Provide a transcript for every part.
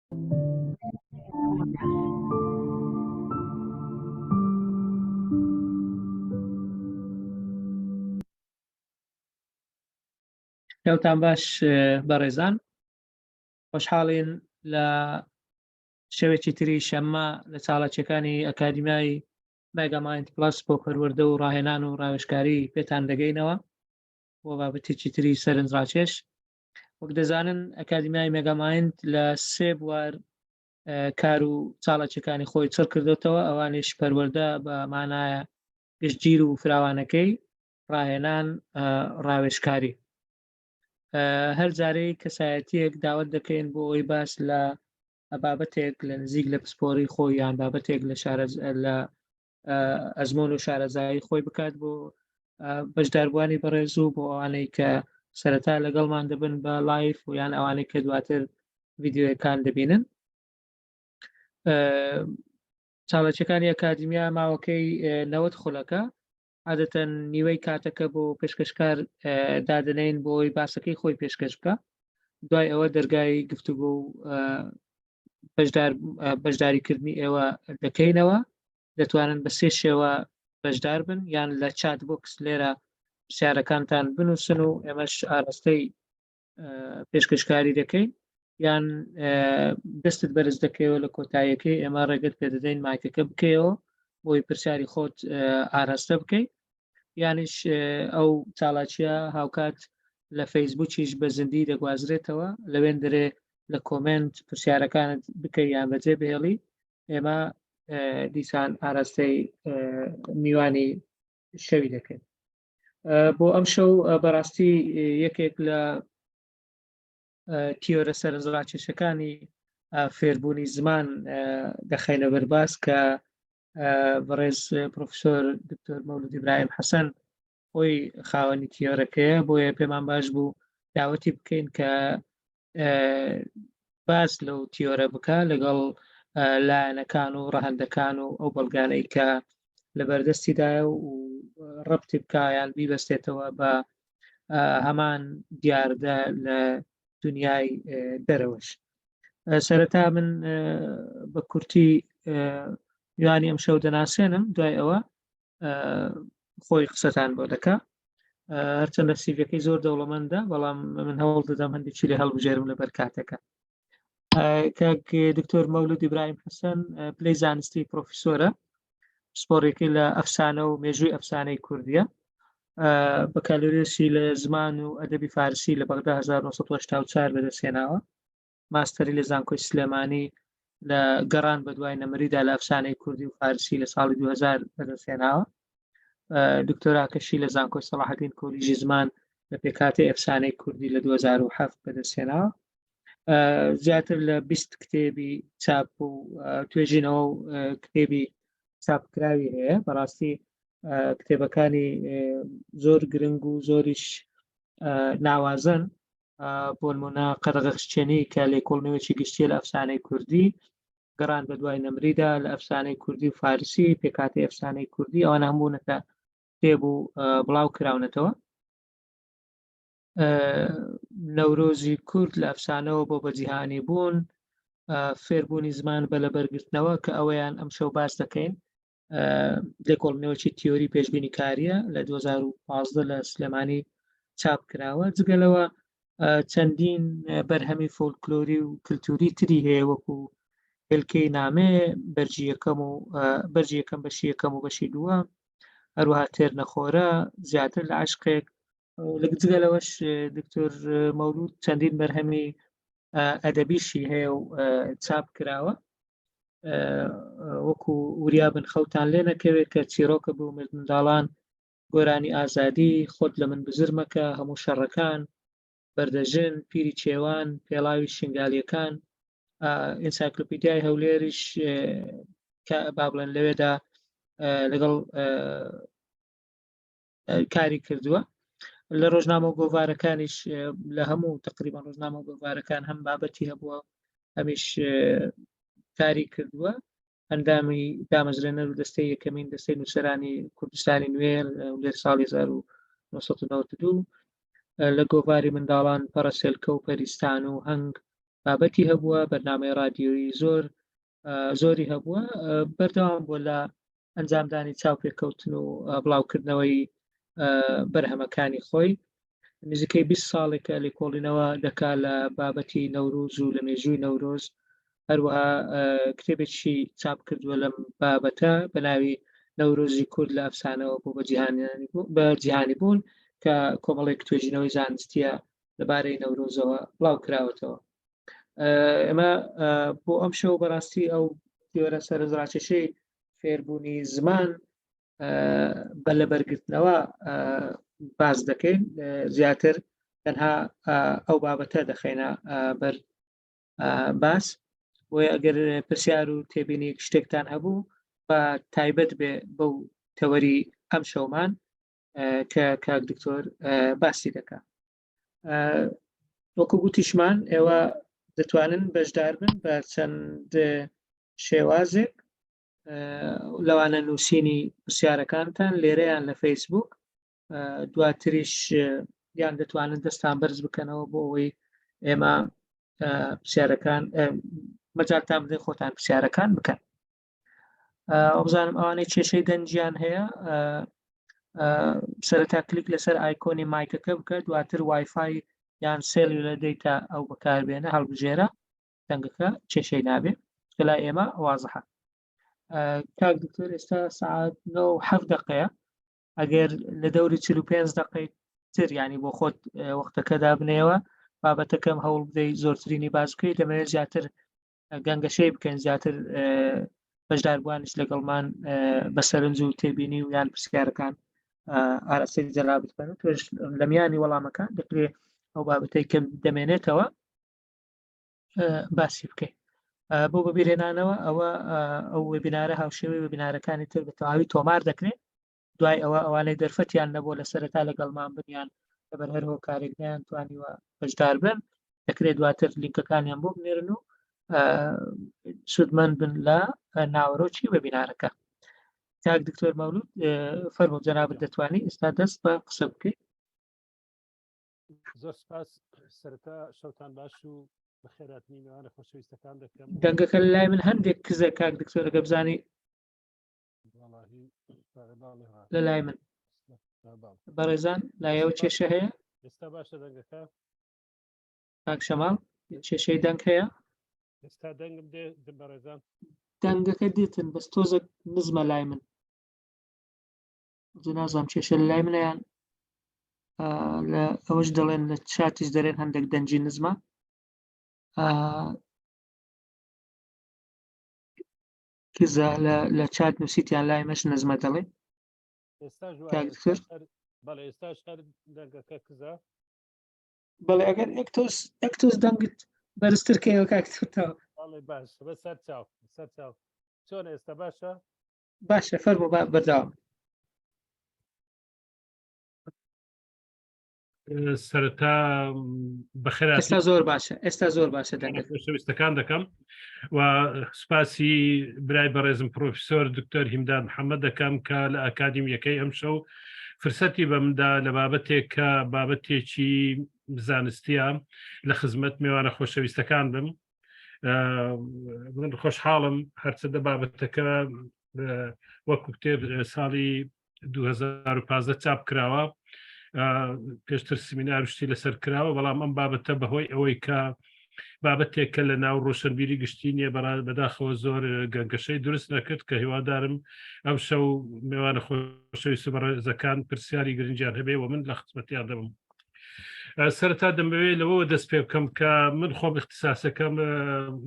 شەوتان باش بەڕێزان، خۆشحاڵین لە شەوێکی تری شەممە لە چاڵاکیەکانی ئەکادیمیای مێگامایند پڵەس بۆ پەروەردە و ڕاهێنان و ڕاوێژکاری پێتان دەگەینەوە بۆ بابەتێکی تری سەرنجڕاکێش. وەک دەزانن ئەکادیمیای مێگامایند لە سێ بوار کار و چاڵاکیەکانی خۆی چڕ کردوتەوە، ئەوانیش پەروەردە بە مانایە گشتگیر و فراوانەکەی، ڕاهێنان، ڕاوێژکاری. هەر جارەی کەسایەتیەک داوەت دەکەین بۆ ئەوەی باس لە بابەتێک لە نزیک لە پسپۆری خۆی یان بابەتێک لە شارە لە ئەزمۆن و شارەزایی خۆی بکات بۆ بەشداربووانی بەڕێز و بۆ ئەوانەی کە سەرەتا لەگەڵمان دەبن بە live و یان ئەوانەی کە دواتر ڤیدیۆیەکان دەبینن. چالاکیەکانی ئەکادیمیا ماوەکەی 90 خولەکە، عادەتەن نیوەی کاتەکە بۆ پێشکەشکار دادەنین بۆ ئەوەی باسەکەی خۆی پێشکەش بکە، دوای ئەوە دەرگای گفتوگۆ و بەشدار بەشداریکردنی ئێوە دەکەینەوە. دەتوانن بە سێ شێوە بەشدار بن، یان لە chat box لێرە پرسیارەکانتان بنووسن و ئێمەش ئاراستەی پێشکەشکاری دەکەین، یان دەستت بەرز دەکەیەوە لە کۆتاییەکەی ئێمە ڕێگەت پێدەدەین مایکەکە بکەیەوە بۆی پرسیاری خۆت ئاراستە بکەیت، یانیش ئەو چالاکیە هاوکات لە فەیسبوکیش بە زیندی دەگوازرێتەوە، لەوێن دەرێ لە comment پرسیارەکانت بکەی یان بەجێ بهێڵی، ئێمە دیسان ئاراستەی میوانی شەوی دەکەین. بۆ ئەم شەو بەڕاستی یەکێک لە تیۆرە سەرنجڕاکێشەکانی فێربوونی زمان دەخەینە بەرباس کە بەڕێز پرۆفسۆر دکتۆر مەولود ئیبراهیم حەسەن خۆی خاوەنی تیۆرەکەیە، بۆیە پێمان باش بوو داوەتی بکەین کە باس لەو تیۆرە بکە لەگەڵ لایەنەکان و ڕەهەندەکان و ئەو بەڵگانەی کە لە بەردەستیدایە و ڕەبتی بکە یان بیبەستێتەوە بە هەمان دیاردە لە دنیای دەرەوەش. سەرەتا من بە کورتی میوانی ئەم شەو دەناسێنم، دوای ئەوە خۆی قسەتان بۆ دەکا. هەرچەندە سیڤەکەی زۆر دەوڵەمەندە، بەڵام من هەوڵ دەدەم هەندێکی لێ هەڵبژێرم لەبەر کاتەکە. کاک دکتۆر مەولود ئیبراهیم حەسەن پلەی زانستی پرۆفیسۆرە، پسپۆڕێکی لە ئەفسانە و مێژووی ئەفسانەی کوردیە، بەکالۆریۆسی لە زمان و ئەدەبی فارسی لە بەغدا 1984 بەدەستهێناوە، ماستەری لە زانکۆی سلێمانی لە گەڕان بە دوای نەمریدا لە ئەفسانەی کوردی و فارسی لە ساڵی 2000 بەدەستهێناوە، دکتۆراکەشی لە زانکۆی سەڵاحەدین کۆلیژی زمان لە پێکهاتەی ئەفسانەی کوردی لە 2007 بەدەستهێناوە. زیاتر لە 20 کتێبی چاپ و توێژینەوە و کتێبی چاپکراوی هەیە. بەڕاستی کتێبەکانی زۆر گرنگ و زۆریش ناوازن، بۆ نمونە قەدەغەخشچێنی کە لێکۆڵنەوەکی گشتیە لە ئەفسانەی کوردی، گەڕان بە دوای نەمریدا لە ئەفسانەی کوردی و فارسی، پێکهاتەی ئەفسانەی کوردی، ئەوانە هەموونەتە کتێب و بڵاو کراونەتەوە. نەورۆزی کورد لە ئەفسانەوە بۆ بە جیهانی بوون، فێربوونی زمان بە لەبەرگرتنەوە کە ئەوەیان ئەم شەو باس دەکەین، لێکۆڵینەوەکی تیۆری پێشبینیکاریە لە 2015 لە سلێمانی چاپ کراوە. جگە لەوە چەندین بەرهەمی فۆلکلۆری و کللتوری تری هەیە وەکو هێلکەی نامێ، بەرجی یەکەم و بەرجی یەکەم بەشی یەکەم و بەشی دووە، هەروەها تێرنەخۆرە، زیاتر لە عشقێک. لە جگە لەوەش دکتۆر مەولود چەندین بەرهەمی ئەدەبیشی هەیە و چاپ کراوە، وەکو وریا بن خەوتان لێ نەکەوێت کە چیرۆکە بۆ منداڵان، گۆرانی ئازادی، خۆت لە من بزر مەکە، هەموو شەڕەکان، بەردەژن، پیری چێوان، پێڵاوی شنگالیەکان، ئینسایکلۆپیدیای هەولێریش کە با بڵێن لەوێدا لەگەڵ کاری کردووە. لە ڕۆژنامە و گۆڤارەکانیش لە هەموو تقریبا ڕۆژنامە و گۆڤارەکان هەم بابەتی هەبووە هەمیش کاری کردووە. ئەندامی دامەزرێنەر و دەستەی یەکەمین دەستەی نووسەرانی کوردستانی نوێ لە ساڵی 1992، لە گۆڤاری منداڵان پەڕەسێلکە و پەریستان و هەنگ. بابەتی هەبووە، بەرنامەی ڕادیۆیی زۆر زۆری هەبووە، بەردەوام بووە لە ئەنجامدانی چاوپێکەوتن و بڵاوکردنەوەی بەرهەمەکانی خۆی. نزیکەی 20 ساڵێکە لێکۆڵینەوە دەکا لە بابەتی نەورۆز و لە مێژووی نەورۆز، هەروەها کتێبێکی چاپ کردووە لەم بابەتە بە ناوی نەورۆزی کورد لە ئەفسانەوە بۆ بە جیهانی بوون کە کۆمەڵێک توێژینەوەی زانستیە لەبارەی نەورۆزەوە بڵاو کراوەتەوە. ئێمە بۆ ئەم شەو بەڕاستی ئەو تیۆرە سەرنجڕاکێشەی فێربوونی زمان بە لەبەرگرتنەوە باس دەکەین، زیاتر تەنها ئەو بابەتە دەخەینە بەر باس. بۆیە ئەگەر پرسیار و تێبینی شتێکتان هەبوو بە تایبەت بێ بەو تەوەری ئەم شەومان کە کاک دکتۆر باسی دەکا. وەکو گوتیشمان ئێوە دەتوانن بەشدار بن بە چەند شێوازێک، لەوانە نووسینی پرسیارەکانتان لێرەیان لە فەیسبوک، دواتریش یان دەتوانن دەستان بەرز بکەنەوە بۆ ئەوەی ئێمە پرسیارەکان مەجالتان بدەین خۆتان پرسیارەکان بکەن. بزانم ئەوانەی کێشەی دەنگیان هەیە سەرەتا کلیک لەسەر ئایکۆنی مایکەکە بکە، دواتر وایفای یان cellular data ئەو بەکاربێنە هەڵبژێرە، دەنگەکە کێشەی نابێ کە لای ئێمە وازحە. کاک دکتۆر ئێستا سعات 9 دقەیە، ئەگەر لە دەوری 45 دقەی تر ینی بۆ خۆت وەختەکە دابنێەوە بابەتەکەم هەوڵ بدەی زۆرترینی باس بکەیت، دەمەوێت زیاتر گەنگەشەی بکەین، زیاتر بەشداربووانیش لەگەڵمان بە سەرنج و تێبینی و یان پرسیارەکان ئاراستەی جەنابت بکەن و تۆش لە میانی وەڵامەکان دەکرێت ئەو بابەتەی کە دەمێنێتەوە باسی بکەین. بۆ بەبیرهێنانەوە ئەوە ئەو وێبینارە هاوشێوەی وێبینارەکانی تر بە تەواوی تۆمار دەکرێت. دوای ئەوە ئەوانەی دەرفەتیان نەبووە لە سەرەتا لەگەڵمان بنیان لەبەر هەر هۆکارێک نیان توانیوە بەشدار بن، دەکرێت دواتر لینکەکانیان بۆ بنێرن و سوودمەند بن لە ناوەرۆکی وێبینارەکە. کاک دکتۆر مەولود فەرموو جەنابت دەتوانی ئێستا دەست بە قسە بکەیت. زۆر سپاس. سەرەتا شەوتان باش و بەخێراتنی میوانە خۆشەویستەکان دەکەم. دەنگەکە لای من هەندێک کزە کاک دکتۆرەکە بزانی لە لای من بەڕێزان لایەوە کێشە هەیە؟ ئێستا باشە دەنگەکە؟ کاک شەماڵ کێشەی دەنگ هەیە؟ ئێستا دەنگم دێ بەڕێزان؟ دەنگەکە دێتن بەس تۆزێک نزمە لای من. نازانم کێشە لە لای منیان لە ئەوەش دەڵێن لە چاتیش دەرێن هەندێک دەنگی نزمە. کزە لە چات نووسیتیان لای مەش نزمە دەڵێ. بەڵێ ئەگەر ئەکتۆس ئەکتۆس دەنگت بەرزتر کەیەوە کاک دکتۆر. باش سەر چاو سەر چاو. چۆن ئێستا باشە؟ باشە فەرموو با بەردەوام. سەرەتا بەخێرا ئێستا زۆر باشە ئێستا زۆر باشە دەنگت. خۆشەویستەکان دەکەم و سوپاسی برای بەڕێزم پرۆفیسۆر دکتۆر هیمداد محەممەد دەکەم کە لە ئەکادیمیەکەی ئەمشەو فرسەتی بەمدا لە بابەتێک کە بابەتێکی زانستیە لە خزمەت میوانە خۆشەویستەکان بم. من خۆشحاڵم هەرچەندە بابەتەکە وەکو کتێب ساڵی 2015 چاپ کراوە، پێشتر سمینار شتی لەسەر کراوە، بەڵام ئەم بابەتە بەهۆی ئەوەی کە بابەتێک کە لە ناو ڕۆشنبیری گشتی نییە بەداخەوە زۆر گەنگەشەی دروست نەکرد کە هیوادارم ئەم شەو میوانە خۆشەویست و بەڕێزەکان پرسیاری گرنگیان هەبێ و من لە خزمەتیان دەبم. سەرەتا دەمەوێت لەوەوە دەست پێ بکەم کە من خۆم اختصاسەکەم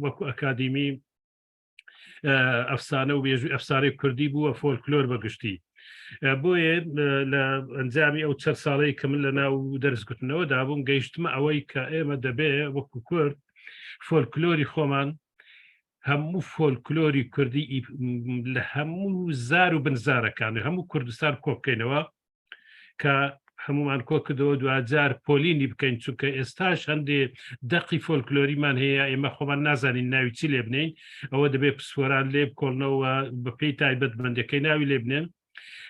وەکو ئەکادیمی ئەفسانە و مێژووی ئەفسانەی کوردی بووە، فۆلکلۆر بەگشتی. بۆیە لە ئەنجامی ئەو چەند ساڵەی کە من لە ناو دەرسگوتنەوە دابووم گەیشتمە ئەوەی کە ئێمە دەبێ وەکو کورد فۆلکلۆری خۆمان هەموو فۆلکلۆری کوردی لە هەموو زار و بنزارەکان هەموو کوردستان کۆبکەینەوە کە هەمومان کۆ کردەوە دواجار پۆلینی بکەین، چونکە ئێستاش هەندێ دەقی فۆلکلۆریمان هەیە ئێمە خۆمان نازانین ناوی چی لێ بنین، ئەوە دەبێت پسپۆران لێ بکۆڵنەوە بە پێی تایبەتمەندەکەی ناوی لێ بنێن.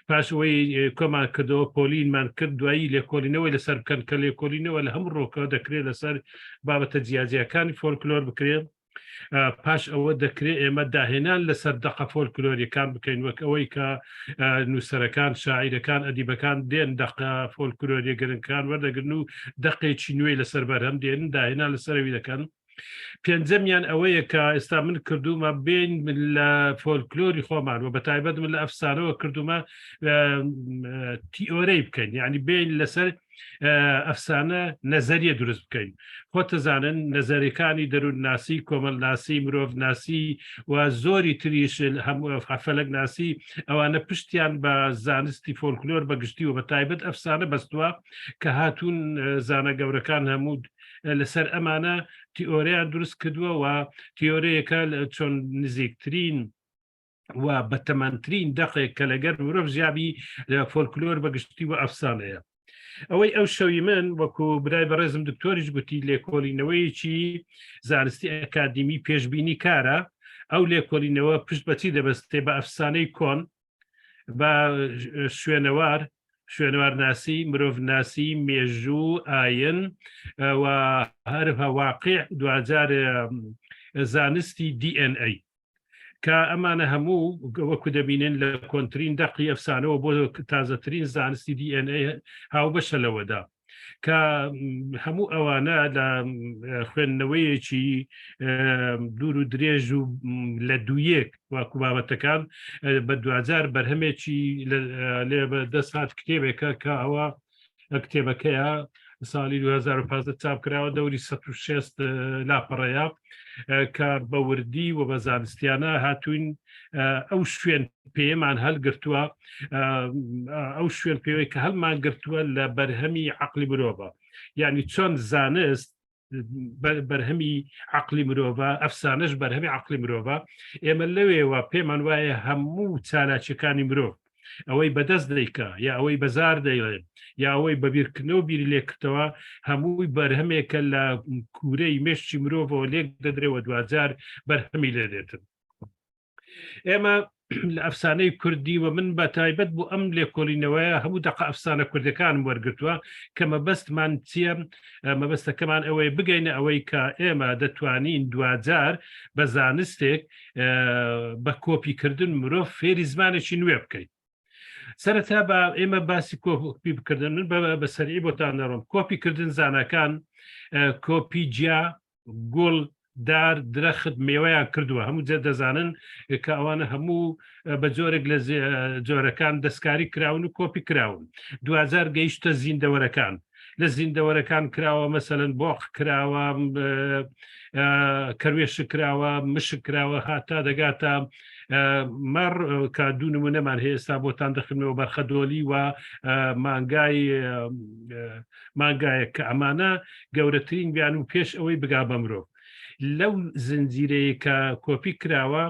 پاش ئەوەی کۆمان کردەوە پۆلینمان کرد دوایی لێکۆڵینەوەی لەسەر بکەن کە لێکۆلینەوە لە هەموو ڕۆکەوە دەکرێت لەسەر بابەتە جیاجیاکانی فۆلکلۆر بکرێت. پاش ئەوە دەکرێت ئێمە داهێنان لەسەر دەقە فۆلکلۆریەکان بکەین وەک ئەوەی کە نووسەرەکان شاعیرەکان ئەدیبەکان دێن دەقە فۆلکلۆریە گرنگەکان وەردەگرن و دەقێکی نوێی لەسەر بەرهەم دێن داهێنان لەسەرەوی دەکەن. پێنجەمیان ئەوەیە کە ئێستا من کردومە بین لە فۆلکلۆری خۆمان و بە تایبەت من لە ئەفسانەوە کردومە تیۆرەی بکەین، یعنی بین لەسەر ئەفسانە نەزەریە دروست بکەین. خۆتەزانن نەزەرەکانی دەروونناسی، کۆمەلناسی، مرۆڤناسی و زۆری تریش هەموو فەلەکناسی ئەوانە پشتیان بە زانستی فۆلکلۆر بە گشتی و بە تایبەت ئەفسانە بەستووە کە هاتوون زانە گەورەکان هەموو لەسەر ئەمانە تیۆریان دروست کردووە و تیۆرەیەکە چۆن نزیکترین و بەتەمەنترین دەقێک کە لەگەر مرۆڤ ژیابی فۆلکلۆر بەگشتی و ئەفسانەیە. ئەوەی ئەو شەوی من وەکو برای بەڕێزم دکتۆریش گوتی لێکۆڵینەوەیەکی زانستی ئەکادیمی پێشبینی کارە. ئەو لێکۆڵینەوە پشت بەچی دەبەستێ؟ بە ئەفسانەی کۆن، بە شوێنەوار، شوێنەوارناسی، مرۆڤناسی، مێژوو، ئاین و هەروەها واقع، دواجار زانستی DNA. کە ئەمانە هەموو وەکو دەبینن لە کۆنترین دەقی ئەفسانەوە بۆ تازەترین زانستی DNA هاوبەشە لەوەدا کە هەموو ئەوانە لە خوێندنەوەیەکی دوور و درێژ و لە دوویەک وەکو بابەتەکان بە دواجار بەرهەمێکی لێ بەدەست هات کتێبێکە کە ئەوە کتێبەکەیە ساڵی 2015 چاپ کراوە، دەوری 160 لاپەڕەیە کە بە وردی و بە زانستیانە هاتوین ئەو شوێن پێمان هەلگرتووە، ئەو شوێن پێوەی کە هەڵمان گرتووە لە بەرهەمی عقلی مرۆڤە. یعنی چۆن زانست بەرهەمی عقلی مرۆڤە، ئەفسانەش بەرهەمی عقلی مرۆڤە. ئێمە لەوێوە پێمان وایە هەموو چالاکیەکانی مرۆڤ، ئەوەی بەدەست دەیکا یا ئەوەی بەزار دەیڵێ یا ئەوەی بەبیرکردنەوە بیری لێکردەوە، هەمووی بەرهەمێکە لە کوورەی مێشکی مرۆڤەوە لێک دەدرێەوە، دواجار بەرهەمی لێ دێتن. ئێمە لە ئەفسانەی کوردی و من بە تایبەت بۆ ئەم لێکۆڵینەوەیە هەموو دەقە ئەفسانە کوردەکانم وەرگتووە کە مەبەستمان چییە؟ مەبەستەکەمان ئەوەی بگەینە ئەوەی کە ئێمە دەتوانین دواجار بە زانستێک بە کۆپیکردن مرۆڤ فێری زمانێکی نوێ بکەین. سەرەتا بە ئێمە باسی کۆپی بکردن، من بە سەری بۆتان دەڕۆم. کۆپیکردن زانەکان کۆپی جیا گوڵ، دار، درەخت، مێوەیان کردووە. هەموو جێ دەزانن کە ئەوانە هەموو بە جۆرێک لە جۆرەکان دەستکاری کراون و کۆپی کراون. دواجار گەیشتە زیندەوەرەکان، لە زیندەوەرەکان کراوە، مەسەلەن بۆق کراوە، کەروێشک کراوە، مشک کراوە، هاتا دەگاتە مەڕ کە دوو نمونەمان هەیە ئێستا بۆتان دەخنەوە، بەرخەدۆلی و مانگای مانگایەک کە ئەمانە گەورەترین بیان و پێش ئەوەی بگا بە مرۆڤ لەو زنجیرەیە کە کۆپی کراوە،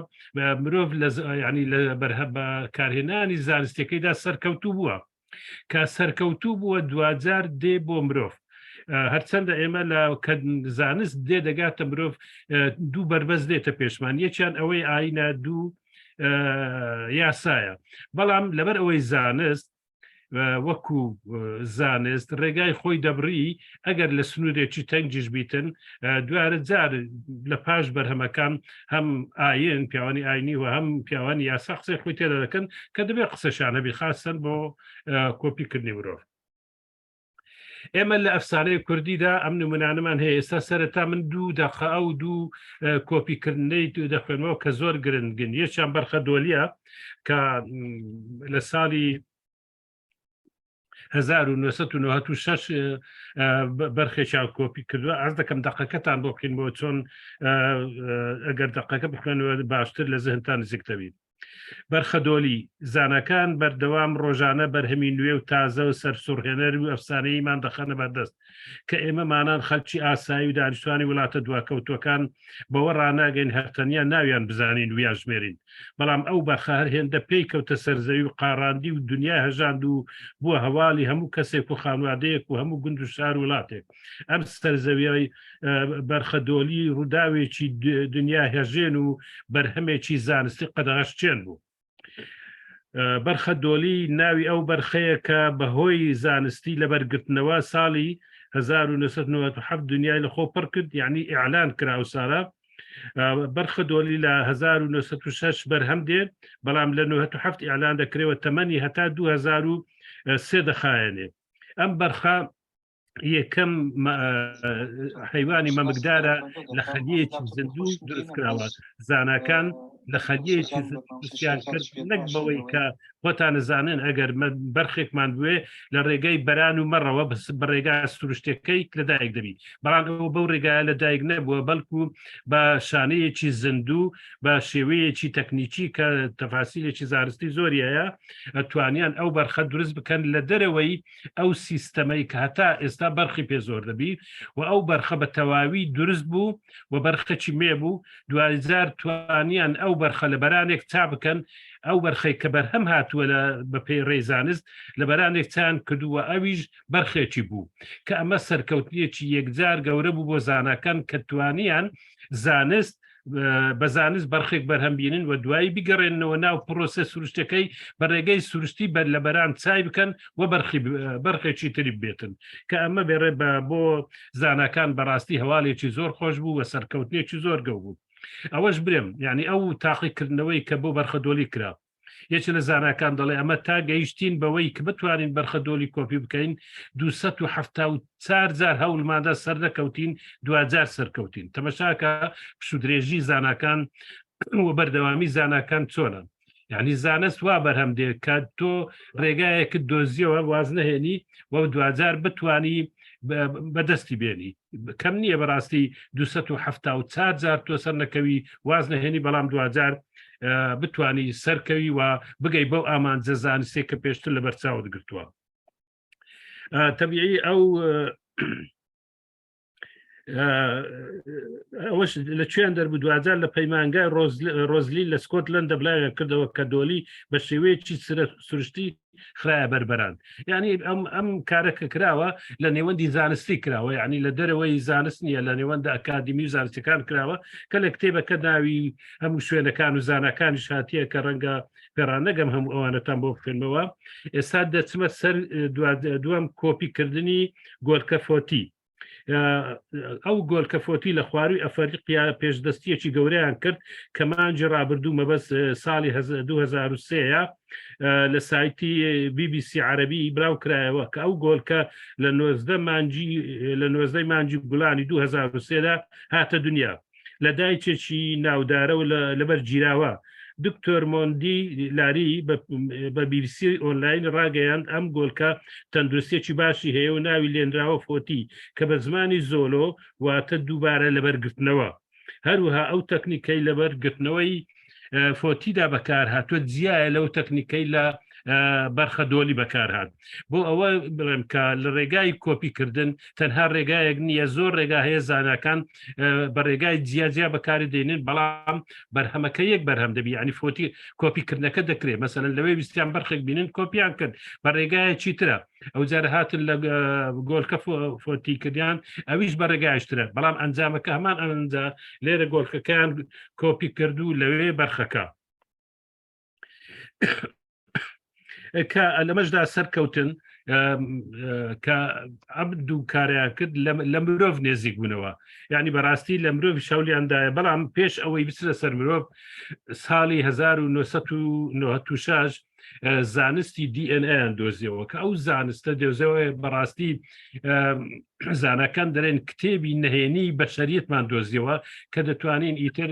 مرۆڤ لە ینی لە بەرهە بە کارهێنانی زانستەکەیدا سەرکەوتوو بووە. کە سەرکەوتوو بووە دواجار دێ بۆ مرۆڤ. هەرچەندە ئێمە لە کە زانست دێ دەگاتە مرۆڤ دوو بەربەست دێتە پێشمان، یەکیان ئەوەی ئاینە، دوو یاسایە. بەڵام لەبەر ئەوەی زانست وەکو زانست ڕێگای خۆی دەبڕی، ئەگەر لە سنوورێکی تەنگیش بیتن، دوارە جار لە پاش بەرهەمەکان هەم ئاین، پیاوانی ئاینی و هەم پیاوانی یاسا قسەی خۆی تێدا دەکەن کە دەبێت قسەشان هەبی، خاستن بۆ کۆپیکردنی مرۆڤ. ئێمە لە ئەفسانەی کوردیدا ئەم نمونانەمان هەیە. ئێستا سەرەتا من دوو دەقە ئەو دوو کۆپیکردنەی دەخوێنەوە کە زۆر گرنگن. یەکیان بەرخە دۆلیە کە لە ساڵی 1996 بەرخێکیان کۆپی کردووە. ئاز دەکەم دەقەکەتان بۆ بخینەوە، چۆن ئەگەر دەقەکە بخوێنەوە باشتر لە زهنتان نزیک دەبیت. بەرخەدۆلی، زاناکان بەردەوام ڕۆژانە بەرهەمی نوێ و تازە و سەرسوڕهێنەر و ئەفسانەییمان دەخەنە بەردەست کە ئێمەمانان خەلکی ئاسایی و دانیشتوانی وڵاتە دواکەوتووەکان بەوە ڕاناگەین هەر تەنیا ناویان بزانین و یانژمێرین. بەڵام ئەو بەرخە هەر هێندە پێی کەوتە سەر زەوی و قاڕاندی و دنیای هەژاند و بووە هەواڵی هەموو کەسێک و خانوادەیەک و هەموو گوند و شار و وڵاتێک. ئەم سەرزەویای بەرخەدۆلی ڕووداوێکی دنیا هەژێن و بەرهەمێکی زانستی قەدەغەشکێن بوو. بەرخە دۆلی ناوی ئەو بەرخەیە کە بەهۆی زانستی لەبەرگرتنەوە ساڵی 1997 دنیای لە خۆ پڕ کرد یعنی ئیعلان کرا ئەو ساڵە بەرخە دۆلی لە 1906 بەرهەم دێ بەڵام لە 97 ئیعلان دەکرێەوە تەمەنی هەتا 2003 دەخایەنێ ئەم بەرخە یەکەم حیوانی مەمکدارە لە خەلیەکی زیندوو دروست کراوە زاناکان لە خەلیەکی دروستیان کرد نەک بەوەی کە خۆتان نزانن ئەگەر بەرخێکمان بوێ لە ڕێگەی بەران و مەڕەوە بەس بە ڕێگا سروشتەکەی لەدایک دەبی بەڵام ئەوە بەو ڕێگایە لەدایک نەبووە بەڵکو بە شانەیەکی زیندوو بە شێوەیەکی تەکنیکی کە تەفاسیلێکی زارستی زۆری هەیە توانیان ئەو بەرخە دروست بکەن لە دەرەوەی ئەو سیستەمەی کە هەتا ئێستا بەرخی پێ زۆر دەبی و ئەو بەرخە بە تەواوی دروست بوو و بەرخەکی مێ بوو دوایجار توانیان ئەو بەرخە لە بەرانێک چا بکەن ئەو بەرخەی کە بەرهەم هاتووە لە بەپێی ڕێزانست لە بەرانێک چیان کردووە ئەویش بەرخێکی بوو کە ئەمە سەرکەوتنیەکی یەکجار گەورە بوو بۆ زاناکان کە توانیان زانست بە زانست بەرخێک بەرهەم بینن و دوایی بیگەڕێننەوە ناو پرۆسە سروشتەکەی بە ڕێگەی سروشتی بەر لە بەران چای بکەن و بەرخی بەرخێکی تری بێتن کە ئەمە بێڕێ بە بۆ زاناکان بەڕاستی هەواڵێکی زۆر خۆش بوو و سەرکەوتنێکی زۆر گەو بوو ئەوەش برێم یعنی ئەو تاقیکردنەوەی کە بۆ بەرخەدۆلی کرا یەکێ لە زاناکان دەڵێ ئەمە تا گەیشتین بەوەی کە بتوانین بەرخە دۆلی کۆپی بکەین 274 جار هەوڵماندا سەرنەکەوتین دواجار سەرکەوتین تەمەشاکە پشودرێژی زاناکان و بەردەوامی زاناکان چۆنە یعنی زانست وا بەرهەم دێ کە تۆ ڕێگایەکت دۆزیەوە واز نەهێنی و دواجار بتانی بەدەستی بێنی کەم نییە بەڕاستی 274 جار تۆ سەر نەکەوی واز نەهێنی بەڵام دواجار بتانی سەرکەوی و بگەی بەو ئامانجە زانستێک کە پێشتر لە بەرچاوت گرتووە تەبیعی ئەو ئەوەش لە کوێیان دەربوو دواجار لە پەیمانگای ڕۆزلی لە سکۆتلەندە بڵاویان کردەوە کە دۆلی بە شێوەیەکی سروشتی خرایە بەربەران یعنی ئەم ئەم کارە کە کراوە لە نێوەندی زانستی کراوە یعنی لە دەرەوەی زانست نییە لە نێوەندە ئەکادیمی و زانستەکان کراوە کە لە کتێبەکە ناوی هەموو شوێنەکان و زاناکانیش هاتیە کە ڕەنگە پێڕان نەگەم هەموو ئەوانەتان بۆ بخوێنمەوە ئێستا دەچمە سەر دووەم کۆپیکردنی گۆلکە فۆتی ئەو گۆلکە فۆتی لە خواروی ئەفەریقیا پێشدەستیەکی گەورەیان کرد کە مانگی ڕابردوو مەبەست ساڵی 2023 لە سایتی BBC عەربی بڵاو کرایەوە کە ئەو گۆلکە لە 19 مانگی لە 19 مانگی گوڵانی 2023دا هاتە دنیا. لە دایکێکی ناودارە و لەبەر گیراوە. دکتۆر مۆندی لاری بە بیبیسی ئۆنلاین ڕاگەیاند ئەم گۆلکە تەندروستیەکی باشی هەیە و ناوی لێنراوە فۆتی کە بە زمانی زۆلۆ واتە دووبارە لەبەرگرتنەوە. هەروەها ئەو تەکنیکەی لەبەرگرتنەوەی فۆتیدا بەکارهاتووە جیایە لەو تەکنیکەی لە بەرخە دۆلی بەکارهات بۆ ئەوە بڵێم کە لە ڕێگای کۆپیکردن تەنها ڕێگایەک نییە زۆر ڕێگا هەیە زاناکان بە ڕێگای جیاجیا بەکاری دێنن بەڵام بەرهەمەکە یەک بەرهەم دەبی ینی فۆتی کۆپیکردنەکە دەکرێت مەسەن لەوەی ویستیان بەرخێک بینن کۆپیان کرد بە ڕێگایەکی ترە ئەو جارە هاتن لە گۆلکە فۆتی کردیان ئەویش بە ڕێگایشترە بەڵام ئەنجامەکە هەمان ئەنجا لێرە گۆلکەکەیان کۆپی کرد و لەوێ بەرخەکە کە لەمەشدا سەرکەوتن کە ئەم دوو کاریان کرد لە مرۆڤ نێزیک بوونەوە یعنی بەڕاستی لە مرۆڤ شەولیاندایە بەڵام پێش ئەوەی بچنە سەر مرۆڤ ساڵی 1996 زانستی DNAیان دۆزیەوە کە ئەو زانستە دۆزەوە بەڕاستی زانەکان دەڵێن کتێبی نهێنی بەشەریتمان دۆزیەوە کە دەتوانین ئیتر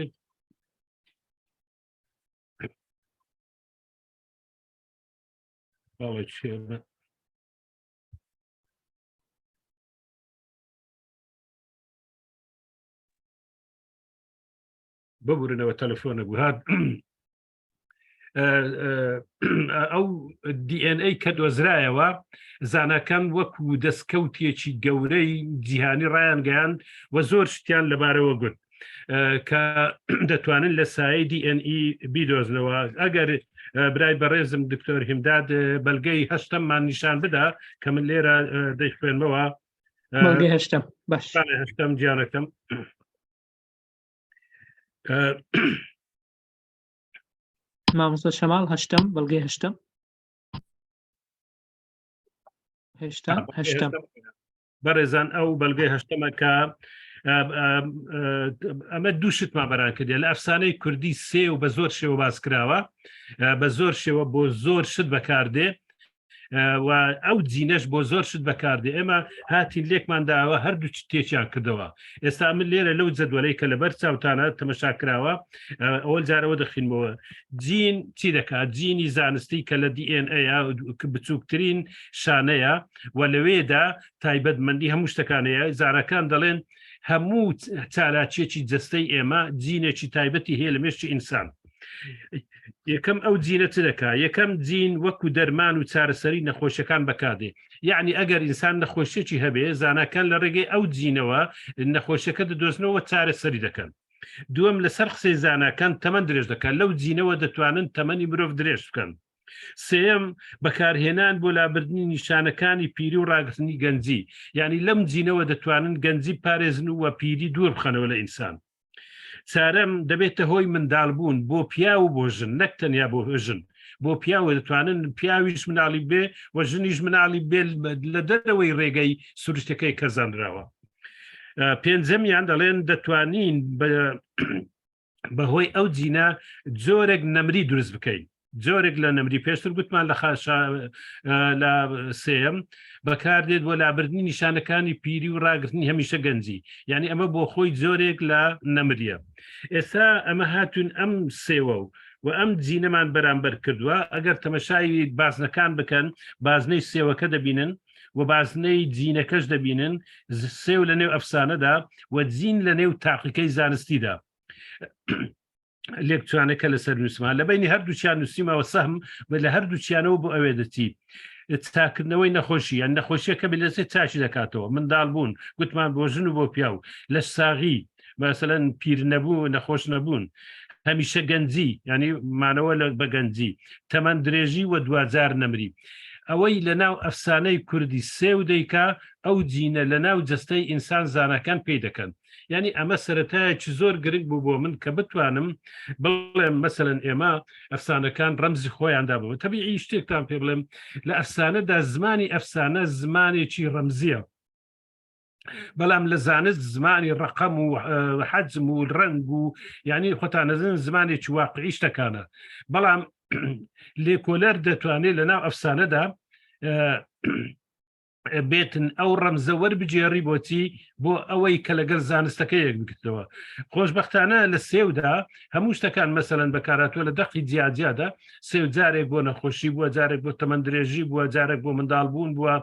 ببورنەوە تەلەفۆنە بوو هات ئەو DNA کە دۆزرایەوە زاناکان وەکو دەستکەوتێکی گەورەی جیهانی ڕایانگەیاند و زۆر شتیان لەبارەوە گوت کە دەتوانن لە سایەی DNA بیدۆزنەوە ئەگەر برای بەڕێزم دکتۆر هیمداد بەلگەی هەشتەممان نیشان بدا کە من لێرە دەیخوێنمەوە بەڵگەی هەشتەم باش هەشتەم گیانەکەم مامۆستا شەماڵ هەشتەم بەڵگەی هەشتەم هێشتا هەشتەم بەڕێزان ئەو بەلگەی هەشتەمە کە ئەمە دوو شتمان بەران کردێ لە ئەفسانەی کوردی سێ و بە زۆر شێوە باس کراوە بە زۆر شێوە بۆ زۆر شت بەکاردێ و ئەو جینەش بۆ زۆر شت بەکاردێ ئێمە هاتین لێکمان داوە هەردوو تێکیان کردەوە ئێستا من لێرە لەو جەدوەلەی کە لەبەر چاوتانە تەمەشا کراوە ئەوە جارەوە دەخینمەوە جین چی دەکات جینی زانستی کە لە DNA بچووکترین شانەیە و لەوێدا تایبەتمەندی هەموو شتەکانەیە زارەکان دەڵێن هەموو چالاکیەکی جەستەی ئێمە جینێکی تایبەتی هەیە لە مێشکی ئینسان یەکەم ئەو جینە چ دەکا یەکەم جین وەکو دەرمان و چارەسەری نەخۆشیەکان بەکاردێ یعنی ئەگەر ئینسان نەخۆشیەکی هەبێ زاناکان لە ڕێگەی ئەو جینەوە نەخۆشیەکە دەدۆزنەوە چارەسەری دەکەن دووەم لەسەر قسەی زاناکان تەمەن درێژ دەکات لەو جینەوە دەتوانن تەمەنی مرۆڤ درێژ بکەن سێیەم، بەکارهێنان بۆ لابردنی نیشانەکانی پیری و ڕاگرتنی گەنجی، یانی لەم جینەوە دەتوانن گەنجی بپارێزن و پیری دوور بخەنەوە لە ئینسان. چارەم، دەبێتە هۆی منداڵبوون بۆ پیاو و بۆ ژن، نەک تەنیا بۆ ژن، بۆ پیاو دەتوانن پیاویش مناڵی بێ و ژنیش مناڵی بێ لە دەرەوەی ڕێگەی سروشتەکەی کە زانراوە. پێنجەمیان دەڵێن دەتوانین بە بەهۆی ئەو جینە جۆرێک نەمری دروست بکەین جۆرێک لە نەمری پێشتر گوتمان لە خاشا لە سێم بەکاردێت بۆ لابردنی نیشانەکانی پیری و ڕاگرتنی هەمیشە گەنجی یعنی ئەمە بۆ خۆی جۆرێک لە نەمریە ئێستا ئەمە هاتوون ئەم سێوە و و ئەم جینەمان بەرامبەر کردووە ئەگەر تەمەشای بازنەکان بکەن بازنەی سێوەکە دەبینن و بازنەی جینەکەش دەبینن سێو لە نێو ئەفسانەدا و جین لە نێو تاقیکەی زانستیدا لێکچوانەکە لەسەر نووسمان لە بینی هەردووچیان نووسیمەوە سەهم و لە هەردووچیانەوە بۆ ئەوێ دەچی چاکردنەوەی نەخۆشی یان نەخۆشیەکە بێ لەسێ چاکی دەکاتەوە منداڵ بوون گوتمان بۆ ژن و بۆ پیاو لە ساغی مەسەلەن پیر نەبوو نەخۆش نەبوون هەمیشە گەنجی ینی مانەوە لە بە گەنجی تەمەن درێژی و دواجار نەمری ئەوەی لە ناو ئەفسانەی کوردی سێو دەیکا ئەو جینە لە ناو جەستەی ئینسان زاناکان پێی دەکەن یعنی ئەمە سەتایەکی زۆر گرنگ بوو بۆ من کە بتوانم بڵێم مەسەن ئێمە ئەفسانەکان ڕەمزی خۆیاندا بوو تەبیعی شتێکتان پێ بڵێم لە ئەفسانەدا زمانی ئەفسانە زمانێکی ڕەمزیە بەڵام لە زانست زمانی ڕقم و حەجم و ڕنگ و یعنی خۆتان نەزن زمانێکی واقعی شتەکانە بەڵام لێکۆلەر دەتوانێت لە ناو ئەفسانەدا بێتن ئەو ڕەمزە وەربگێڕی بۆچی بۆ ئەوەی کە لەگەڵ زانستەکە یەک بگرتەوە خۆشببختانە لە سێودا هەموو شتەکان مەسەلەن بەکاراتوە لە دەقی جیاجیادا سێو جارێک بۆ نەخۆشی بووە جارێک بۆ تەمەند درێژی بووە جارێک بۆ منداڵ بوون بووە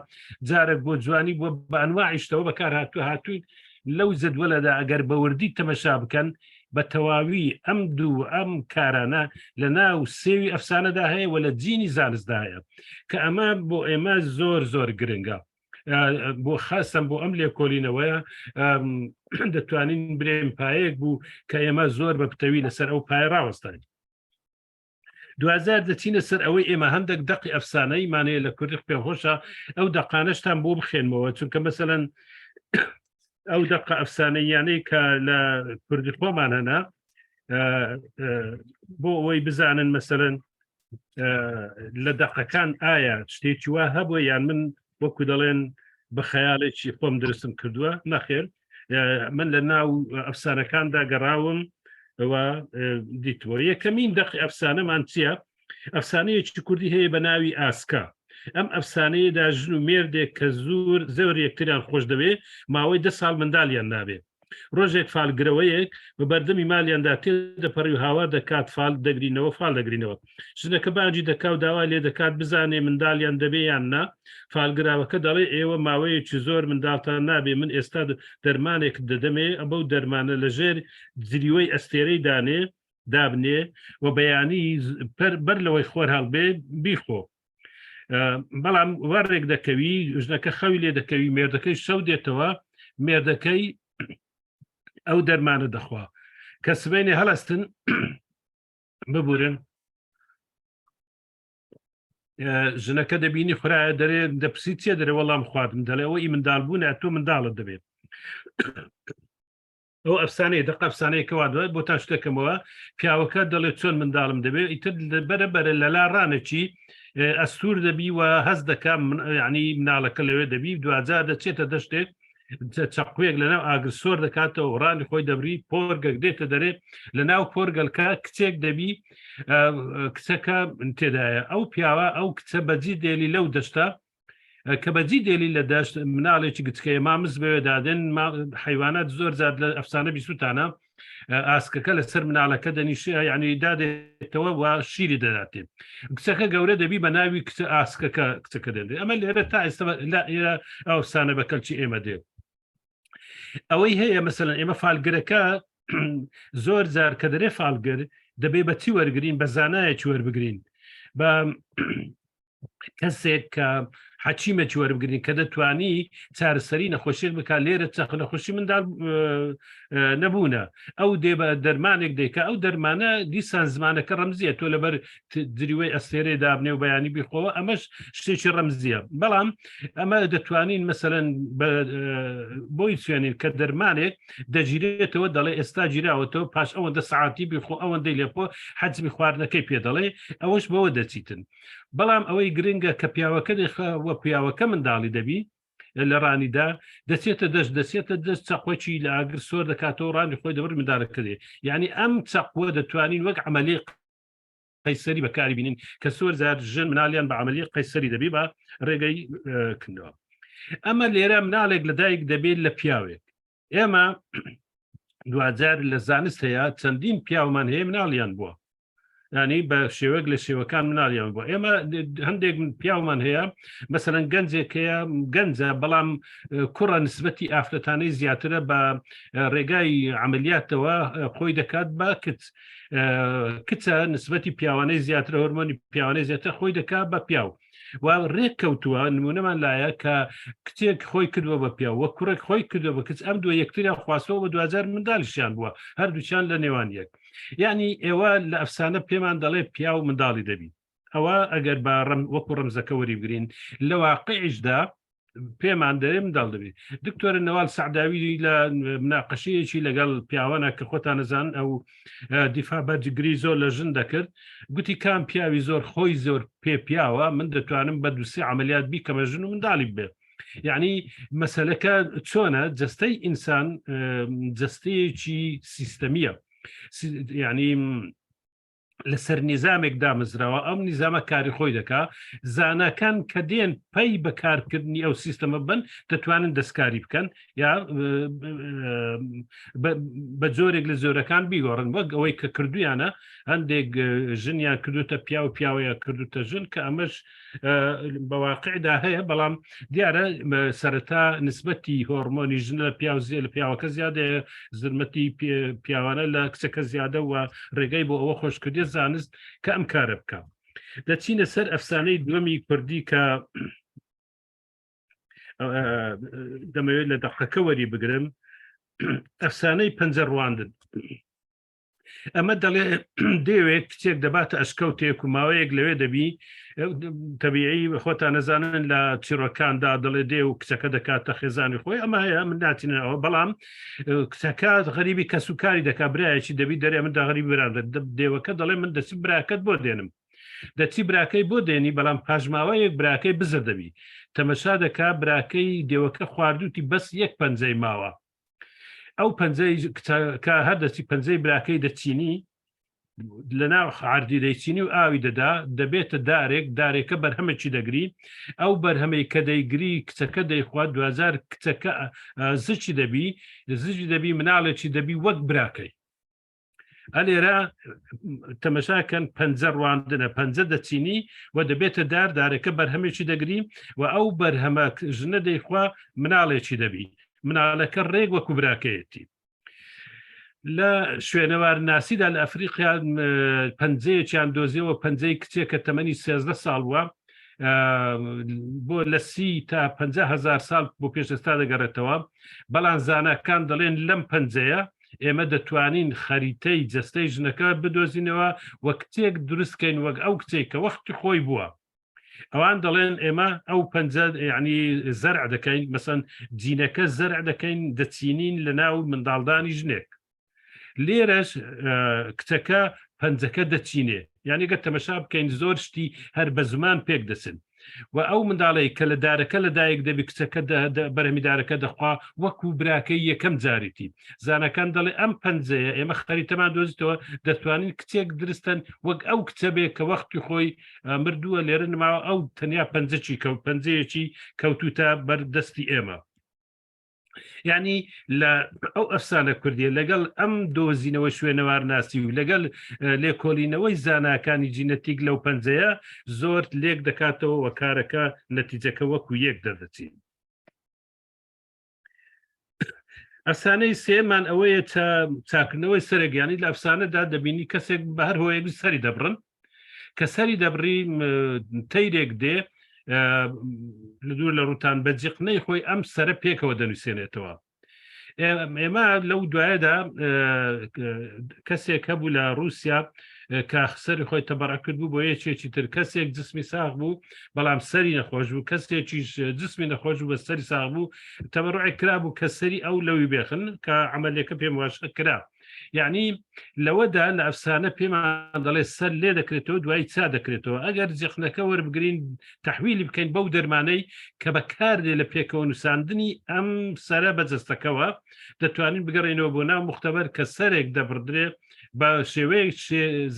جارێک بۆ جوانی بووە بە ئەنواعیشتەوە بەکار هاتووە هاتووین لەو جەدوەلەدا ئەگەر بەوردی تەمەشا بکەن بە تەواوی ئەم دوو ئەم کارانە لە ناو سێوی ئەفسانەدا هەیە و لە جینی زانستدا هەیە کە ئەمە بۆ ئێمە زۆر زۆر گرنگە بۆ خاستم بۆ ئەم لێکۆلینەوەیە دەتوانین برێن پایەک بوو کە ئێمە زۆر بە پتەوی لەسەر ئەو پای ڕاوەستاین دوازار دەچینە سەر ئەوەی ئێمە هەندێک دەقی ئەفسانەی مانەیە لە کوردی پێخۆشە ئەو دەقانەشتان بۆ بخێنمەوە چونکە مەسەەن ئەو دەقە ئەفسانەیانەی کە لە کوردی خۆمان هەنا بۆ ئەوەی بزانن مەسەرەن لە دەقەکان ئایا شتێکی وا هەبووە یان من وەکو دەڵێن بە خەیاڵێکی خۆم درستم کردووە نەخێر من لە ناو ئەفسانەکاندا گەڕاوم و دیتوە یەکەمین دەقی ئەفسانەمان چییە؟ ئەفسانەیەکی کوردی هەیە بە ناوی ئاسکا ئەم ئەفسانەیەدا ژن و مێردێک کە زۆر زۆر یەکتریان خۆش دەوێ ماوەی دە ساڵ منداڵیان نابێ ڕۆژێک فالگرەوەیەک بە بەردەمی مالیاندا تێدەپەڕی و هاوار دەکات فال دەگرینەوە فال دەگرینەوە ژنەکە بانگی دەکا و داوای لێ دەکات بزانێ منداڵیان دەبێ یان نا فالگراوەکە دەڵێ ئێوە ماوەیەکی زۆر منداڵتان نابێ من ئێستا دەرمانێکت دەدەمێ بەو دەرمانە لەژێر جریوەی ئەستێرەی دانێ دابنێ و بەیانی بەر لەوەی خۆر هەڵبێ بیخۆ بەڵام وەڕێک دەکەوی ژنەکە خەوی لێ دەکەوی مێردەکەی شەو دێتەوە مێردەکەی ئەو دەرمانە دەخوا کە سبینێ هەڵستن ببورن ژنەکە دەبینی خورایە دەرێ دەپسی چێ دەرێ وەڵام خواردم دەڵێ ئەوە ئی منداڵ بوون تۆ منداڵت دەبێت. ئەو ئەفسانەیە دەق ئەفسانەیە کەوا دوای بۆ تاش دەکەمەوە پیاوەکە دەڵێت چۆن منداڵم دەبێت ئیتر بەرە بەرە لەلا ڕانەچی ئەستور دەبی و هەست دەکا ینی مناڵەکە لەوێ دەبی دوجار دەچێتە دەشتێک چەقوێک لەناو ئاگر سۆر دەکاتەوە ڕانی خۆی دەبری پۆرگەک دێتە دەرێ لە ناو پۆرگەلکە کچێک دەبی کچەکە تێدایە ئەو پیاوە ئەو کچە بەجی دێلی لەو دەشتە کە بەجی دێلی لە دەشت مناڵێکی گچکەیە مامز بەوێ دادێن حیوانات زۆر زیاد لە ئەفسانە بیسوتانە ئاسکەکە لەسەر مناڵەکە دەنیش یعنی دادێتەوە و شیری دەداتێ کچەکە گەورە دەبی بە ناوی کچە ئاسکەکە کچەکە دەێت ئەمە لێرە تا ئێستا لە ئێرە ئەوسانە بە کەلکی ئێمە دێت ئەوەی هەیە مەسەن ئێمە فالگرەکە زۆر جار کە دەرێ فالگر دەبێ بە چی وەرگین بە زانایەکی وەربگرین بە کەسێک کە حەچیمەکی وەربگرین کە دەتوانی چارەسەری نەخۆشیێک بک لێرە چەخ نەخۆشی منداڵ نەبوونە ئەو دێ بە دەرمانێک دێکە ئەو دەرمانە دیسان زمانەکە ڕەمزیە تۆ لەبەر دریوەی ئەستێرەی دابنێ و بەیانی بیخۆوە ئەمەش شتێکی ڕەمزیە بەڵام ئەمە دەتوانین مەسەرەن بۆی سوێنین کە دەرمانێک دەگیرێتەوە دەڵێ ئێستا گیراوەتەوە پاش ئەوەندە سعاتی بیخۆ ئەوەندەی لێخۆ حەجمی خواردنەکەی پێ دەڵێ ئەوەش بەوە دەچیتن بەڵام ئەوەی گرنگە کە پیاوەکە دەخوا وە پیاوەکە منداڵی دەبی لە ڕانیدا دەچێتە دەست دەچێتە دەست چەقۆکی لە ئاگر سۆر دەکاتەوە ڕانی خۆی دەبڕ منداڵەکە دێ یعنی ئەم چەقوە دەتوانین وەک عملی قەیسەری بەکاری بینین کە زۆر جار ژن منالیان بە عملی قەیسەری دەبی بە ڕێگەی کردەوە ئەمە لێرە مناڵێک لەدایک دەبێت لە پیاوێک ئێمە دواجار لە زانست هەیە چەندین پیاومان هەیە مناڵیان بووە ینی بە شێوەک لە شێوەکان مناڵیان بووە ئێمە هەندێک پیاومان هەیە مەسەرەن گەنجێک هەیە گەنجە بەڵام کوڕە نسبەتی ئافرەتانەی زیاترە بە ڕێگای عملیاتەوە خۆی دەکات بە کچ کچە نسبەتی پیاوانەی زیاترە هۆرمۆنی پیاوانەی زیاتر خۆی دەکات بە پیاو و ڕێک کەوتووە نمونەمان لایە کە کچێک خۆی کردووە بە پیاو وە کوڕێک خۆی کردووە بە کچ ئەم دووە یەکتریان خواستەوە بە دوجار منداڵیشیان بووە هەردووچیان لە نێوان یەک یعنی ئێوە لە ئەفسانە پێمان دەڵێ پیاو منداڵی دەبی ئەوە ئەگەر بە ڕم وەکو ڕەمزەکە وەری بگرین لە واقعیشدا پێمان دەرێ منداڵ دەبێت دکتۆرە نەوال سەعداوی لە مناقەشەیەکی لەگەڵ پیاوانە کە خۆتان نەزان ئەو دیفاع بەرگری زۆر لە ژن دەکرد گوتی کام پیاوی زۆر خۆی زۆر پێ پیاوە من دەتوانم بە دوسێ عملیات بیکەمە ژن و منداڵی بێ یعنی مەسلەکە چۆنە جستەی ئینسان جستەیەکی سیستەمیە یعنی لەسەر نیزامێک دامەزراوە ئەم نیزامە کاری خۆی دەکا زاناکان کە دێن پەی بە کارکردنی ئەو سیستەمە بن دەتوانن دەستکاری بکەن یا بە جۆرێک لە زۆرەکان بیگۆڕن وەک ئەوەی کە کردویانە هەندێک ژنیان کردوتە پیا و پیاوەیە کردوتە ژن کە ئەمەش بە واقعدا هەیە بەڵام دیارە سەرەتا نسبەتی هۆرمۆنی ژن لە پیاو زیێ لە پیاوەکە زیادەیە زرمەتی پیاوانە لە کچەکە زیادە و ڕێگەی بۆ ئەوە خۆشکردێ زانست کە ئەم کارە بکە دەچینە سەر ئەفسانەی دووەمی کوردی کە دەمەوێت لە دەقەکە وەری بگرم ئەفسانەی پەنجە ڕواندن ئەمە دەڵێ دەیەوێت کچێک دەباتە ئەشکەوتێک و ماوەیەک لەوێ دەبی تەبیعی خۆتان نەزانن لە چیرۆکاندا دەڵێ دێ و کچەکە دەکاتە خێزانی خۆی ئەمە هەیە من ناچینەوە بەڵام کچەکە غەریبی کەس و کاری دەکا برایەکی دەبی دەرێ من داغری برام دێوەکە دەڵێ من دەچم براکەت بۆ دێنم دەچی براکەی بۆ دێنی بەڵام پاشماوەیەک براکەی بزر دەبی تەمەشا دەکا براکەی دێوەکە خواردوتی بەس یەک پەنجەی ماوە ئەو پەنجەی کە هەر دەچی پەنجەی براکەی دەچینی لەناو عردی دەیچینی و ئاوی دەدا دەبێتە دارێک دارێکە بەرهەمێکی دەگری ئەو بەرهەمەی کە دەیگری کچەکە دەیخوا دوجار کچەکە زچی دەبی زجی دەبی مناڵێکی دەبی وەک براکەی ئەلێرە تەمەشاکەن پەنجە ڕواندنە پەنجە دەچینی و دەبێتە دار دارەکە بەرهەمێکی دەگری و ئەو بەرهەمە ژنە دەیخوا مناڵێکی دەبی مناڵەکە ڕێک وەکو براکەیەتی لە شوێنەوار ناسیدا لە ئەفریقیا پەنجەیەکیان دۆزیەوە پەنجەی کچێک کە تەمەنی 13 ساڵ بووە بۆ لە سی تا 50 هزار ساڵ بۆ پێش ئێستا دەگەڕێتەوە بەڵام زاناکان دەڵێن لەم پەنجەیە ئێمە دەتوانین خەریتەی جەستەی ژنەکە بدۆزینەوە و کچێک دروستکەین وەک ئەو کچێک کە وەختی خۆی بووە. ئەوان دەڵێن ئێمە ئەو پەنجە یعنی زەرع دەکەین مەسەن جینەکە زەرع دەکەین دەچینین لە ناو منداڵدانی ژنێک لێرەش کچەکە پەنجەکە دەچینێ یعنی گە تەمەشا بکەین زۆر شتی هەر بە زمان پێک دەچن و ئەو منداڵەی کە لە دارەکە لە دایک دەبی کچەکە بەرهەمی دارەکە دەخوا وەکو براکەی یەکەم جاریتی زانەکان دەڵێ ئەم پەنجەیە ئێمە خەریتەمان دۆزیتەوە دەتوانین کچێک درستن وەک ئەو کچە بێ کە وەختی خۆی مردووە لێرە نماوە ئەو تەنیا پەنجەکی کەوت پەنجەیەکی کەوتوتە بەر دەستی ئێمە یعنی لە ئەو ئەفسانە کوردیە لەگەڵ ئەم دۆزینەوە شوێنەوارناسی و لەگەڵ لێکۆلینەوەی زاناکانی جینەتیک لەو پەنجەیە زۆر لێک دەکاتەوە وە کارەکە نەتیجەکە وەکو یەک دەردەچین. ئەفسانەی سێمان ئەوەیە چاکردنەوەی سەرگیانی لە ئەفسانەدا دەبینی کەسێک بە هەر هۆیەک سەری دەبڕن کە سەری دەبڕی تەیرێک دێ لە دوور لە ڕوتان بە جیقنەی خۆی ئەم سرە پێکەوە دەنووسێنێتەوە ئێمە لەو دوایەدا کەسێک هەبوو لە رووسیا کە سەری خۆی تەبەڕە کرد بوو بۆ یەکێکی تر کەسێک جسمی ساغ بوو بەڵام سەری نەخۆش بوو کەسێکیش جسمی نەخۆش بوو بە سەری ساغ بوو تەبەڕعێک کرا بوو کە سەری ئەو لەوی بێخن کە عملەکە پێم واشە کرا یعنی لەوەدا لە ئەفسانە پێمان دەڵێ سەر لێ دەکرێتەوە دوای چا دەکرێتەوە ئەگەر جیقنەکە وەربگرین تحویلی بکەین بەو دەرمانەی کە بەکاردێ لە پێکەوە نووساندنی ئەم سرە بە جەستەکەوە دەتوانین بگەڕێنەوە بۆ ناو مختبەر کە سەرێک دەبڕدرێ بە شێوەیەک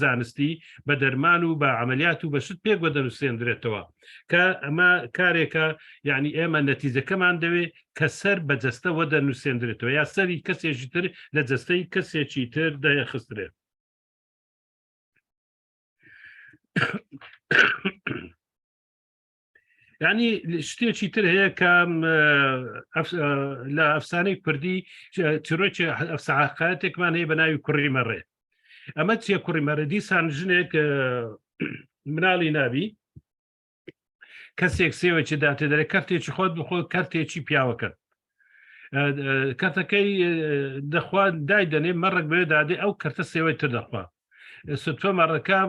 زانستی بە دەرمان و بە عملیات و بە شت پێک بە دەنووسێندرێتەوە کە ئەمە کارێکە یعنی ئێمە نەتیجەکەمان دەوێ کە سەر بە جەستە وە دەنووسێندرێتەوە یا سەری کەسێکی تر لە جەستەی کەسێکی تر دەخسترێت. ینی شتێکی تر هەیە کە لە ئەفسانەی کوردی چرۆکی ئەفساقاتێکمان هەیە بە ناوی کوڕی مەڕێ ئەمە چیە کوڕی مەڕێ دیسان ژنێک مناڵی نابی کەسێک سێوەکی داتێ دەرێ کەرتێکی خۆت بخۆ کەرتێکی پیاوەکەت کەرتەکەی دەخوا دای دەنێ مەڕک بێ دادێ ئەو کەرتە سێوەی تر دەخوا ستفە مەڕەکە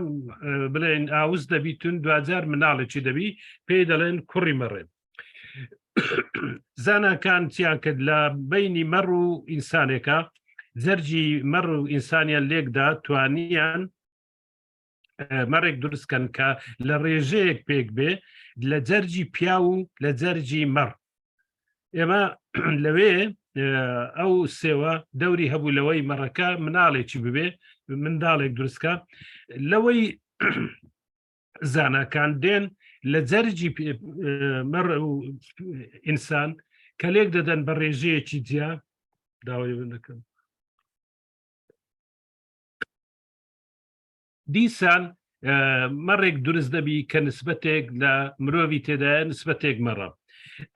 بڵێن ئاوس دەبیتون دوجار مناڵێکی دەبی پێی دەڵێن کوڕی مەڕێن زاناکان چیان کرد لە بینی مەڕ و ئینسانێکە جەرجی مەڕ و ئینسانیان لێکدا توانیان مەڕێک دروستکەن کە لە ڕێژەیەک پێک بێ لە جەرجی پیاو و لە جەرجی مەڕ ئێمە لەوێ ئەو سێوە دەوری هەبوو لەوەی مەڕەکە مناڵێکی ببێ منداڵێک دروستکە لەوەی زاناکان دێن لە جەرجی مەڕ ئینسان کە لێک دەدەن بە ڕێژەیەکی جیا داوای دەکەم دیسان مەڕێک دروست دەبی کە نسبەتێک لە مرۆڤی تێدایە نسبەتێک مەڕە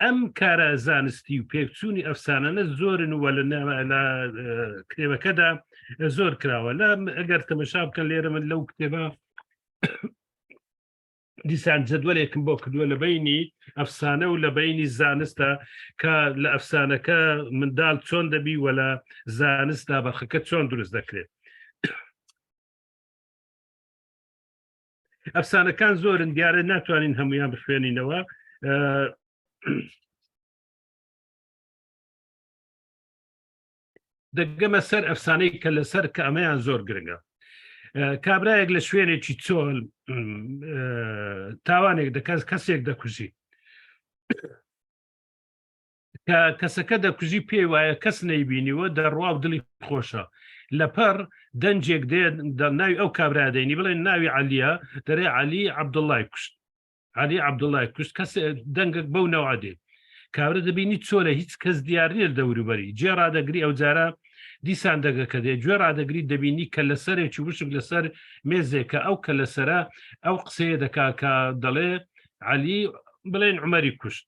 ئەم کارە زانستی و پێکچوونی ئەفسانانە زۆرن و لە کتێبەکەدا زۆر کراوە لە ئەگەر تەمەشا بکەن لێرە من لەو کتێبە دیسان جەدوەلێکم بۆ کردووە لە بینی ئەفسانە و لە بینی زانستە کە لە ئەفسانەکە منداڵ چۆن دەبی وە لە زانستدا بەرخەکە چۆن دروست دەکرێت ئەفسانەکان زۆرن دیارە ناتوانین هەمویان بخوێنینەوە دەگەمە سەر ئەفسانەی کە لەسەر کە ئەمەیان زۆر گرنگە کابراایەک لە شوێنێکی چۆل تاوانێک دەکەس کەسێک دەکوژی کە کەسەکە دەکوژی پێی وایە کەس نەیبینیوە دەڕوا و دڵی خۆشە لەپەر دەنجێک دێ ناوی ئەو کابرا دەینی بڵێن ناوی عەلیە دەرێ عەلی عەبدوڵای کوشت عەلی عەبدوڵای کوشت کەس دەنگێک بەو نەوە دێ کابرا دەبینی چۆلە هیچ کەس دیار نییە دەوروبەری جێ ڕادەگری ئەو جارە دیسان دەگەکە دێ گوێ ڕادەگری دەبینی کە لەسەرێکی وشک لەسەر مێزێکە ئەو کە لەسرە ئەو قسەیە دەکا کە دەڵێ عەلی بڵێن عمەری کوشت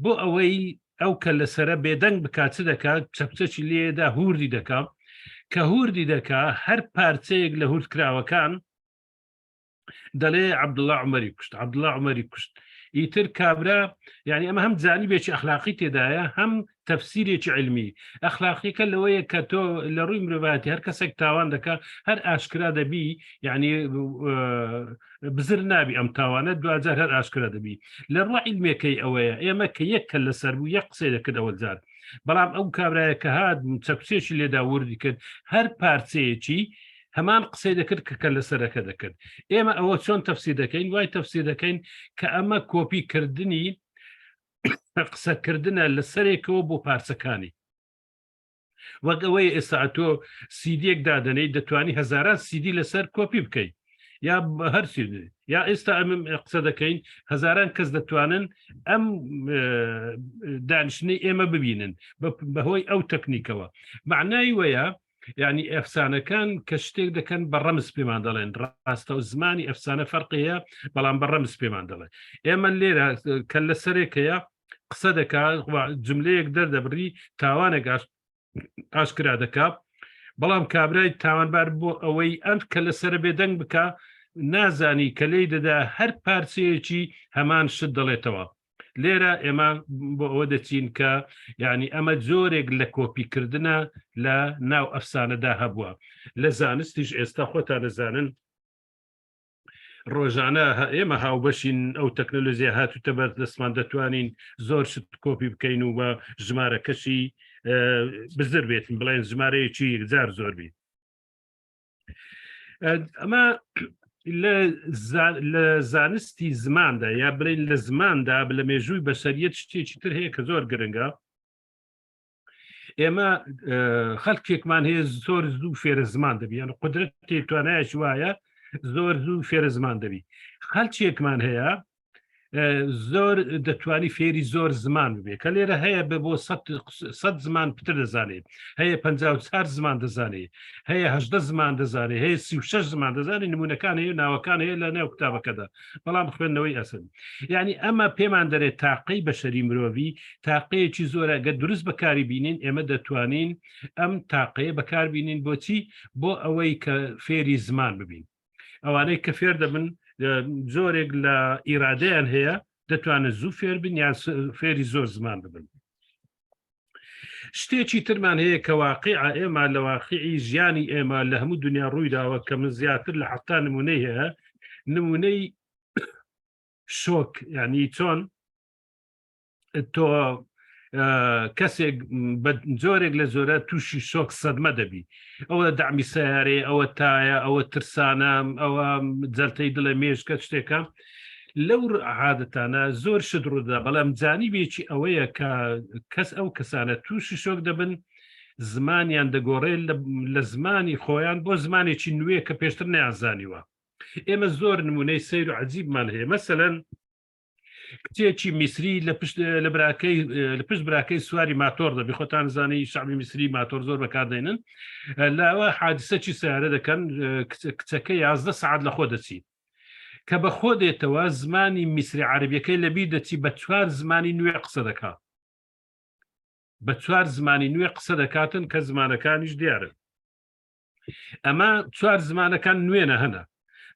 بۆ ئەوەی ئەو کە لەسرە بێدەنگ بکات چ دەکات چەپچەکی لێدا هوردی دەکا کە هوردی دەکا هەر پارچەیەک لە هوردکراوەکان دەڵێ عەبدوڵا عومەری کوشت عەبدوڵا عومەری کوشت. ئیتر کابرا یعنی ئەمە هەم جانیبێکی ئەخلاقی تێدایە هەم تەفسیرێکی علمی ئەخلاقیەکە لەوەیە کە تۆ لە ڕووی مرۆڤایەتی هەر کەسێک تاوان دەکا هەر ئاشکرا دەبی یعنی بزر نابی ئەم تاوانە دوجار هەر ئاشکرا دەبی لە ڕوە علمێکەی ئەوەیە ئێمە کە یەک کە لەسەر بوو یەک قسەی دەکرد ئەوە جار بەڵام ئەو کابرایە کە هات چەکچێکی لێدا وردی کرد هەر پارچەیەکی هەمان قسەی دەکرد کە کە لەسەرەکە دەکرد ئێمە ئەوە چۆن تەفسیر دەکەین وای تەفسیر دەکەین کە ئەمە کۆپی کردنی قسەکردنە لە سەرێکەوە بۆ پارچەکانی وەک ئەوەی ئێستا تۆ سیدیەک دادەنەی دەتوانی هەزاران سیدی لەسەر کۆپی بکەیت یا هەر یا ئێستا ئەم قسە دەکەین هەزاران کەس دەتوانن ئەم دانیشتنی ئێمە ببینن بەهۆی ئەو تەکنیکەوە معنای وەیە یعنی ئەفسانەکان کە شتێک دەکەن بە ڕەمز پێمان دەڵێن ڕاستە و زمانی ئەفسانە فەرقەیە بەڵام بە ڕەمز پێمان دەڵێن ئێمە لێرە کە لە سەرێکەیە قسە دەکات جملەیەک دەردەبڕی تاوانێک ئاشکرا دەکا بەڵام کابرای تاوانبار بۆ ئەوەی ئەم کە لەسرە بێدەنگ بکە نازانی کە لی دەدا هەر پارچەیەکی هەمان شت دەڵێتەوە لێرە ئێمە بۆ ئەوە دەچین کە یعنی ئەمە جۆرێک لە کۆپیکردنە لە ناو ئەفسانەدا هەبووە لە زانستیش ئێستا خۆتان دەزانن ڕۆژانە ئێمە هاوبەشین ئەو تەکنەلۆژیا هاتوتە بەر دەستمان دەتوانین زۆر شت کۆپی بکەین و بە ژمارەکەشی بزر بێتن بڵێن ژمارەیەکی یەکجار زۆر بیت ئەمە لە زانستی زماندا یا بڵین لە زماندا لە مێژووی بەسەریەت شتێکی تر هەیە کە زۆر گرنگە ئێمە خەڵکێکمان هەیە زۆر زوو فێرە زمان دەبی یان قدرەتی توانایەکی وایە زۆر زوو فێرە زمان دەبی خەلچێکمان هەیە زۆر دەتوانی فێری زۆر زمان ببێ کە لێرە هەیە بە بۆ سەد زمان پتر دەزانێت هەیە 54 زمان دەزانێت هەیە هەدە زمان دەزانێت هەیە 36 زمان دەزانێت نمونەکان هەیە ناوەکان هەیە لە نێو کتابەکەدا بەڵام خوێندنەوەی ئەسن یعنی ئەمە پێمان دەرێت تاقەی بەشەری مرۆڤی تاقەیەکی زۆرە گە دروست بەکاری بینین ئێمە دەتوانین ئەم تاقەیە بەکاربینین بۆچی بۆ ئەوەی کە فێری زمان ببین ئەوانەی کە فێر دەبن زۆرێک لە ئیرادەیان هەیە دەتوانن زوو فێر بن یان فێری زۆر زمان ببن شتێکی ترمان هەیە کە واقع ئێمە لە واقعی ژیانی ئێمە لە هەموو دنیا ڕوویداوە کە من زیاتر لە حتا نمونەی هەیە نمونەی شۆک یعنی چۆن تۆ کەسێک بە جۆرێک لە زۆرە تووشی شۆک سەدمە دەبی ئەوە دەعمی سیارێ ئەوە تایە ئەوە ترسانە ئەوە جەلتەی دڵێ مێشکە شتێکە لەو عادەتانە زۆر شت ڕوودا بەڵام جانیبێکی ئەوەیە کە کەس ئەو کەسانە تووشی شۆک دەبن زمانیان دەگۆڕێت لە زمانی خۆیان بۆ زمانێکی نوێ کە پێشتر نیانزانیوە ئێمە زۆر نمونەی سیر و عجیبمان هەیە مەسەەن کچێکی میسری لە پشت لە براکەی لە پشت براکەی سواری ماتۆر دەبی خۆتان زانی شعبی میسری ماتۆر زۆر بەکاردێنن لاوە حادیسەکی سیارە دەکەن کچەکە 11 سعات لە خۆ دەچی کە بە خۆ دێتەوە زمانی میسری عربیەکەی لەبی دەچی بە چوار زمانی نوێ قسە دەکات بە چوار زمانی نوێ قسە دەکاتن کە زمانەکانیش دیارن ئەمە چوار زمانەکان نوێنە هەنە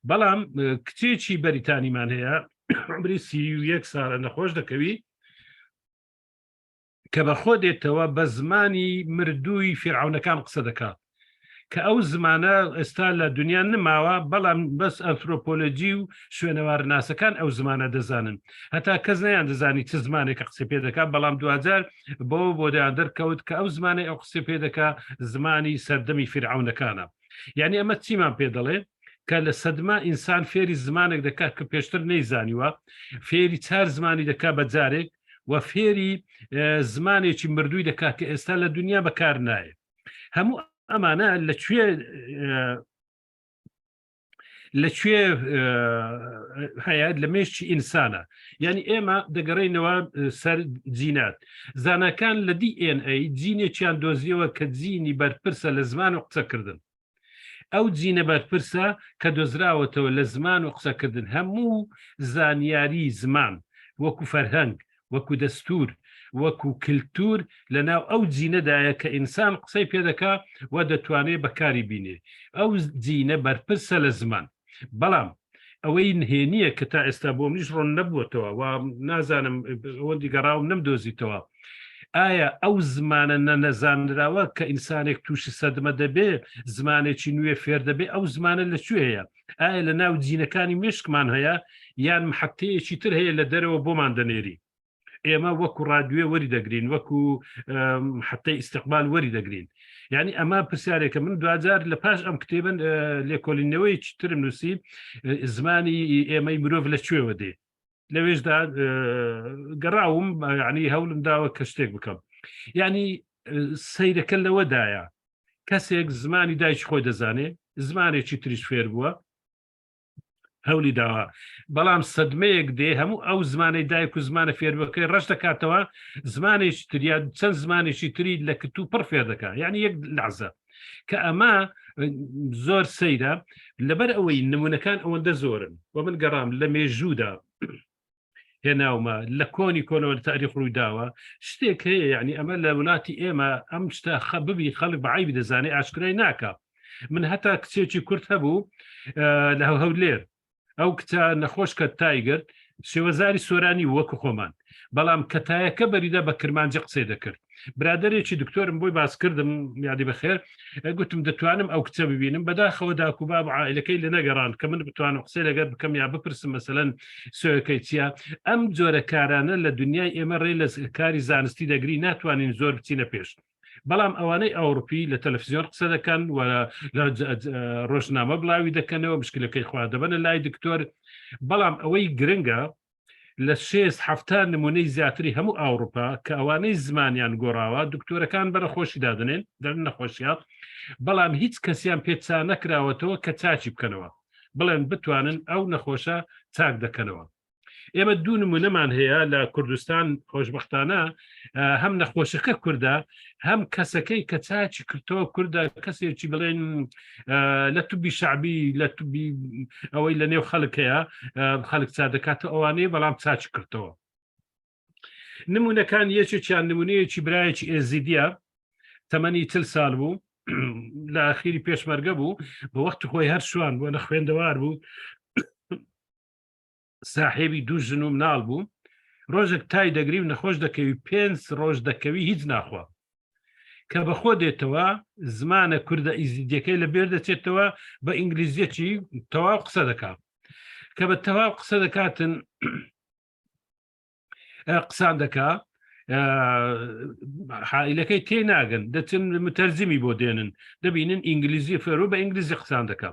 بەڵام کچێکی بەریتانیمان هەیە عمری 31 ساڵە نەخۆش دەکەوی کە بەخۆ دێتەوە بە زمانی مردووی فیرعونەکان قسە دەکات کە ئەو زمانە ئێستا لە دنیا نماوە بەڵام بەس ئەنترۆپۆلۆجی و شوێنەوارناسەکان ئەو زمانە دەزانن هەتا کەس نیان دەزانی چ زمانێکە قسە پێ دەکات بەڵام دواجار بەوە بۆ دەیان دەرکەوت کە ئەو زمانەی ئەو قسە پێ دەکا زمانی سەردەمی فیرعەونەکانە یعنی ئەمە چیمان پێ دەڵێ کە لە سەدما ئینسان فێری زمانێک دەکات کە پێشتر نەیزانیوە فێری چار زمانی دەکا بە جارێک و فێری زمانێکی مردووی دەکات کە ئێستا لە دنیا بەکار نایە هەموو ئەمانە لە کوێ لە کوێ هەیە لە مێشکی ئینسانە یعنی ئێمە دەگەڕینەوە سەر جینات زاناکان لە DNA جینێکیان دۆزیەوە کە جینی بەرپرسە لە زمان و قسەکردن ئەو جینە بەرپرسە کە دۆزراوەتەوە لە زمان و قسەکردن هەموو زانیاری زمان وەکو فەرهەنگ وەکو دەستور وەکو کلتور لەناو ئەو جینەدایە کە ئینسان قسەی پێدەکا و دەتوانێ بەکاری بینێ ئەو جینە بەرپرسە لە زمان بەڵام. ئەوەی نهێنیە کە تا ئێستا بۆ منیش ڕۆن نەبووەتەوە و نازانم ئەوەندی گەڕاوم نەمدۆزیتەوە ئایا ئەو زمانە نەنەزانراوە کە ئینسانێک تووشی سەدمە دەبێ زمانێکی نوێ فێر دەبێ ئەو زمانە لە کوێیە ئایا لە ناو جینەکانی مشکمان هەیە یان محەتەیەکی تر هەیە لە دەرەوە بۆمان دەنێری ئێمە وەکو ڕادوێ وەری دەگرین وەکو حتەی ئیسیقبال وەری دەگرین یعنی ئەمە پرسیارێکە من دوجار لە پاش ئەم کتێبن لێکۆلینەوەیەکی ترم نووسی زمانی ئێمەی مرۆڤ لە کوێوە دێ لەوێشدا گەڕاوم ینی هەوڵم داوە کە شتێک بکەم یعنی سەیرەکە لەوەدایە کەسێک زمانی دایکی خۆی دەزانێ زمانێکی تریش فێر بووە هەولی داوە بەڵام سەدمەیەک دێ هەموو ئەو زمانەی دایک و زمانە فێربەکەی ڕەش دەکاتەوە زمانێکی تریا چەند زمانێکی تری لە کت و پڕ فێر دەکات یعنی یەک لەعزە کە ئەمە زۆر سەیرە لەبەر ئەوەی نمونەکان ئەوەندە زۆرن و من گەڕام لە مێژوودا هێناومە لە کۆنی کۆنەوە لە تاریخ ڕووی داوە شتێک هەیە یعنی ئەمە لە وڵاتی ئێمە ئەم شتە خە ببی خەڵک بە عیبی دەزانێ ئاشکرای ناکە من هەتا کچێکی کورت هەبوو لە هەولێر ئەو کچە نەخۆش کە تایگرت شێوەزاری سۆرانی وەکو خۆمان بەڵام کە تایەکە بەریدا بە کرمانجی قسەی دەکرد برادێکی دکتۆرم بۆی باس کردم یادی بەخێر گوتم دەتوانم ئەو کچە ببینم بەداخەوە داک و باب عائلەکەی لە نەگەڕان کە من بتوانم قسەی لەگەر بکەم یا بپرسم مەسەلەن سۆیەکەی چییە ئەم جۆرە کارانە لە دنیای ئێمە ڕێ لە کاری زانستی دەگری ناتوانین زۆر بچینە پێش بەڵام ئەوانەی ئەوروپی لە تەلەفزیۆن قسە دەکەن و لە ڕۆژنامە بڵاوی دەکەنەوە مشکلەکەی خوا دەبەنە لای دکتۆر بەڵام ئەوەی گرنگە لە شێست حەفتا نمونەی زیاتری هەموو ئاوروپا کە ئەوانەی زمانیان گۆڕاوە دکتۆرەکان بە نەخۆشی دادنێن دەن نەخۆشیە بەڵام هیچ کەسیان پێچا نەکراوەتەوە کە چاچی بکەنەوە بڵێن بتوانن ئەو نەخۆشە چاک دەکەنەوە ئێمە دوو نمونەمان هەیە لە کوردستان خۆشببختانە هەم نەخۆشەکە کوردە هەم کەسەکەی کە چاچی کردەوە کوردە کەسێکی بڵێن لە توبی شعبی لە توبی ئەوەی لە نێو خەڵک هەیە خەڵک چا دەکاتەوە ئەوانەیە بەڵام چاچی کردەوە نمونەکان یەکێکیان نمونەیەکی برایەکی ئێزیدیە تەمەنی چل سال بوو لە ئاخیری پێشمەرگە بوو بە وەختی خۆی هەر شوان بووە نە خوێندەوار بوو ساحێبی دوو ژن و مناڵ بوو ڕۆژێک تای دەگری و نەخۆش دەکەوی پێنج ڕۆژ دەکەوی هیچ ناخوا کە بەخۆ دێتەوە زمانە کوردە ئیزیدیەکەی لە بێر دەچێتەوە بە ئینگلیزیەکی تەواو قسە دەکات کە بە تەواو قسە دەکاتن قسان دەکا حائلەکەی تێ ناگەن دەچن متەرجمی بۆ دێنن دەبینن ئینگلیزی فێرو بە ئینگلیزی قسان دەکا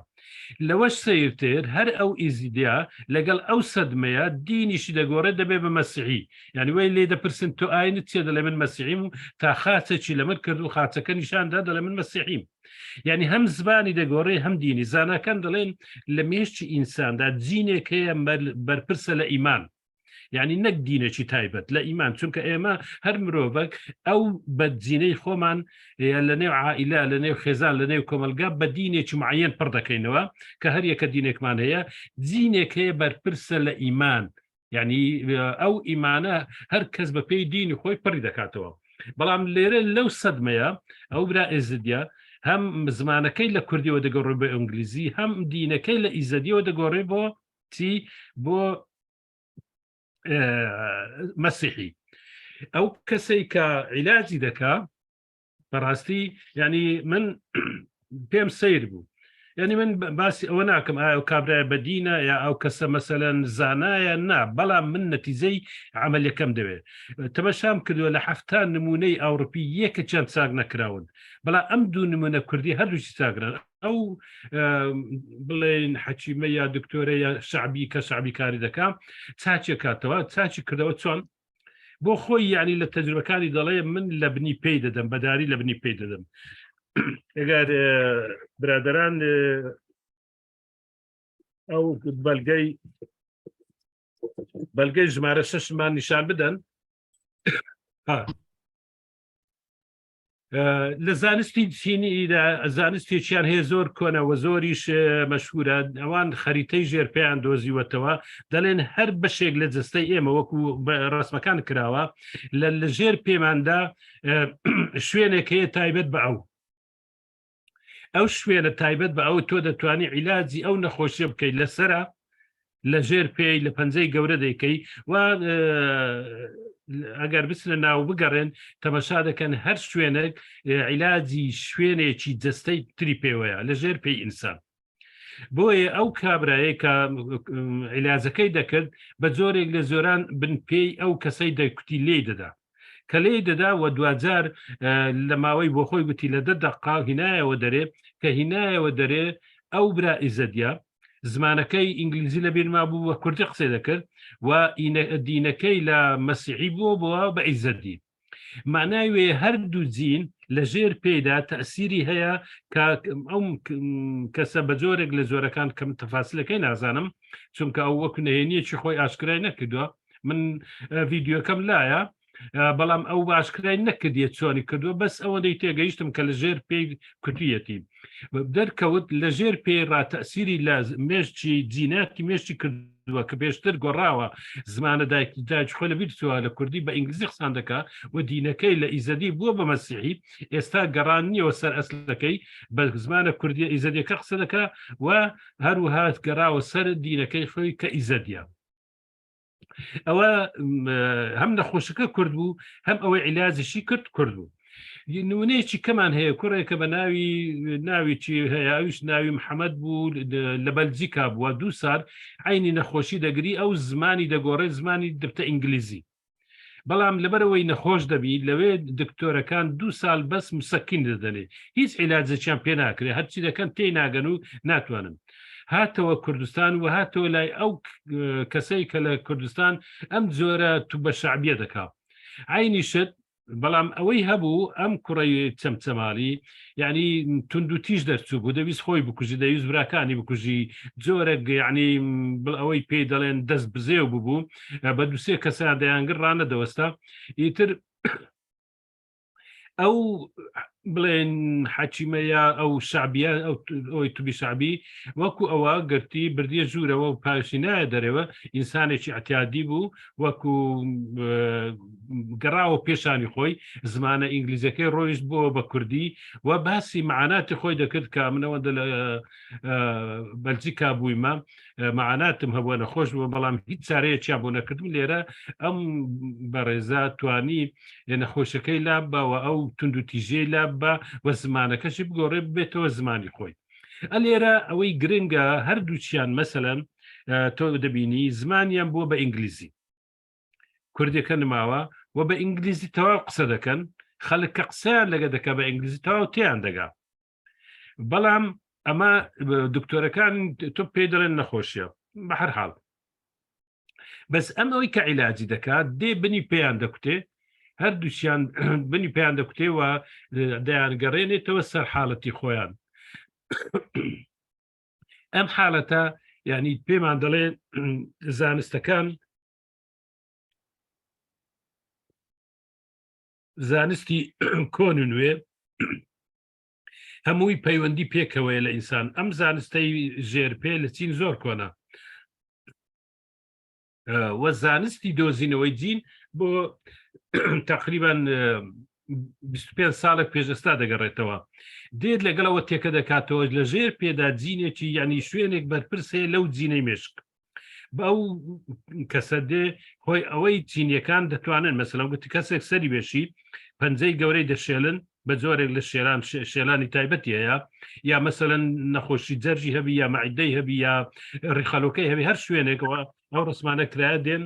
لەوەش سیرتر هەر ئەو ئیزیدیا لەگەڵ ئەو سەدمەیە دینیشی دەگۆڕێت دەبێ بە مەسیحی یعنی وی لێ دەپرسن تۆ ئاینت چێ دەڵێ من مەسیحیم و تا خاچێکی لە من کرد و خاچەکە نیشاندا دەڵێ من مەسیحیم یعنی هەم زبانی دەگۆڕێ هەم دینی زاناکان دەڵێن لە مێشکی ئینساندا جینێک هەیە بەرپرسە لە ئیمان یعنی نەک دینێکی تایبەت لە ئیمان چونکە ئێمە هەر مرۆڤک ئەو بەدجینەی خۆمان لە نێو عائلە لە نێو خێزان لە نێو کۆمەلگا بە دینێکی معەن پڕ دەکەینەوە کە هەر یەکە دینێکمان هەیە جینێک هەیە بەرپرسە لە ئیمان یعنی ئەو ئیمانە هەر کەس بە پێی دینی خۆی پڕی دەکاتەوە بەڵام لێرە لەو سەدمەیە ئەو برا ئێزدیە هەم زمانەکەی لە کوردیەوە دەگەڕێ بە ئینگلیزی هەم دینەکەی لە ئیزەدیەوە دەگۆڕێ بۆ چی بۆ مەسیحی ئەو کەسەی کە عیلاجی دەکا بەڕاستی ینی من پێم سیر بوو یعنی من باسی ئەوە ناکەم ئایا و کابرای بەدینە یا ئەو کەسە مەسەەن زانایە نا بەڵام من نەتیجەی عملیەکەم دەوێت تەمەشام کردووە لە هەفتا نمونەی ئەوروپی یەکە چەند چاک نەکراون بەڵام ئەم دوو نمونە کوردی هەردووچی چاکران ئەو بڵێن حەچیمە یا دکتۆرە یا شعبی کە شعبی کاری دەکا چاچێ کاتەوە چاچی کردەوە چۆن بۆ خۆی یعنی لە تەجربەکانی دەڵێ من لە بنی پێی دەدەم بەداری لە بنی پێی دەدەم ئەگەر برادران ئەو بەلگەی بەلگەی ژمارە شەشمان نیشان بدەن لە زانستی چینیدا زانستێکیان هەیە زۆر کۆنەوە زۆریش مەشهورە ئەوان خەریتەی ژێر پێیان دۆزیوەتەوە دەڵێن هەر بەشێک لە جستەی ئێمە وەکو ڕسمەکان کراوە لە لە ژێر پێماندا شوێنێک هەیە تایبەت بە ئەو ئەو شوێنە تایبەت بە ئەو تۆ دەتوانی عیلاجی ئەو نەخۆشیە بکەیت لەسرە. لە ژێر پێی لە پەنجەی گەورە دەیکەی و ئەگەر بچنە ناو بگەڕێن تەمەشا دەکەن هەر شوێنێک عیلاجی شوێنێکی جەستەی تری پێوەیە لە ژێر پێی ئینسان. بۆیە ئەو کابرایە کە عیلاجەکەی دەکرد بە جۆرێک لە زۆران بن پێی ئەو کەسەی دەکوتی لێی دەدا کە لێی دەدا و دواجار لە ماوەی بۆ خۆی گوتی لە دە دەقا هینایەوە دەرێ کە هینایەوە دەرێ ئەو برا ئیزەدیە زمانەکەی ئینگلیزی لە بیرما بوو بە کوردی قسەی دەکرد و دینەکەی لە مەسیحی بووە بووە بە ئیزەدی معنای وێ هەردوو جین لە ژێر پێیدا تەسیری هەیە کە ئەو کەسە بە جۆرێک لە جۆرەکان کەم تەفاسلەکەی نازانم چونکە ئەو وەکو نهێنیەکی خۆی ئاشکرای نەکردووە من ڤیددیوەکەم لایە بەڵام ئەو باشکرای نەکردیە چۆنی کردووە بەس ئەوەندەی تێگەیشتم کە لە ژێر پێی کوتیەتی دەرکەوت لە ژێر پێی ڕاتەسیری لە مێشکی جیناتی مێشکی کردووە کە پێشتر گۆڕاوە زمانە دایکی دایک خۆی لە بیرچووە لە کوردی بە ئینگلیزی قسان دەکا و دینەکەی لە ئیزەدی بووە بە مەسیحی ئێستا گەڕان نییەوە سەر ئەسلەکەی بە زمانە کوردیە ئیزەدیەکە قسە دەکا و هەروەها گەڕاوە سەر دینەکەی خۆی کە ئیزەدیە. ئەوە هەم نەخۆشەکە کورد بوو هەم ئەوەی عیلاجیشی کرد کورد بوو نمونەیەکی کەمان هەیە کوڕێکە بە ناوی ناویی هەیە ئەویش ناوی محەممەد بوو لە بەلجیکا بووە دوو سال عینی نەخۆشی دەگری ئەو زمانی دەگۆڕێت زمانی دەبتە ئینگلیزی بەڵام لەبەرئەوەی نەخۆش دەبی لەوێ دکتۆرەکان دوو سال بەس مسەکین دەدەنێ هیچ عیلاجێکیان پێ ناکرێ هەرچی دەکەن تێی ناگەن و ناتوانن هاتەوە کوردستان و هاتەوە لای ئەو کەسەی کە لە کوردستان ئەم جۆرە تو بە شعبیە دەکا عینی شت بەڵام ئەوەی هەبوو ئەم کوڕی چەمچەماڵی یعنی تونند و تیژ دەرچوو بوو دەویست خۆی بکوژی دەویست براکانی بکوژی جۆرە یعنی بڵ ئەوەی پێی دەڵێن دەست بزێو ببوو بە دوسێ کەسیان دەیانگر ڕانەدەوەستا ئیتر ئەو بڵێن حەچیمەیە ئەو شعبیە ئەو ئەوی توبی شعبی وەکو ئەوە گرتی بردیە ژوورەوە و پاشی نایە دەرەوە ئینسانێکی ئەتیادی بوو وەکو گەڕاوە پێشانی خۆی زمانە ئینگلیزەکەی ڕۆیشت بۆ بە کوردی و باسی معاناتی خۆی دەکرد کە منەوەندە لە بەلجیکا بوویمە معاناتم هەبووە نەخۆش بووە بەڵام هیچ چارەیەکیان بۆ نەکردم لێرە ئەم بەڕێزە توانی نەخۆشەکەی لا بە و ئەو تونند و تیژەی لا بە و زمانەکەشی بگۆڕێ ببێتەوە زمانی خۆی ئەلێرە ئەوەی گرنگە هەردووچیان مەسەەن تۆ دەبینی زمانیان بووە بە ئینگلیزی کوردەکە نماوە و بە ئینگلیزی تەواو قسە دەکەن خەڵک کە قسەیان لەگە دەکە بە ئینگلیزی تەواو تیان دەگا بەڵام ئەمە دکتۆرەکان تۆ پێی دەڵێن نەخۆشیە بە هەر حاڵ بەس ئەم ئەوەی کە عیلاجی دەکات دێ بنی پێیان دەکوتێ هەردووچیان بنی پێیان دەکوتێ و دەیانگەڕێنێتەوە سەر حاڵەتی خۆیان ئەم حاڵەتە یعنی پێمان دەڵێ زانستەکان زانستی کۆن و نوێ هەمووی پەیوەندی پێکەوەیە لە ئینسان ئەم زانستەی ژێرپێ لە چین زۆر کۆنە وە زانستی دۆزینەوەی جین بۆ تقریبان 25 ساڵێک پێش ئێستا دەگەڕێتەوە دێت لەگەڵەوە تێکە دەکاتەوە لە ژێر پێدا جینێکی یعنی شوێنێک بەرپرس هەیە لەو جینەی مێشک ئەو کەسە دێ هۆی ئەوەی چینیەکان دەتوانن مەسەلەن گوتی کەسێک سەری بێشی پەنجەی گەورەی دەشێلن بە جۆرێک لە شێران شێلانی تایبەتی هەیە یا مەسەلەن نەخۆشی جەرجی هەبی یا مەعیدەی هەبی یا ڕیخەلۆکەی هەبی هەر شوێنێکەوە ئەو ڕسمانە کرایە دێن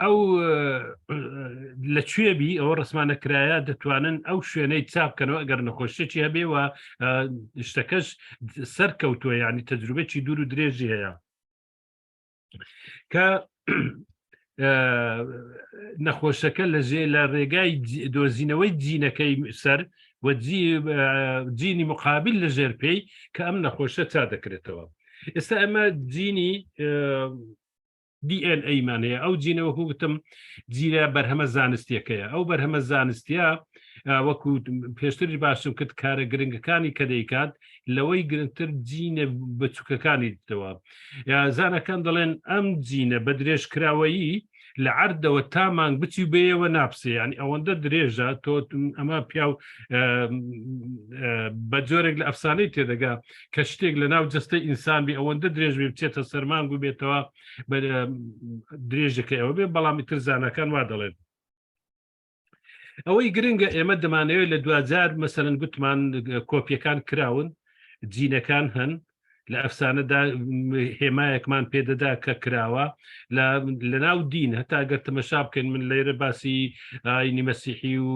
ئەو لە کوێ بی ئەوە ڕسمانە کرایە دەتوانن ئەو شوێنەی چاپکەنەوە ئەگەر نەخۆشیێکی هەبێ و شتەکەش سەرکەوتووە یعنی تەجروبەی دوور و درێژی هەیە کە نەخۆشەکە لە ژێ لە ڕێگای دۆزینەوەی جینەکەی سەر و جینی مقابل لە ژێر پێی کە ئەم نەخۆشە چا دەکرێتەوە ئێستا ئەمە جینی DNA مان هەیە ئەو جینە وەکو گوتم جینە بەرهەمە زانستیەکەیە ئەو بەرهەمە زانستیە وەکو پێشتری باسم کرد کارە گرنگەکانی کە دەیکات لەوەی گرنگتر جینە بچووکەکانی دیتەوە یا زانەکان دەڵێن ئەم جینە بە درێژکراوەیی لە عەردەوە تا مانگ بچی بێیەوە ناپسێ ینی ئەوەندە درێژە تۆ ئەمە پیاو بە جۆرێک لە ئەفسانەی تێدەگا کە شتێک لە ناو جستەی ئینسان بی ئەوەندە درێژ بێ بچێتە سەرمانگ و بێتەوە درێژەکەی ئەوە بێ بەڵام ئیتر زانەکان وا دەڵێن ئەوەی گرنگە ئێمە دەمانەوێت لە دواجار مەسەرەن گوتمان کۆپیەکان کراون جینەکان هەن لە ئەفسانەدا هێمایەکمان پێدەدا کە کراوە لە ناو دین هەتا گەر تەمەشا بکەین من لێرە باسی ئاینی مەسیحی و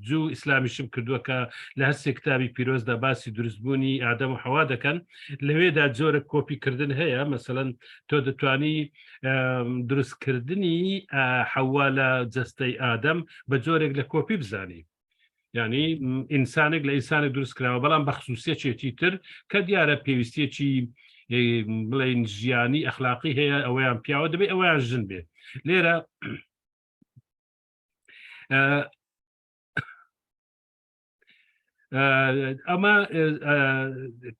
جوو ئیسلامیشم کردووە کە لە هەرسێ کتابی پیرۆزدا باسی دروستبوونی ئادەم و حەوا دەکەن لەوێدا جۆرە کۆپیکردن هەیە مەسەەن تۆ دەتوانی دروستکردنی حەوا لە جەستەی ئادەم بە جۆرێک لە کۆپی بزانی یعنی ئینسانێک لە ئینسانێک دروست کراوە بەڵام بە خصوصیەکی تر کە دیارە پێویستیەکی بڵین ژیانی ئەخلاقی هەیە ئەوەیان پیاوە دەبێت ئەویان ژن بێ لێرە ئەمە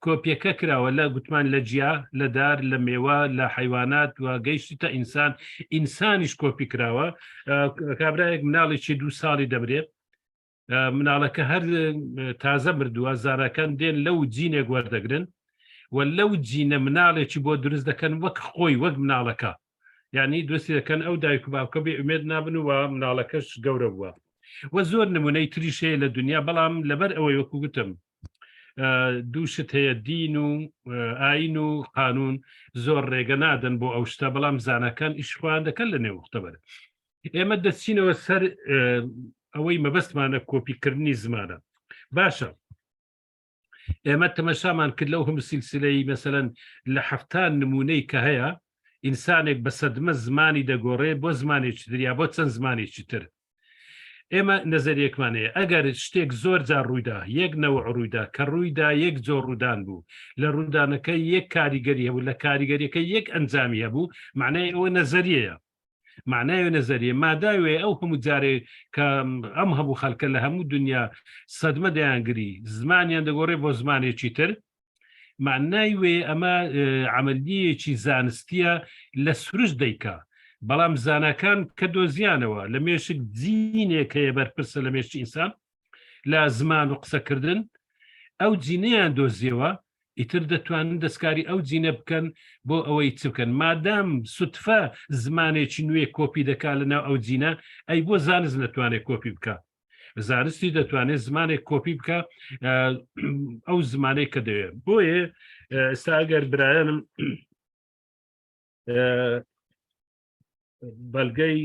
کۆپیەکە کراوە لە گوتمان لە جیا لە دار لە مێوە لە حیوانات و گەیشتە ئینسان ئینسانیش کۆپی کراوە کابراایەک مناڵێکی دوو ساڵی دەمرێت مناڵەکە هەر تازە مردووە زارەکان دێن لەو جینێک وەردەگرن و لەو جینە مناڵێکی بۆ دروست دەکەن وەک خۆی وەک مناڵەکە یعنی درستی دەکەن ئەو دایک و باوکە بێ ئومێد نابن و مناڵەکەش گەورە بووە و زۆر نمونەی تریش هەیە لە دنیا بەڵام لەبەر ئەوەی وەکو گوتم دوو شت هەیە دین و ئاین و قانون زۆر ڕێگە نادەن بۆ ئەو شتە بەڵام زانەکان ئیشخوان دەکەن لە نێو مختبەر ئێمە دەچینەوە سەر ئەوەی مەبەستمانە کۆپیکردنی زمانە باشە ئێمە تەمەشامان کرد لەو هەموو سیلسلەی مەسەلەن لە هەفتان نمونەی کە هەیە ئینسانێک بە سەدمە زمانی دەگۆڕێ بۆ زمانێکی تر یا بۆ چەند زمانێکی تر ئێمە نەزەریەکمان هەیە ئەگەر شتێک زۆر جار ڕوویدا یەک نەوە ڕوویدا کە ڕوویدا یەک جۆر ڕوودان بوو لە ڕوودانەکە یەک کاریگەری هەبوو لە کاریگەریەکە یەک ئەنجامی هەبوو معنای ئەوە نەزەریەیە معنای نەزەریە ماداوێ ئەو هەموو جارێ کە ئەم هەموو خەلکە لە هەموو دنیا سەدمە دەیانگری زمانیان دەگۆڕێ بۆ زمانێکی تر معنای وێ ئەمە عملیەکی زانستیە لە سروش دەیکا بەڵام زاناکان کە دۆزیانەوە لە مێشک جینێک هەیە بەرپرسە لە مێشکی ئینسان لە زمان و قسەکردن ئەو جینەیان دۆزیەوە ئیتر دەتوانن دەستکاری ئەو جینە بکەن بۆ ئەوەی چ بکەن مادام سوتفە زمانێکی نوێ کۆپی دەکا لە ناو ئەو جینە ئەی بۆ زانست نەتوانێت کۆپی بکە زانستی دەتوانێت زمانێک کۆپی بکە ئەو زمانێک کە دەوێت بۆیە ئێستا ئەگەر برایانم بەلگەی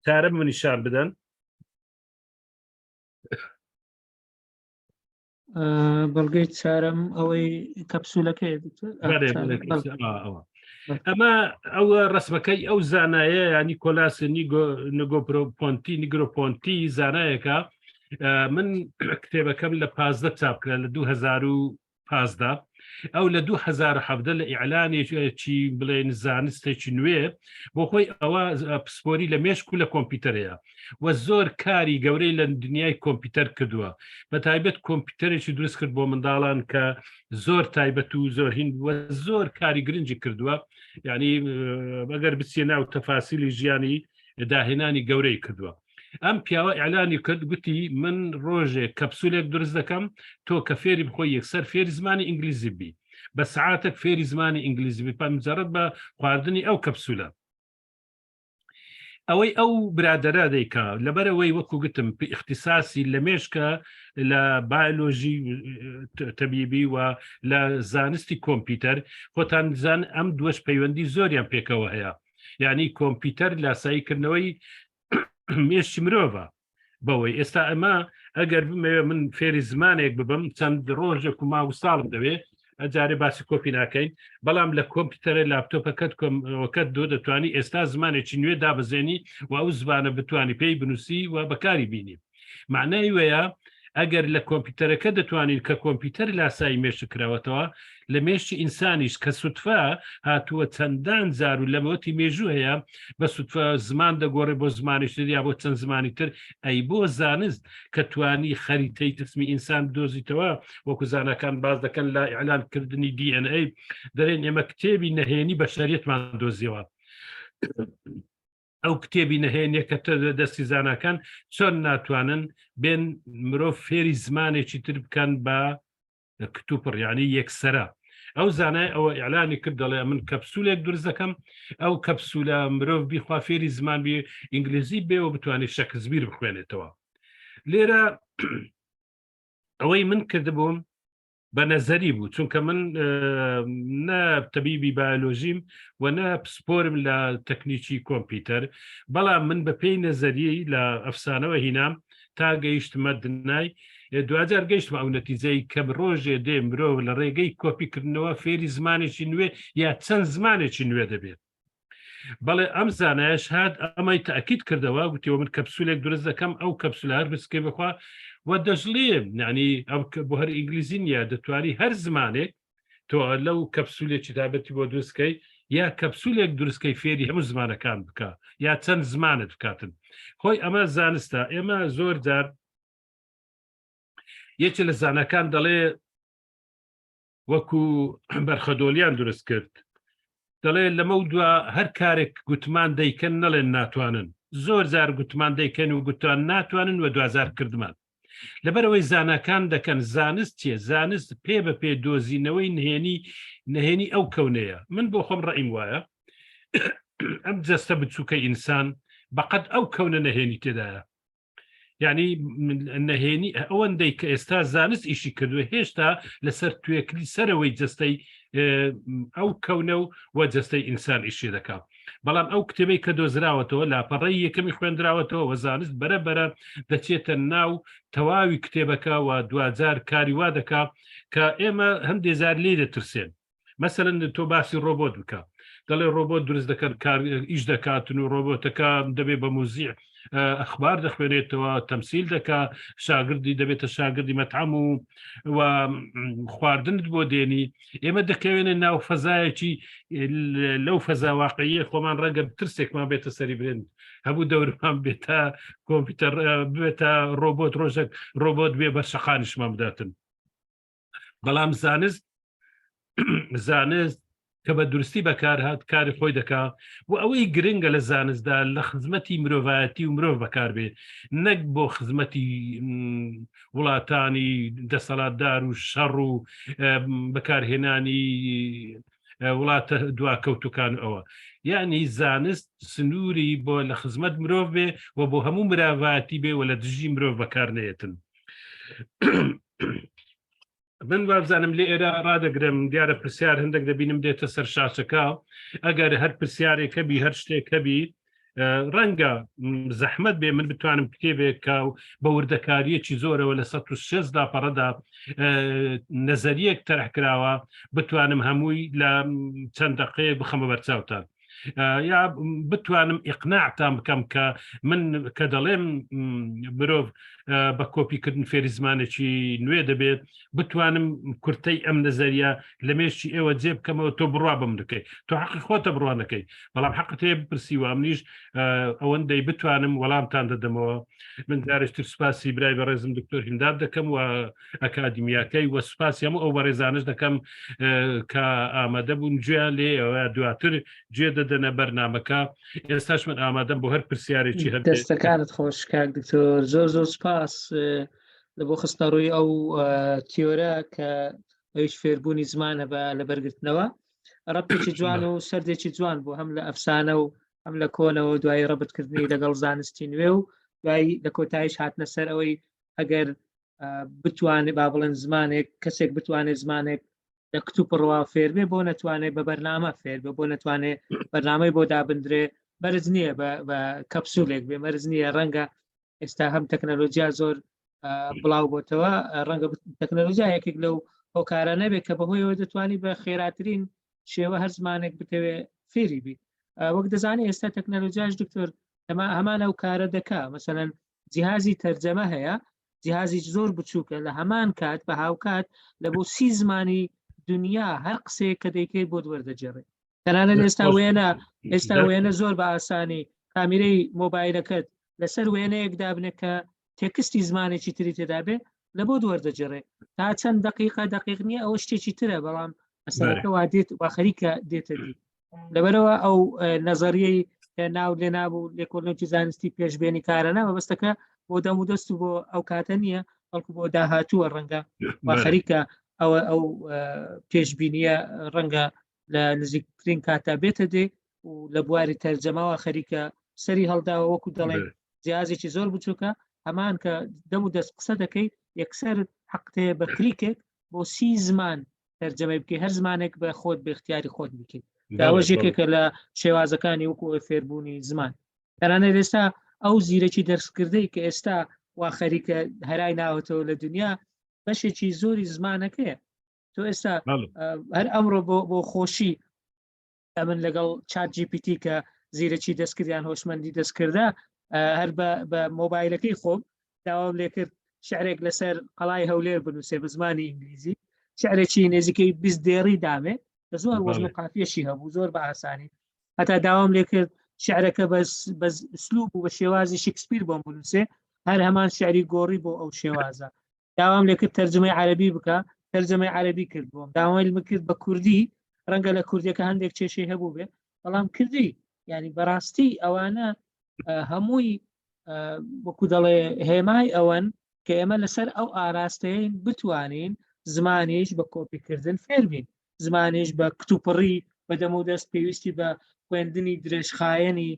تارە منیشان بدەن بەڵگەی چارەم ئەوەی کەپسولەکەی ئەمە ئەوە ڕسمەکەی ئەو زانایە ینی کۆلاس نگۆپۆنتی نیگرۆپۆنتی زانایەکە من کتێبەکەم لە پازدە چاپ کرا لە 2000 پازدە ئەو لە 2017 لە ئیعلانێکی بڵێن زانستێکی نوێ بۆ خۆی ئەوە پسپۆری لە مێشک و لە کۆمپیوتەرەیە و زۆر کاری گەورەی لە دنیای کۆمپیوتەر کردووە بە تایبەت کۆمپیوتەرێکی دروست کرد بۆ منداڵان کە زۆر تایبەت و زۆر هین بووە زۆر کاری گرنگی کردووە یعنی ئەگەر بچیە ناو تەفاسیلی ژیانی داهێنانی گەورەی کردووە ئەم پیاوە ئیعلانی کرد گوتی من ڕۆژێک کەپسولێک دروست دەکەم تۆ کە فێری بخۆی یەکسەر فێری زمانی ئینگلیزی بی بە سعاتێک فێری زمانی ئینگلیزی بی پەمجەڕەت بە خواردنی ئەو کەپسولە ئەوەی ئەو برادەرە دەیکا لەبەرەوەی وەکو گوتم اختصاسی لە مێشکە لە بایۆلۆژی تەبیبی و لە زانستی کۆمپیوتەر خۆتان زان ئەم دووەش پەیوەندی زۆریان پێکەوە هەیە یعنی کۆمپیوتەر لاساییکردنەوەی مێشکی مرۆڤە بەوەی ئێستا ئەمە ئەگەر بمەوێ من فێری زمانێک ببم چەند ڕۆژێک و ماو ساڵم دەوێت ئەجارێ باسی کۆپی ناکەین بەڵام لە کۆمپیوتەرە لاپتۆپەکەت کۆمەکەت دۆ دەتوانی ئێستا زمانێکی نوێ دابەزێنی و ئەو زبانە بتانی پێی بنووسی و بەکاری بینی معنای وەیە ئەگەر لە کۆمپیوتەرەکە دەتوانین کە کۆمپیوتەر لاسایی مێشک کراوەتەوە لە مێشکی ئینسانیش کە سوتفە هاتووە چەندان جار و لەمەوەتی مێژوو هەیە بە سوتفە زمان دەگۆڕێ بۆ زمانێکی تر یا بۆ چەند زمانی تر ئەی بۆ زانست کە توانی خەریتەی تسمی ئینسان بدۆزیتەوە وەکو زاناکان باس دەکەن لە ئیعلان کردنی DNA دەرێن ئێمە کتێبی نەهێنی بەشەریەتمان دۆزیەوە. ئەو کتێبی نەهێنیە کە دەستی زاناکان چۆن ناتوانن بێن مرۆڤ فێری زمانێکی تر بکەن بە کتوپڕ یعنی یەکسرە ئەو زانای ئەوە ئیعلانی کرد دەڵێ من کەپسولێک دروست دەکەم ئەو کەپسولە مرۆڤ بیخوا فێری زمان بی ئینگلیزی بێەوە بتوانێت شەکسبیر بخوێنێتەوە لێرە ئەوەی من کردبووم بە نەزەری بوو چونکە من نە تەبیبی بایۆلۆژیم و نە پسپۆرم لە تەکنیکی کۆمپیوتەر بەڵام من بە پێی نەزەریی لە ئەفسانەوە هینام تا گەیشتمە دنای دواجار گەیشتمە ئەو نەتیجەی کە ڕۆژێ دێ مرۆڤ لە ڕێگەی کۆپیکردنەوە فێری زمانێکی نوێ یا چەند زمانێکی نوێ دەبێت بەڵێ ئەم زانایش هات ئەمەی تاکیید کردەوە گوتیەوە من کەپسولێک دروست دەکەم ئەو کەپسولە هەر بسکێ بخوا و دەژڵێ یعنی ئەو بۆ هەر ئینگلیزی نییە دەتوانی هەر زمانێک تۆ لەو کەپسولێکی تایبەتی بۆ دروستکەی یا کەپسولێک دروستکەی فێری هەموو زمانەکان بکە یا چەند زمانت بکاتن خۆی ئەمە زانستە ئێمە زۆر جار یەکێ لە زانەکان دەڵێ وەکو بەرخەدۆلیان دروست کرد دەڵێ لەمە دوا هەر کارێک گوتمان دەیکەن نەڵێن ناتوانن زۆر جار گوتمان دەیکەن و گوتان ناتوانن و دوجار کردمان لەبەرئەوەی زاناکان دەکەن زانست چیە زانست پێ بە پێ دۆزینەوەی نهێنی نهێنی ئەو کەونەیە من بۆ خۆم ڕەئیم وایە ئەم جەستە بچووکە ئینسان بەقەد ئەو کەونە نەهێنی تێدایە یعنی نەهێنی ئەوەندەی کە ئێستا زانست ئیشی کردووە هێشتا لەسەر توێکلی سەرەوەی جستەی ئەو کەونە و وە جستەی ئینسان ئیشی دەکات بەڵام ئەو کتێبەی کە دۆزراوەتەوە لاپەڕەی یەکەمی خوێندراوەتەوە وە زانست بەرە بەرە دەچێتە ناو تەواوی کتێبەکە و دواجار کاری وا دەکا کە ئێمە هەندێ جار لێ دەترسێن مەسەلەن تۆ باسی ڕۆبۆت بکە دەڵێ ڕۆبۆت دروست دەکەن کار ئیش دەکاتن و ڕۆبۆتەکە دەبێ بە موزیع ئەخبار دەخوێنێتەوە تەمسیل دەکا شاگردی دەبێتە شاگردی مەتعەم و و خواردنت بۆ دێنی ئێمە دەکەوێنە ناو فەزایەکی لەو فەزا واقعیە خۆمان ڕەنگە ترسێکمان بێتە سەری برێن هەبوو دەورمان بێتە کۆمپیوتەر بێتە ڕۆبۆت ڕۆژێک ڕۆبۆت بێ بە شەقانیشمان بداتن بەڵام زانست زانست کە بە دروستی بەکارهات کاری خۆی دەکا و ئەوەی گرنگە لە زانستدا لە خزمەتی مرۆڤایەتی و مرۆڤ بەکاربێ نەک بۆ خزمەتی وڵاتانی دەسەڵاتدار و شەڕ و بەکارهێنانی وڵاتە دواکەوتوکان ئەوە یعنی زانست سنووری بۆ لە خزمەت مرۆڤ بێ و بۆ هەموو مراڤاتی بێ و لە دژی مرۆڤ بەکار نێتن. من وابزانم لێ ئێرە ڕادەگرم دیارە پرسیار هەندێک دەبینم دێتە سەر شاشەکە ئەگەر هەر پرسیارێک هەبی هەر شتێک هەبی ڕەنگە زەحمت بێ من بتوانم کتێبێک کە و بە وردەکاریەکی زۆرەوە لە 16 لاپەڕەدا نەزەریەک تەرح کراوە بتوانم هەمووی لە چەند دقەیەک بخەمە بەرچاوتان یا بتوانم ئیقناعتان بکەم کە من کە دەڵێم مرۆڤ بە کۆپیکردن فێری زمانێکی نوێ دەبێت بتوانم کورتەی ئەم نەزەریە لە مێشکی ئێوە جێ بکەمەوە تۆ بڕوا بم دەکەی تۆ حەقی خۆتە بڕوا نەکەی بەڵام حەقت هەیە بپرسی و ئەمنیش ئەوەندەی بتوانم وەڵامتان دەدەمەوە من جارێکتر سوپاسی برای بەڕێزم دکتۆر هیمداد دەکەم و ئەکادیمیاکەی و سوپاسی هەموو ئەو بەڕێزانش دەکەم کە ئامادە بوون گوێیان لێ ئەوە دواتر گوێ دەدەنە بەرنمەکە ئێستاش من ئامادەم بۆ هەر پرسیارێکی هەر دەستەکانت خۆش کاک دکتۆر زۆر زۆر سپاس لە بۆ خستنەڕووی ئەو تیۆرە کە ئەویش فێربوونی زمانە بە لەبەرگرتنەوە ڕەبتێکی جوان و سەردێکی جوان بوو هەم لە ئەفسانە و هەم لە کۆنەوە دوای ڕەبتکردنی لەگەڵ زانستی نوێ و دوای لە کۆتاییش هاتنە سەر ئەوەی ئەگەر بتوانێت با بڵێن زمانێک کەسێک بتوانێت زمانێک لە کتوپڕوا فێربێ بۆ نەتوانێت بە بەرنامە فێر بە بۆ نەتوانێت بەرنامەی بۆ دابندرێ مەرج نییە بە کەپسولێک بێ مەرج نییە ڕەنگە ئێستا هەم تەکنەلۆجیا زۆر بڵاو بۆتەوە ڕەنگە تەکنەلۆجیا یەکێک لەو هۆکارە نەبێت کە بەهۆیەوە دەتوانی بە خێراترین شێوە هەر زمانێک بتەوێ فێری بی وەک دەزانی ئێستا تەکنەلۆجیاش دکتۆر ئەمە هەمان ئەو کارە دەکا مەسەەن جیهازی تەرجەمە هەیە جیهازی زۆر بچووکە لە هەمان کات بە هاوکات لە بۆ سی زمانی دنیا هەر قسەیەک کە دەیکەی بۆت وەردەجێڕێ تەنانەت ئێستا وێنە ئێستا وێنە زۆر بە ئاسانی کامیرەی مۆبایلەکەت لەسەر وێنەیەک دابنێ کە تێکستی زمانێکی تری تێدا بێ لە بۆ وەردەجێڕێ تا چەند دقیقە دقیق نییە ئەوە شتێکی ترە بەڵام ئەسەرەکە وا دێت وا خەریکە دێتە دی. لەبەرەوە ئەو نەزەریەی ناو لێ نابوو لێکۆڵێکی زانستی پێشبێنی کارەنە مەبەستەکە بۆ دەم و دەست و بۆ ئەو کاتە نییە بەڵکو بۆ داهاتووە ڕەنگە خەریکە ئەوە ئەو پێشبینیە ڕەنگە لە نزیکترین کاتا بێتە دێ و لە بواری تەرجەمەوە خەریکە سەری هەڵداوە وەکو دەڵێن جیازێکی زۆر بچووکە هەمان کە دەم و دەست قسە دەکەی یەکسەر حەقتەیە بە کلیکێک بۆ سی زمان تەرجەمەی بکەی هەر زمانێک بە خۆت بە اختیاری خۆت بکەیت داوەش یەکێکە لە شێوازەکانی وەکو فێربوونی زمان تەنانەت ئێستا ئەو زیرەکی دەرسکردەی کە ئێستا وا خەریکە هەرای ناوەتەوە لە دنیا بەشێکی زۆری زمانەکەیە تۆ ئێستا هەر ئەمڕۆ بۆ بۆ خۆشی ئەمن لەگەڵ چات GPT کە زیرەکی دەستکردیان هۆشمەندی دەستکردە هەر بە مۆبایلەکەی خۆم داوام لێکرد شعرێک لەسەر قەڵای هەولێر بنووسێ بە زمانی ئینگلیزی شعرێکی نزیکەی 20 دێڕی دامێ کە زۆر وەزن و قافیەشی هەبوو زۆر بە ئاسانی هەتا داوام لێکرد شعرەکە بەس بەس ئسلوب و بە شێوازی شکسپیر بۆم بنووسێ هەر هەمان شعری گۆڕی بۆ ئەو شێوازە داوام لێکرد تەرجمەی عەربی بکە تەرجمەی عەربی کرد بۆم داوای کرد بە کوردی ڕەنگە لە کوردیەکە هەندێک کێشەی هەبوو بێ بەڵام کردی ینی بەڕاستی ئەوانە هەمووی وەکو دەڵێ هێمای ئەوەن کە ئێمە لەسەر ئەو ئاراستەیەین بتوانین زمانیش بە کۆپیکردن فێربین زمانیش بە کتوپڕی بە دەم و دەست پێویستی بە خوێندنی درێژخایەنی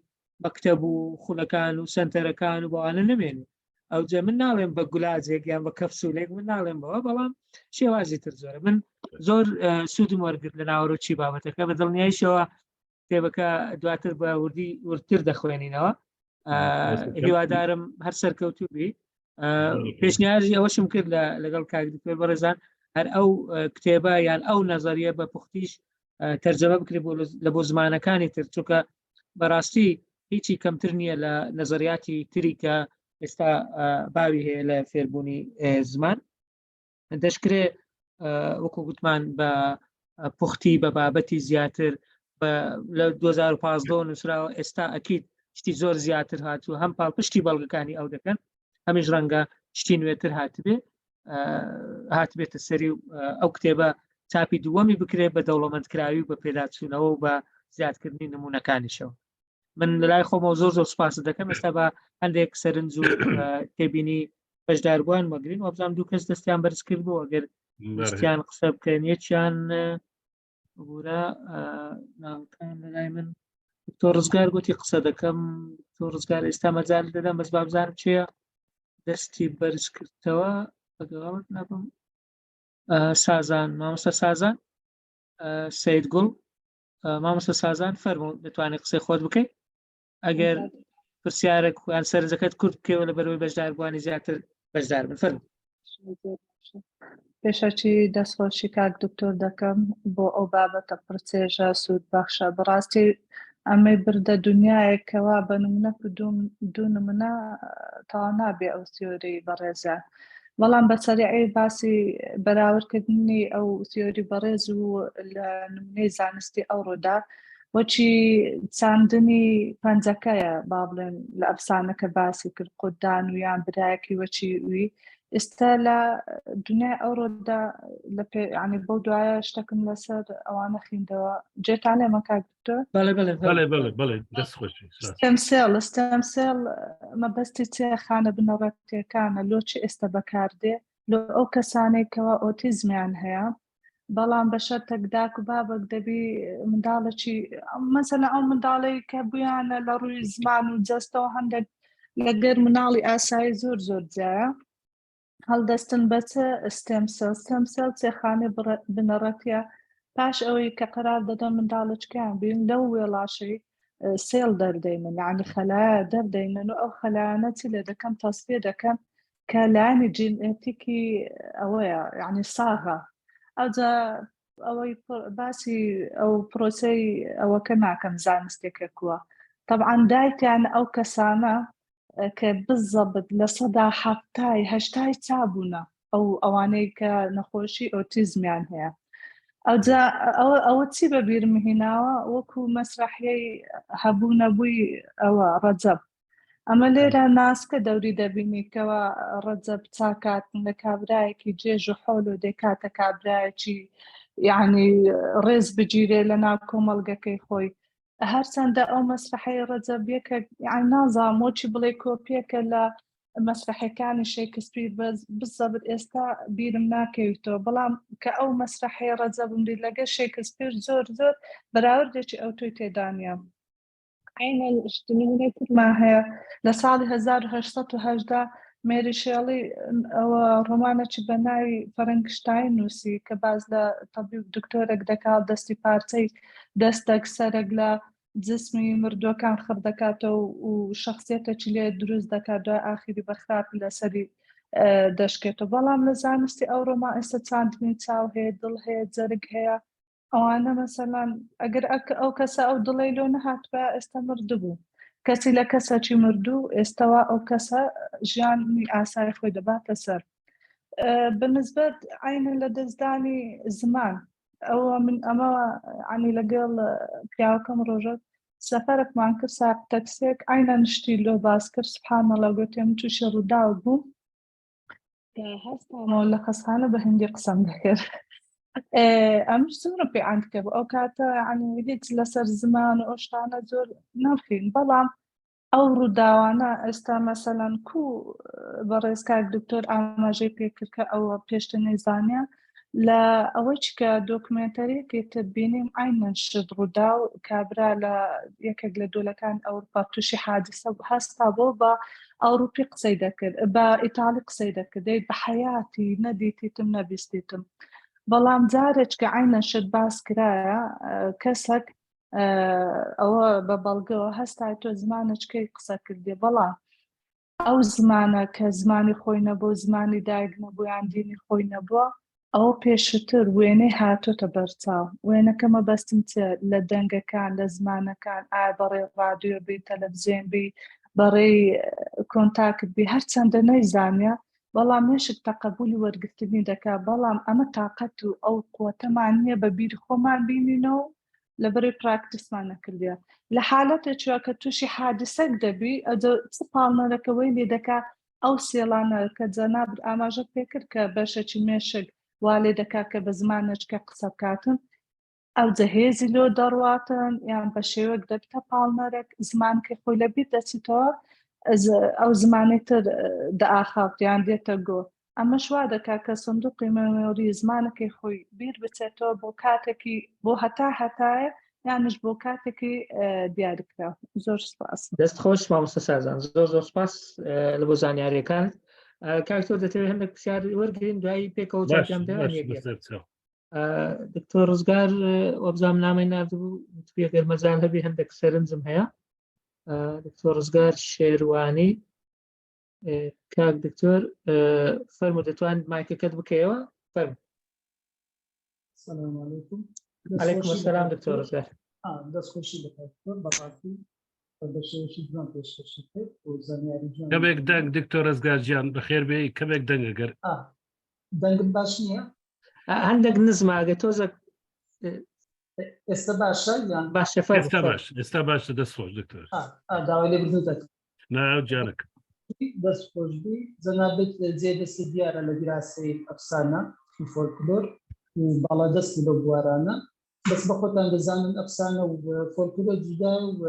مەکتەب و خولەکان و سنتەرەکان و بەوانە نمێنێ ئەوجە من ناڵێم بە گولاجێک یان بە کەپسولێک من ناڵێم بەوە بەڵام شێوازی تر زۆرە من زۆر سوودم وەرگرت لە ناوەرۆکی بابەتەکە بە دڵنیایشەوە کتێبەکە دواتر بە وردی وردتر دەخوێنینەوە هیوادارم هەر سەرکەوتوو بی پێشنیازی ئەوەشم کرد لە لەگەڵ کاک دکتۆر بەڕێزان هەر ئەو کتێبە یان ئەو نەزەریە بە پوختیش تەرجەمە بکرێت بۆ لە بۆ زمانەکانی تر چونکە بەڕاستی هیچی کەمتر نییە لە نەزەریاتی تری کە ئێستا باوی هەیە لە فێربوونی زمان دەشکرێ وەکو گوتمان بە پوختی بە بابەتی زیاتر لە 2015 نووسراوە ئێستا ئەکیید شتی زۆر زیاتر هاتوو هەم پاڵپشتی بەڵگەکانی ئەو دەکەن هەمیش ڕەنگە شتی نوێتر هاتبێ هاتبێتە سەری و ئەو کتێبە چاپی دووەمی بکرێت بە دەوڵەمەندکراوی و بە پێداچوونەوە و بە زیادکردنی نمونەکانیشەوە من لەلای خۆمەوە زۆر زۆر سپاست دەکەم ئێستا بە هەندێک سەرنج و تێبینی بەشداربووان وەگرین وابزانام دوو کەس دەستیان بەرز کرد بۆ ئەگەر دەستیان قسە بکەن یەکیان بورە ناوەکان لەلای من تۆ ڕزگار گوتی قسە دەکەم تۆ ڕزگار ئێستا مەجال دەدەم بەس بابزانم چییە دەستی بەرز کردەوە ئەگەڵت نەبم سازان مامۆستا سازان سید گوڵ مامۆستا سازان فەرموو دەتوانێت قسەی خۆت بکەیت ئەگەر پرسیارێک یان سەرنجەکەت کورت بکەوە لە بەرەوەی بەشداربووانی زیاتر بەشدار بن فەرموو پێشەکی دەستخۆشی کاک دکتۆر دەکەم بۆ ئەو بابەتە پڕچێژە سوود بەخشە بەڕاستی ئەمەی بردە دنیایەکەوە بە نمونە دوو نمونە تەواو نابێ ئەو تیۆری بەڕێزە بەڵام بە سەریعی باسی بەراوردکردنی ئەو تیۆری بەڕێز و لە نمونەی زانستی ئەوڕۆدا وەچی چاندنی پەنجەکەیە با بڵێن لە ئەفسانەکە باسی کرد قودان و یان برایەکی وەچی وی ئێستا لە دنیای ئەوڕۆدا لە پێ ینی بەو دوایە شتەکم لەسەر ئەوانە خیندەوە جێتان لێمە کاک دکتۆر بەڵێ بەڵێ بەڵێ بەڵێ بەڵێ دەست خۆش stem cell stem cell مەبەستی چێ خانە بنەڕەتیەکانە لۆ چ ئێستا بەکاردێ لۆ ئەو کەسانێک کەوا ئۆتیزمیان هەیە بەڵام بە شەرتەک داک و بابەک دەبی منداڵێکی مەسەلە ئەو منداڵەی کە بوویانە لە ڕووی زمان و جەستەوە هەندێک لەگەر مناڵی ئاسایی زۆر زۆر جیایە هەڵدەستن بە چ stem cell stem cell چێخانەی بنەڕەتیە پاش ئەوەی کە قەرار دەدەن منداڵەکەیان بین لەو وێڵاشەی cell دەردەینن یعنی خەلایە دەردەینن و ئەو خەلایانە چی لێ دەکەن تەسفیە دەکەن کە لایەنی جینێتیکی ئەوەیە یعنی ساغە ئەوجا ئەوەی باسی ئەو پرۆسەی ئەوەکە ناکەم زانستێکە کووە طبعا دایکیان ئەو کەسانە کە بزەبت 70% 80% چابوونە ئەو ئەوانەی کە نەخۆشی ئۆتیزمیان هەیە ئەوجا ئەوە ئەوە چی بە بیرم هێناوە وەکو مەسرحیەی هەبوو نەبووی ئەوە ڕەجەب ئەمە لێرە ناسکە دەوری دەبینی کەوا ڕەجەب چاکاتن لە کابرایەکی جێژ و حۆل و دەکاتە کابرایەکی یعنی ڕێز بگیرێ لە ناو کۆمەڵگەکەی خۆی هەرچەندە ئەو مەسرحەی ڕەجەب یەکە یان نازانم وەچی بڵێ کۆپیەکە لە مەسرحەکانی شەکسپیر بەس بزەبت ئێستا بیرم ناکەویتەوە بەڵام کە ئەو مەسرحەی ڕەجەبم دی لەگە شەکسپیر زۆر زۆر بەراوردێکی ئەو تۆی تێدانە عینەن نمونەی ترمان هەیە لە ساڵی 1880 مێری شێڵی ئەوە ڕۆمانەکی بە ناوی فەرەنگشتاین نووسی کە باز لە تەبیب دکتۆرێک دەکات دەستی پارچەی دەستەک سەرێک لە جسمی مردووەکان خڕ دەکاتەوە و شخصیتێکی لێ دروست دەکات دوای ئاخیری بە خراپی لەسەری دەشکێتەوە بەڵام لە زانستی ئەوڕۆما ئێستا چاندنی چاو هەیە دڵ هەیە جەرگ هەیە ئەوانە مەسەلەن ئەگەر ئەو کەسە ئەو دڵەی لۆ نەهاتبا ئێستا مردبوو کەسی لە کەسەکی مردوو ئێستاوا ئەو کەسە ژیانی ئاسای خۆی دەباتە سەر بەنسبەت عینە لە دەستدانی زمان ئەوە من ئەمە عنی لەگەڵ پیاوەکەم ڕۆژە سەفەرێکمان کرد ساق تەکسێک عینە نشتی لۆ باس کرد سبحان الله گوتێ من تووشی ڕووداو بوو هەستامەوە لە خەستانە بە هندی قسەم دەکرد ئەم زۆرم پێ ئەندکە بوو ئەو کاتە عنی هیچ لەسەر زمان و ئەو شتانە زۆر ناخین بەڵام ئەو ڕووداوانە ئێستا مەسەلەن کو بەڕێز کاک دکتۆر ئاماژەی پێکرد کە ئەوە پێشتر نەیزانە لە ئەوەی کە دۆکمێنتەریەکی تر بینیم عینەن شت ڕوودا و کابرا لە یەکێک لە دۆلەکان ئەوروپا تووشی حادیسە هەستا بۆ بە ئەوروپی قسەی دەکرد بە ئیتالی قسەی دەکرد دەیت بە حەیاتی نەدیتیتم نەبیستیتم بەڵام جارێک کە عینەن شت باس کرایە کەسەک ئەوە بە بەڵگەوە هەستای تۆ زمانەچکەی قسە کردێ بەڵام ئەو زمانە کە زمانی خۆی نەبوو زمانی دایک نەبوو یان دینی خۆی نەبووە ئەوە پێشتر وێنەی هاتۆتە بەرچاو وێنەکە مەبەستم چ لە دەنگەکان لە زمانەکان ئایا بەڕێ ڕادیۆ بی تەلەڤزیۆن بی بەڕێی کۆنتاکت بی هەرچەندە نەیزانە بەڵام مێشک تەقەبولی وەرگرتنی دەکا بەڵام ئەمە تاقەت و ئەو قوتەمان نییە بە بیر خۆمان بینینەوە لەبەرەی پراکتسمان نەکردە لە حالەتێکوە کە تووشی حادسەک دەبی ئەجە چ پاڵنەرەکەەوەی لێ دەکا ئەو سێڵانە کە جەنابت ئاماژە پێکرد کە بەشێکی مێشک وا لێ دەکا کە بە زمانێکە قسە بکاتن ئەو جەهێزی لۆ دەڕواتن یان بە شێوەک دەبتە پاڵنەرێک زمانکەی خۆی لەبیر دەچیتەوە ئەو زمانەی تر دەئاخاوت یان دێتە گۆ ئەمەش وا دەکات کە سندوقی مێمۆری زمانەکەی خۆی بیر بچێتەوە بۆ کاتێکی بۆ هەتا هەتایە یانش بۆ کاتێکی دیاریکراو زۆر سپاس. دەست خۆش مامۆستا سازان زۆر زۆر سپاس لە بۆ زانیاریەکانت کاک تۆ دەتەوێت هەندێک پرسیار وەرگین دوایی پێکەوە جوابیان بدەین دکتۆر ڕزگار وەبزانام نامەی نردبوو گەر مەجال هەبی هەندێک سەرنجم هەیە دکتۆر ڕزگار شێروانی کاک دکتۆر فەرمو دەتوان مایکەکەت بکەیەوە فەرمو سلام علیکم علیکم السلام دکتۆر ڕزگار دەستخۆشی لە دکتۆر بەڕاستی بە شێوەیەکی جوان پێشکەشی کرد و زانیاری جوان کەمێک دەنگ دکتۆر ڕزگار گیان بەخێر بێی کەمێک دەنگ ئەگەر دەنگم باش نییە هەندێک نزمە ئەگەر تۆزێک ئێستا باشە یان باشە ئێستا باش ئێستا باشە دەست خۆش دکتۆر داوای لێبوردن دەکەم نا جانەکەم دەست خۆشبی جەنابت جێ دەستی دیارە لە دیراسەی ئەفسانە و فۆلکلۆر و باڵادەستی لەو بوارانە بەس بە خۆتان دەزانن ئەفسانە و فۆلکلۆر جودا و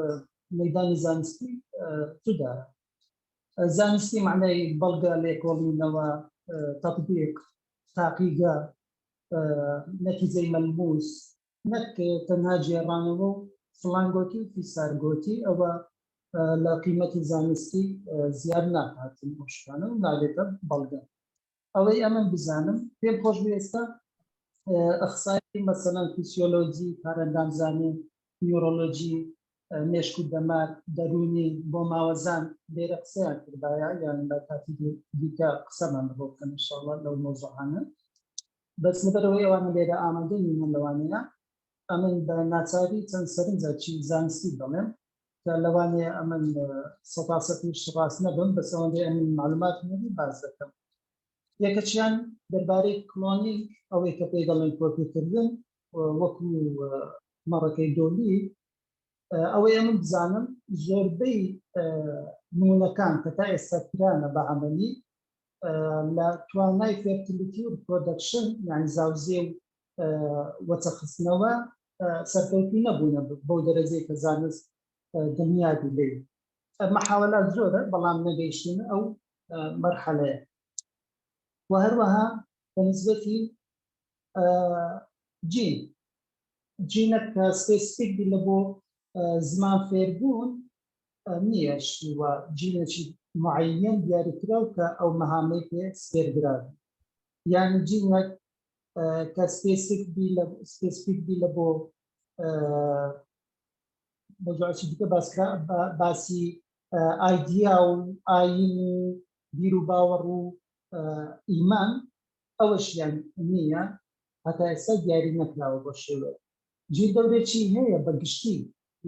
مەدانی زانستی جودایە زانستی معنای بەڵگە لێکۆڵینەوە تەطبیق تاقیگە نەتیجەی مەلموس نەک تەنها گێڕانەوە و فڵان گۆتی و فیسار گۆتی ئەوە لە قیمەتی زانستی زیاد ناکاتن ئەو شتانە و نابێتە بەڵگە ئەوەی ئەمن بزانم پێم خۆش بێ ئێستا ئەخسایی مەسەلەن فیسیۆلۆجی کارەندامزانی نیورۆلۆجی مێشک و دەمار دەروونی بۆ ماوەزان لێرە قسەیان کردایە یان لە کاتی دیکە قسەمان بۆ بکەن ئینشاءڵڵا لەو مەوزوعانە بەس لەبەرئەوەی ئەوانە لێرە ئامادە نینن لەوانەیە ئەمن بە ناچاری چەند سەرنجەکی زانستی دەڵێم کە لەوانەیە ئەمن سەتاسەتیش ڕاست نەبم بەس ئەوەندەی ئەمن معلوماتم هەبی باس دەکەم یەکەچیان دەربارەی cloning ئەوەی کە پێی دەڵێن کۆپیکردن وەکو مەڕەکەی دۆلی ئەوەی ئەمن بزانم زۆربەی نمونەکان کە تا ئێستا کرانە بە عەمەلی لە توانای fertility و reproduction یعنی زاوزێ و وەچەخستنەوە سەرکەوتوو نەبوونە بەو دەرەجەی کە زانست دڵنیابی لێی. مەحاوەلات زۆرە بەڵام نەگەیشتوونە ئەو مەرحەلەیە. و هەروەها بە نسبەتی جین، جینە کە specific بی لە بۆ زمان فێربوون نییە شتی و جینێکی معەیەن دیاریکراو کە ئەو مەهامەی پێ سپێردرابی، یانی جینێک کە specific بی لە specific بی لە بۆ مەوزوعێکی دیکە باسکرا باسی ئایدیا و ئاین و بیر و باوەڕ و ئیمان ئەوەشیان نییە هەتا ئێستا دیاری نەکراوە بۆ شێوەیە جین دەورێکی هەیە بە گشتی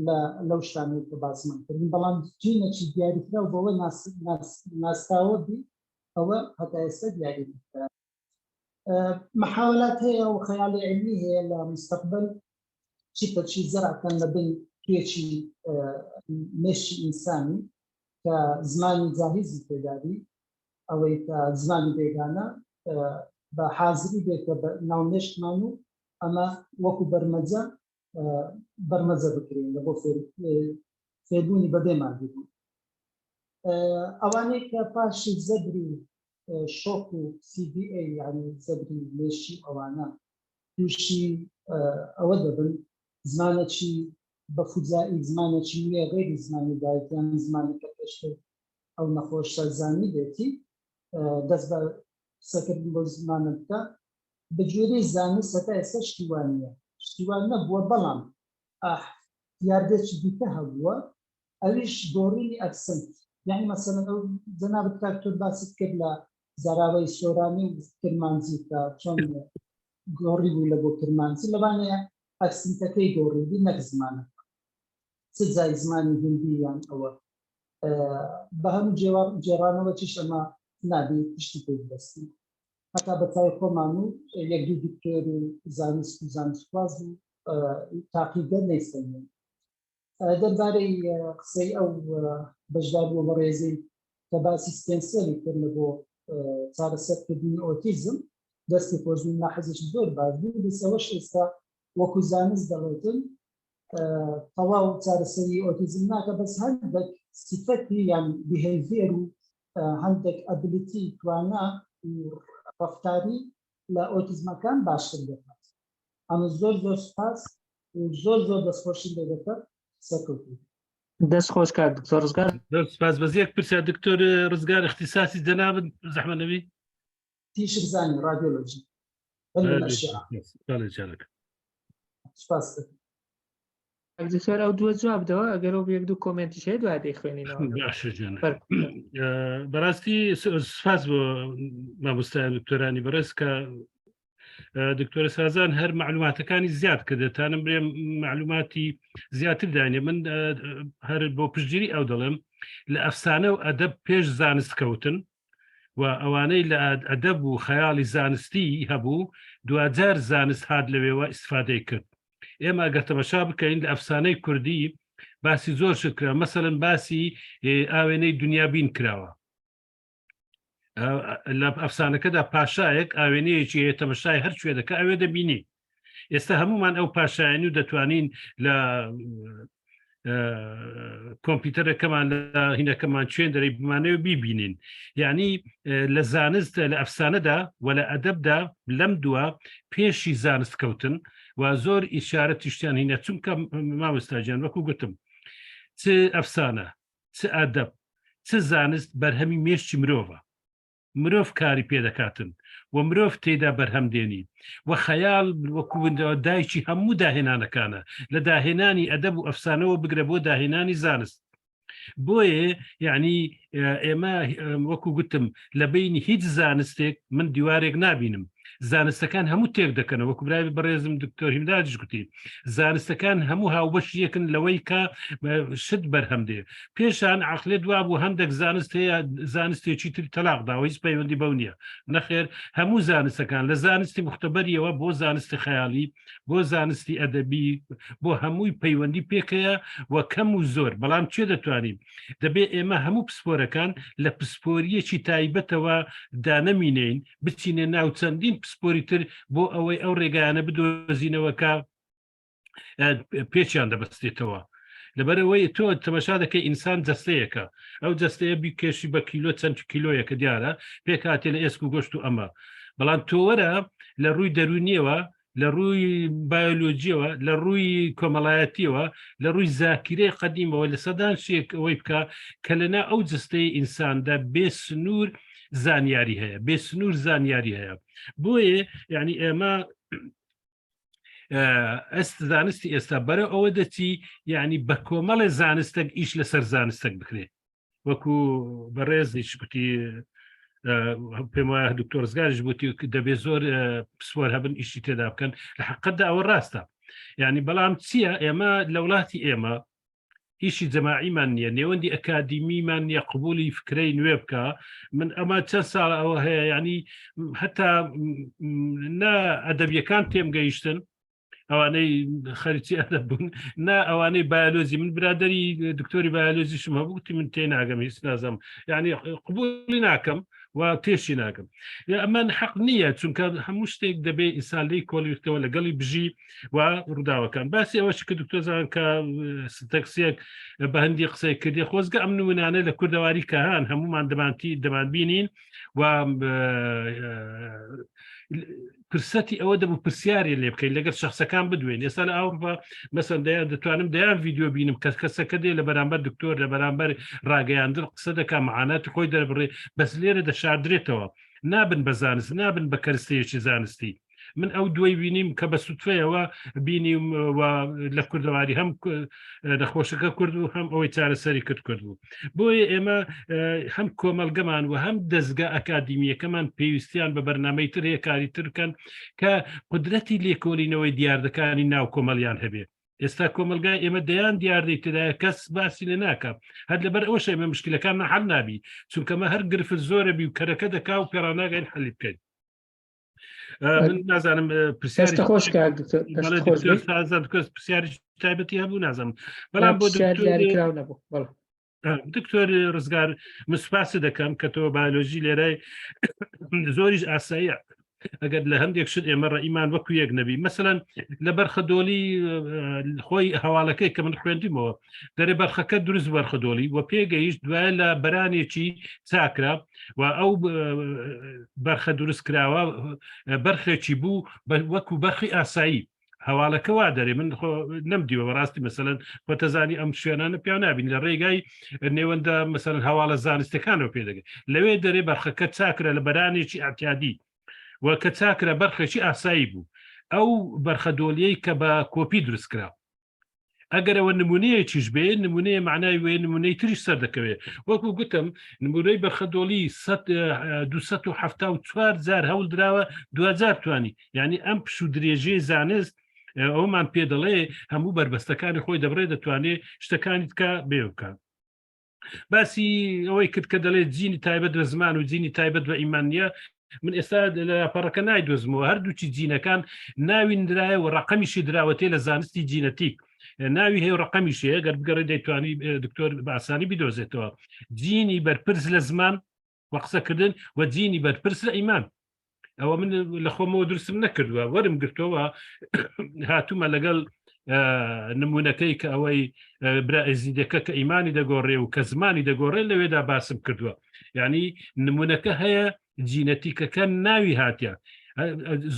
لە لەو شتانەی کە باسمان کردن بەڵام جینێکی دیاریکراو بەوە ناسراوە بی ئەوە هەتا ئێستا دیاری نەکراوە محاولات هەیە و خەیاڵی علمی هەیە لە مستقبل چی پەچی زەرعکەن لە بن توێکی مێشکی ئینسانی کە زمانی جاهیزی تێدابی ئەوەی کە زمانی بێگانە بە حازری بێتە ناو مێشکمان و ئەمە وەکو بەرمەجە بەرمەجە بکرێن لە بۆ فێربوونی بەبێ مادی بوون. ئەوانەی کە پاشی زەبری شۆک و CVA یعنی زەبری مێشی ئەوانە تووشی ئەوە دەبن زمانێکی بە فوجائی زمانێکی نوێ غەیری زمانی دایک یان زمانی کە پێشتر ئەو نەخۆشە زانیبێتی دەست بە قسەکردن بۆ زمانە بکە بە گوێرەی زانست هەتا ئێستا شتی وا نییە شتی وا نەبووە بەڵام ئاح دیاردەکی دیکە هەبووە ئەویش گۆڕینی accent یعنی مەسەلەن ئەو جەنابت کاک تۆ باست کرد لە زاراوەی سۆرانی و کرمانجی کە چۆن گۆڕی بوو لە بۆ کرمانجی لەوانەیە accent ەکەی گۆڕی بی نەک زمانەکە چ جای زمانی هندی یان ئەوە بە هەموو گێڕانەوە چیش ئەمە نابی پشتی پێ ببەستین هەتا بە چاوی خۆمان و یەک دوو دکتۆر و زانست و زانستخواز و تاقیگە نەیسەلمێن. دەربارەی قسەی ئەو بەشداربووە بەڕێزەی کە باسی stem cell ی کرد لە بۆ چارەسەرکردنی ئۆتیزم، دەستی خۆشبوو، ملاحەزێکی زۆر باش بوو. بەس ئەوەش ئێستا وەکو زانست دەڵێتن تەواو چارەسەری ئۆتیزم ناکە، بەس هەندێک سیفەتی یان behavior و هەندێک ability توانا و ڕەفتاری لە ئۆتیزمەکان باشتر دەکات. ئەمە زۆر زۆر سوپاس و زۆر زۆر دەستخۆشیم لێ دەکەم. سەرکەوتوو. دەست خۆش کاک دکتۆر ڕزگار. زۆر سپاس. بەس یەک پرسیار دکتۆر ڕزگار، اختصاصی جەنابت زەحمەت نەبی؟ تیشک زانی ڕادیۆلۆجی علم الأشعة. بەڵێ جانەکەم. سپاس دەکەم. کاک دکتۆر ئەو دووە جواب دەوە ئەگەر ئەو یەک دوو کۆمێنتیش هەیە دوای دەیخوێنینەوە. باشە جانە. بەڕاستی سپاس بۆ مامۆستایان دکتۆرانی بەڕێز کە دکتۆرە سازان هەر معلوماتەکانی زیاد کرد دەتانم برێ معلوماتی زیاتر دانێ من هەر بۆ پشتگیری ئەو دەڵێم لە ئەفسانە و ئەدەب پێش زانست کەوتن و ئەوانەی لە ئەدەب و خەیاڵی زانستی هەبوو دواجار زانست هات لەوێوە ئیسفادەی کرد ئێمە ئەگەر تەمەشا بکەین لە ئەفسانەی کوردی باسی زۆر شت کرا مەسەلەن باسی ئاوێنەی دنیابین کراوە لە ئەفسانەکەدا پاشایەک ئاوێنەیەکی هەیە تەمەشای هەر کوێ دەکە ئەوێ دەبینی ئێستا هەمومان ئەو پاشایەنی و دەتوانین لە کۆمپیوتەرەکەمان لە هینەکەمان چێن دەرەی بمانەوە بیبینین یعنی لە زانست لە ئەفسانەدا و لە ئەدەبدا لەم دووە پێشی زانست کەوتن و زۆر ئیشارە تیشتیان هینە چونکە مامۆستاجیان وەکو گوتم چ ئەفسانە چ ئەدەب چ زانست بەرهەمی مێشکی مرۆڤە مرۆڤ کاری پێدەکاتن و مرۆڤ تێدا بەرهەم دێنی و خەیاڵ وەکو دایکی هەموو داهێنانەکانە لە داهێنانی ئەدەب و ئەفسانەوە بگرە بۆ داهێنانی زانست بۆیە یعنی ئێمە وەکو گوتم لە بینی هیچ زانستێک من دیوارێک نابینم زانستەکان هەموو تێک دەکەنەوە وەکو برای بەڕێزم دکتۆر هیمدادیش گوتی زانستەکان هەموو هاوبەش یەکن لەوەی کە شت بەرهەم دێ پێشان عقلێت وا بوو هەندێک زانست هەیە زانستێکی تر تەلاق داوە هیچ پەیوەندی بەو نییە نەخێر هەموو زانستەکان لە زانستی مختبەریەوە بۆ زانستی خەیاڵی بۆ زانستی ئەدەبی بۆ هەمووی پەیوەندی پێکەیە و کەم و زۆر بەڵام چێ دەتوانین دەبێ ئێمە هەموو پسپۆرەکان لە پسپۆریەکی تایبەتەوە دانەمینین بچینە ناو چەندین پسپۆر. پسپۆری تر بۆ ئەوەی ئەو ڕێگایانە بدۆزینەوە کە پێچیان دەبەستێتەوە لەبەرەوەی تۆ تەمەشا دەکەی ئینسان جەستەیەکە ئەو جەستەیە بیکێشی بە کیلۆ چەند کیلۆیەکە دیارە پێکاتێ لە ئێسک و گۆشت و ئەمە بەڵام تۆوەرە لە ڕووی دەرونیەوە لە ڕووی بایۆلۆجیەوە لە ڕووی کۆمەڵایەتیەوە لە ڕووی زاکیرەی قەدیمەوە لە سەدان شێک ئەوەی بکە کە لەنا ئەو جستەی ئینساندا بێ سنوور زانیاری هەیە بێ سنوور زانیاری هەیە بۆیە یعنی ئێمە ئەست زانستی ئێستا بەرە ئەوە دەچی یعنی بە کۆمەڵێ زانستێک ئیش لەسەر زانستێک بکرێت وەکو بەڕێزیش گوتی پێم وایە دکتۆر ڕزگاریش بوتی دەبێت زۆر پسپۆر هەبن ئیشی تێدا بکەن لە حقەتدا ئەوە ڕاستە یعنی بەڵام چییە ئێمە لە وڵاتی ئێمە ئیشی جەماعیمان نییە نێوەندی ئەکادیمیمان نییە قبولی فکرەی نوێ بکە من ئەمە چەند ساڵ ئەوە هەیە ینی هەتا نە ئەدەبیەکان تێم گەیشتن ئەوانەی خەرچی ئەدەب بوون نا ئەوانەی بایۆلۆجی من برادری دکتۆری بایۆلۆجیشم هەبوو گوتی من تێ ناگەم هیچ نازم یعنی قبولی ناکەم و تێشی ناکەم ئەمە حەق نییە چونکە هەموو شتێک دەبێ ئینسان لی کۆلیتەوە لەگەڵی بژی و ڕووداوەکان باسی ئەوەش کە دکتۆزان کە تەکسیەک بە هەندی قسەی کردی خۆزگە ئەم نمونانە لە کوردەواری کەهان هەمومان دەمانتی دەمان بینین و پرسەتی ئەوە دەبوو پرسیارێ لێ بکەین لەگەر شخصەکان بدوێن ئێستا لە ئەوروپا مەسەن دەیان دەتوانم دەیان ڤیددیو بینم کەس کەسەکە دێ لە بەرامبەر دکتۆر لە بەرامبەر ڕاگەیاندن قسە دەکا معاناتی خۆی دەربڕێ بەس لێرە دەشاردرێتەوە نابن بە زانست نابن بە کەرستەیەکی زانستی من ئەو دوای بینیم کە بە سوتفەیەوە بینیم و لە کوردەواری هەم نەخۆشەکە کرد و هەم ئەوەی چارەسەری کرد کرد بوو بۆیە ئێمە هەم کۆمەلگەمان و هەم دەستگا ئەکادیمیەکەمان پێویستیان بە بەرنمەی تر هەیە کاری تر بکەن کە قدرەتی لێکۆلینەوەی دیاردەکانی ناو کۆمەلیان هەبێ ئێستا کۆمەلگای ئێمە دەیان دیاردەی تدایە کەس باسی لێ ناکە هەر لەبەر ئەوەش ئێمە مشکلەکان حل نابی چونکەمە هەر گرفت زۆرە بی و کەرەکە دەکا و پێڕاناگەین حەلی بکەین من نازانم پرسیاری خۆش پرسیاری تایبەتی هەبوو نازانم بەڵام بۆ کراو نەبوو دکتۆر ڕزگار من سوپاسی دەکەم کە تۆ بایۆلۆژی لێرای زۆریش ئاساییە ئەگەر لە هەندێک شت ئێمە ڕئیمان وەکو یەک نەبی مەسەەن لە بەرخەدۆلی خۆی هەواڵەکەی کە من خوێندیمەوە دەرێ بەرخەکە دروست بەرخەدۆلی و پێگەیشت دوای لە بەرانێکی چاکرا و ئەو بەرخە دروست کراوە بەرخێکی بوو وەکو بەرخی ئاسایی هەواڵەکە وا دەرێ من خۆ نەمدیوە بەڕاستی مەسەلەن خۆتەزانی ئەم شوێنانە پیا نابین لە ڕێگای نێوەندە مەسەلەن هەواڵە زانستەکانەوە پێدەگەن لەوێ دەرێ بەرخەکە چاکرە لە بەرانێکی ئەعتیادی و کە چاکرە بەرخێکی ئاسایی بوو ئەو بەرخەدۆلیەی کە بە کۆپی دروست کرا ئەگەر ئەوە نمونەیەکیش بێ نمونەیە معنای وێ نمونەی تریش سەر دەکەوێت وەکو گوتم نمونەی بەرخەدۆڵی 274 جار هەوڵ دراوە دوجار توانی یعنی ئەم پشوو درێژەی زانست ئەومان پێ دەڵێ هەموو بەربەستەکانی خۆی دەبڕێ دەتوانێت شتەکانی تکە بێ بکە باسی ئەوەی کرد کە دەڵێت جینی تایبەت بە زمان و جینی تایبەت بە ئیمان نییە من ئێستا لە پەڕەکە نایدۆزمەوە هەردووچی جینەکان ناوی نرایە و ڕقەمیشی دراوەتێ لە زانستی جینەتیک ناوی هەیە ڕقەمیش هەیە گەر بگەڕێ دەیتوانی دکتۆر بە ئاسانی بیدۆزێتەوە جینی بەرپرس لە زمان و قسەکردن و جینی بەرپرس لە ئیمان ئەوە من لە خۆمەوە دروستم نەکردووە وەرم گرتەوە هاتوومە لەگەڵ نمونەکەی کە ئەوەی برا ئێزیدەکە کە ئیمانی دەگۆڕێ و کە زمانی دەگۆڕێ لەوێدا باسم کردووە یعنی نمونەکە هەیە جینەتیکەکە ناوی هاتیە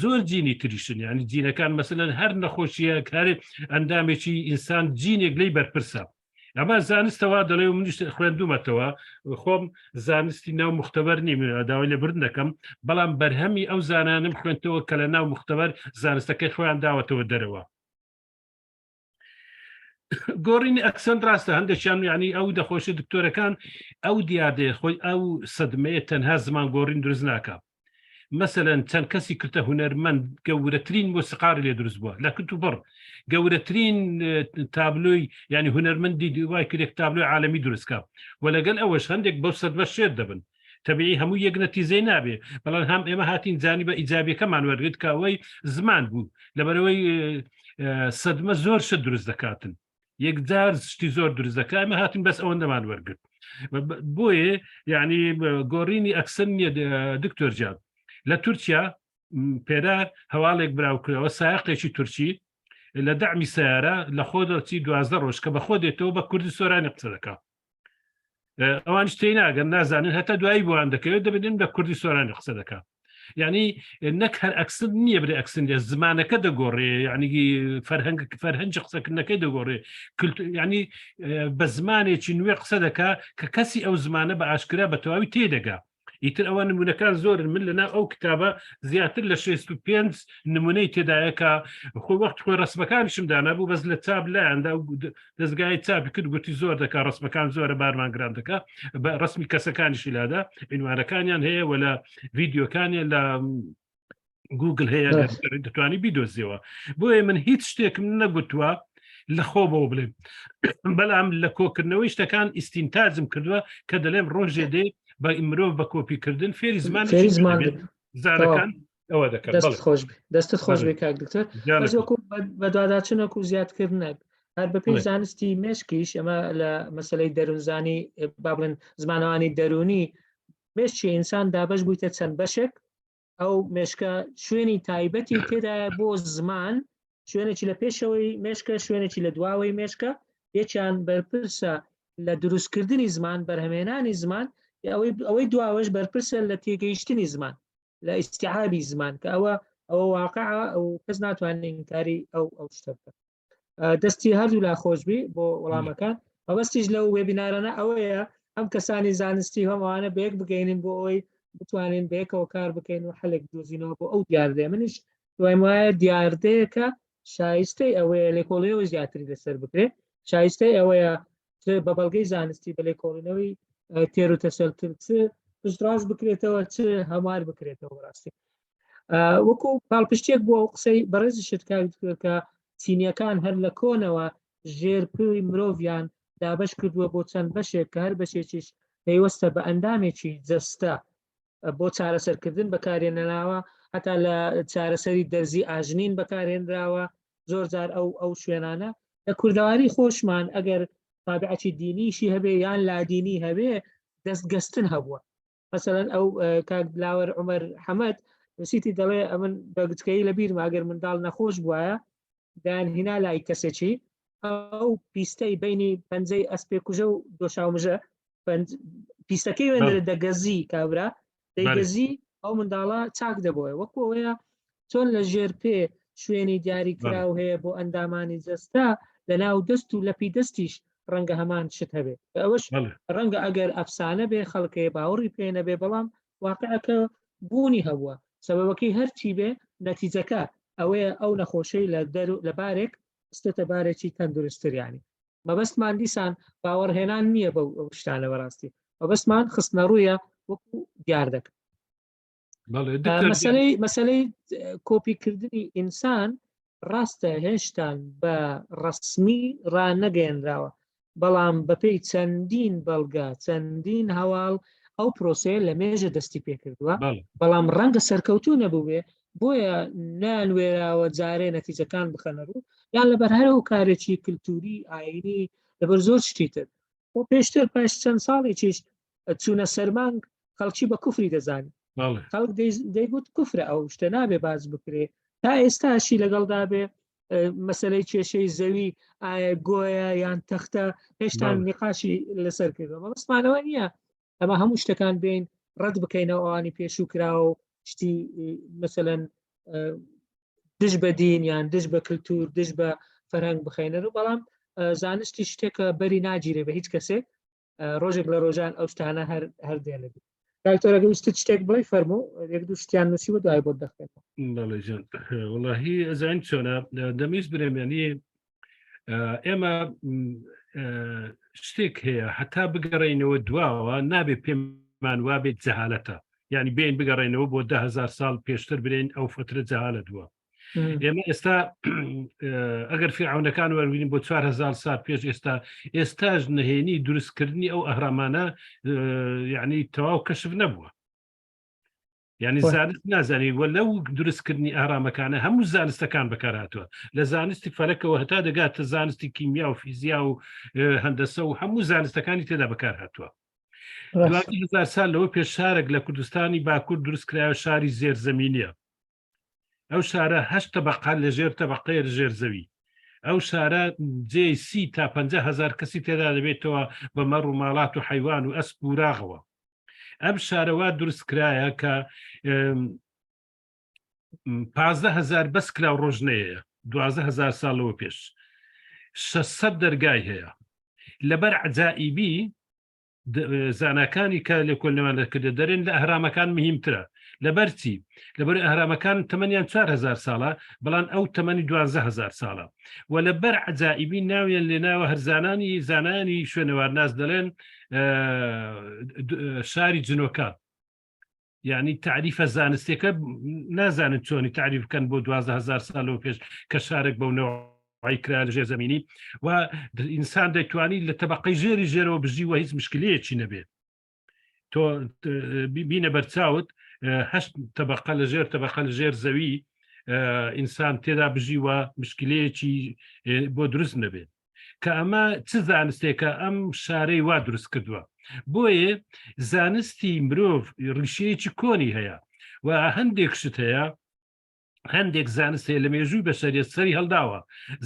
زۆر جینی تریشن یعنی جینەکان مەسەن هەر نەخۆشیە کارێ ئەندامێکی ئینسان جینێک لی بەرپرسە ئەمە زانستەوە دەڵێ و منیش خوێندومەتەوە خۆم زانستی ناو مختبەر نیم داوای لێبوردن دەکەم بەڵام بەرهەمی ئەو زانانم خوێندەوە کە لە ناو مختبەر زانستەکەی خۆیان داوەتەوە دەرەوە گۆڕینی accent ڕاستە هەندێکیان ینی ئەو دەخۆشی دکتۆرەکان ئەو دیاردەیە خۆی ئەو سەدمەیە تەنها زمان گۆڕین دروست ناکە مەسەلەن چەند کەسی کردە هونەرمەند گەورەترین مۆسیقاری لێ دروست بووە لە کت و بڕ گەورەترین تابلۆی ینی هونەرمەندی دوای کرێک تابلۆی عالمی دروستکە و لەگەل ئەوەش هەندێک بەو سەدمە شێت دەبن تەبیعی هەموو یەک نەتیزەی نابێ بەڵام هەم ئێمە هاتین جانی بە ئیجابیەکەمان وەرگرت کە ئەوەی زمان بوو لەبەرەوەی سەدمە زۆر شت دروست دەکاتن یەکجار شتی زۆر دروست دەکا ئەمە هاتین بەس ئەوەندەمان وەرگرت بۆیە یعنی گۆڕینی accent نییە دکتۆر جان لە تورکیا پێرار هەواڵێک براوکرەوە سایقێکی تورکی لە دەعمی سیارە لە خۆ دەچی دوازدە ڕۆژ کە بەخۆ دێتەوە بە کوردی سۆرانی قسە دەکا ئەوان شتەی ناگەن نازانن هەتا دوایی بۆیان دەکەوێت دەبێتن بە کوردی سۆرانی قسە دەکا یعنی نەک هەر accent نییە برێ accent لە زمانەکە دەگۆڕێ یعنی فەرهەنگ فەرهەنگی قسەکردنەکەی دەگۆڕێ یعنی بە زمانێکی نوێ قسە دەکا کە کەسی ئەو زمانە بە ئاشکرا بە تەواوی تێدەگا ئیتر ئەوە نمونەکان زۆرن من لەنا ئەو کتابە زیاتر لە 65 نمونەی تێدایە کە خۆی وەخت خۆی ڕسمەکانیشم دانابوو بەس لە چاپ لایەندا و دەستگای چاپی کرد گوتی زۆر دەکا ڕسمەکان زۆرە بارمان گران دەکا بە ڕسمی کەسەکانیشی لادا عنوانەکانیان هەیە وە لە ڤیددیوکانیان لە گوگل هەیە دەتوانی بیدۆزیەوە بۆیە من هیچ شتێکم نەگوتووە لە خۆ بۆ بڵێم بەڵام لە کۆکردنەوەی شتەکان ئیستینتاجم کردووە کە دەڵێم ڕۆژێ دێ بە مرۆڤ بە کۆپیکردن فێری زمان فێری زمان زانەکان ئەوە دەکەن دەست خۆش دەستت خۆش بێ کاک دکتۆر وەکو بەدواداچنەک و زیادکردنەک هەر بەپێی زانستی مێشکیش ئەمە لە مەسلەی دەروونزانی با بڵێن زمانەوانی دەروونی مێشکی ئینسان دابەش بوویتە چەند بەشێک ئەو مێشکە شوێنی تایبەتی تێدایە بۆ زمان شوێنێکی لە پێشەوەی مێشکە شوێنێکی لە دواوەی مێشکە یەکیان بەرپرسە لە دروستکردنی زمان بەرهەمێنانی زمان ئەوەی ئەوەی دواوەش بەرپرسە لە تێگەیشتنی زمان لە ئیسیعابی زمان کە ئەوە ئەوە واقع و کەس ناتوانێت ئینکاری ئەو ئەو شتە بکە دەستی هەردوو لا خۆشببی بۆ وەڵامەکان مەبەستیش لەو وێبینارانە ئەوەیە هەم کەسانی زانستی هەم ئەوانە بەیەک بگەینین بۆ ئەوەی بتوانین بەیەکەوە کار بکەین و حەلێک دۆزینەوە بۆ ئەو دیاردەیە منیش دوای وایە دیاردەیەکە شایستەی ئەوەیە لێکۆڵینەوەی زیاتری لەسەر بکرێت شایستەی ئەوەیە بە بەڵگەی زانستی بە لێکۆڵینەوەی تێر و تەسەلتر چ پشتڕاست بکرێتەوە چ هەموار بکرێتەوە بەڕاستی وەکو پاڵپشتێک بۆ ئەو قسەی بەڕێزیشت کاک دکتۆر کە چینیەکان هەر لە کۆنەوە ژێر پێی مرۆڤیان دابەش کردووە بۆ چەند بەشێک کە هەر بەشێکیش پەیوەستە بە ئەندامێکی جەستە بۆ چارەسەرکردن بەکارێنراوە هەتا لە چارەسەری دەرزی ئاژنین بەکارهێنراوە زۆر جار ئەو ئەو شوێنانە لە کوردەواری خۆشمان ئەگەر تابعەتی دینیشی هەبێ یان لادینی هەبێ دەستگەستن هەبووە مەسەلەن ئەو کاک دلاوەر عمر حەمەد نووسیتی دەڵێ ئەمن بە گچکەیی لە بیرمە ئەگەر منداڵ نەخۆش بواە دایان هینا لای کەسێکی ئەو پیستەی بینی پەنجەی ئەسپێ کوژە و دۆشاومژە پیستەکەی وێنرە دەگەزی کابرا دەیگەزی ئەو منداڵە چاک دەبۆیە وەکو ئەوەیە چۆن لە ژێر پێ شوێنی دیاری کراو هەیە بۆ ئەندامانی جەستە لە ناو دەست و لەپی دەستیش ڕەنگە هەمان شت هەبێت ئەوەش ڕەنگە ئەگەر ئەفسانە بێ خەڵکێ باوەڕی پێ نەبێ بەڵام واقعەکە بوونی هەبووە سەبەبەکەی هەرچی بێ نەتیجەکە ئەوەیە ئەو نەخۆشەی لە دەر لە بارێک خستێتە بارێکی تەندروستتریانی مەبەستمان دیسان باوەڕهێنان نییە بەو شتانە بەڕاستی مەبەستمان خستنەڕوویە وەکو دیار دەکە مەسەلەی مەسەلەی کۆپیکردنی ئینسان ڕاستە هێشتان بە ڕسمی ڕانەگەیەنراوە بەڵام بەپێی چەندین بەڵگە چەندین هەواڵ ئەو پرۆسەیە لە مێژە دەستی پێکردووە بەڵام ڕەنگە سەرکەوتو نەبووێ بۆیە نانوێراوە جارێ نەتیجەکان بخەنە ڕوو یان لەبەر هەر کارێکی کللتوری ئاینی لەبەر زۆر شتی تر بۆ پێشتر پاش چەند ساڵێکیش چوونە سەرمانگ خەڵکی بە کوفری دەزانی خەڵک دەیگوت کوفرە ئەو شتە نابێ باز بکرێ تا ئێستاشی لەگەڵدا بێ مەسلەی کێشەی زەوی ئایا گۆیە یان تەختە هێشتا نقاشی لەسەر کردوە مەبەستمانەوە نییە ئەمە هەموو شتەکان بین ڕەت بکەینەوە ئەوانی پێشوو کراوە و شتی مەسەەن دژ بە دین یان دژ بە کللتور دژ بە فەرهەنگ بخینەر و بەڵام زانستی شتێکە بەری ناگیرێ بە هیچ کەسێک ڕۆژێک لە ڕۆژان ئەو شتانە هەر هەر دێنە دکتۆرەگە ویستت شتێک بڵێ فەرموو یەک دوو شتیان نووسی و دوای بۆت دەخێنەوە بەڵێ جان وڵی ئەزانین چۆنە دەمویست برێمێنی ئێمە شتێک هەیە هەتا بگەڕێینەوە دواوە نابێ پێمان وابێت جەهالەتە یعنی بین بگەڕێنەوە بۆ دههزار ساڵ پێشتر برێن ئەو فترە جەهالەت بووە ئێمە ئێستا ئەگەر فیعونەکان وەرگین بۆ 4هزار سال پێش ئێستا ئێستاش نهێنی دروستکردنی ئەو ئەهرامانە یعنی تەواو کەشف نەبووە یعنی زانست نازانی وە لەو دروستکردنی ئارامەکانە هەموو زانستەکان بەکارهاتووە لە زانستی فەلەکەوە هەتا دەگاتە زانستی کیمیا و فیزیا و هەندەسە و هەموو زانستەکانی تێدا بەکار هاتووە هزار سال لەوە پێش شارێک لە کوردستانی باکوور دروست کرایە شاری زێرزەمینیە. ئەو شارە هەشت تەبقە لە ژێر تەبقەیە لە ژێر زەوی ئەو شارە جێی سی تا 50 هزار کەسی تێدا دەبێتەوە بە مەڕ و ماڵات و حیوان و ئەسپ و راغەوە ئەم شارەوا دروست کرایە کە پازدە هزار بەس کلاو ڕۆژنەیە دوازدە هزار ساڵەوە پێش 600 دەرگای هەیە لەبەر عجائیبی زاناکانی کە لێکۆلنەوەیان دەکردە دەرێن لە ئەهرامەکان مهمترە لەبەر چی لەبەر ئەهرامەکان تەمەنیان 4هزار ساڵە بەڵام ئەو تەمەنی 12هزار ساڵە و لەبەر عجائبی ناویان لێناوە هەرزانانی زانانی شوێنەوارناس دەڵێن شاری جنۆکان یعنی تعریفە زانستێکە نازانن چۆنی تعریف بکەن بۆ 12000 سالەوە پێش کە شارێک بەو نەوەی کرا لە ژێر زمینی و ئینسان دەتوانی لە تەبقەی ژێری ژێرەوە بژی و هیچ مشکلەیەکی نەبێت تۆ بینە بەرچاوت هەشت تەبقە لە ژێر تەبقە لە ژێر زەوی ئینسان تێدا بژی و مشکلەیەکی بۆ دروست نەبێت کە ئەمە چ زانستێکە ئەم شارەی وا دروست کردووە بۆیە زانستی مرۆڤ ڕیشەیەکی کۆنی هەیە و هەندێک شت هەیە هەندێک زانست هەیە لە مێژووی بەشەریەت سەری هەڵداوە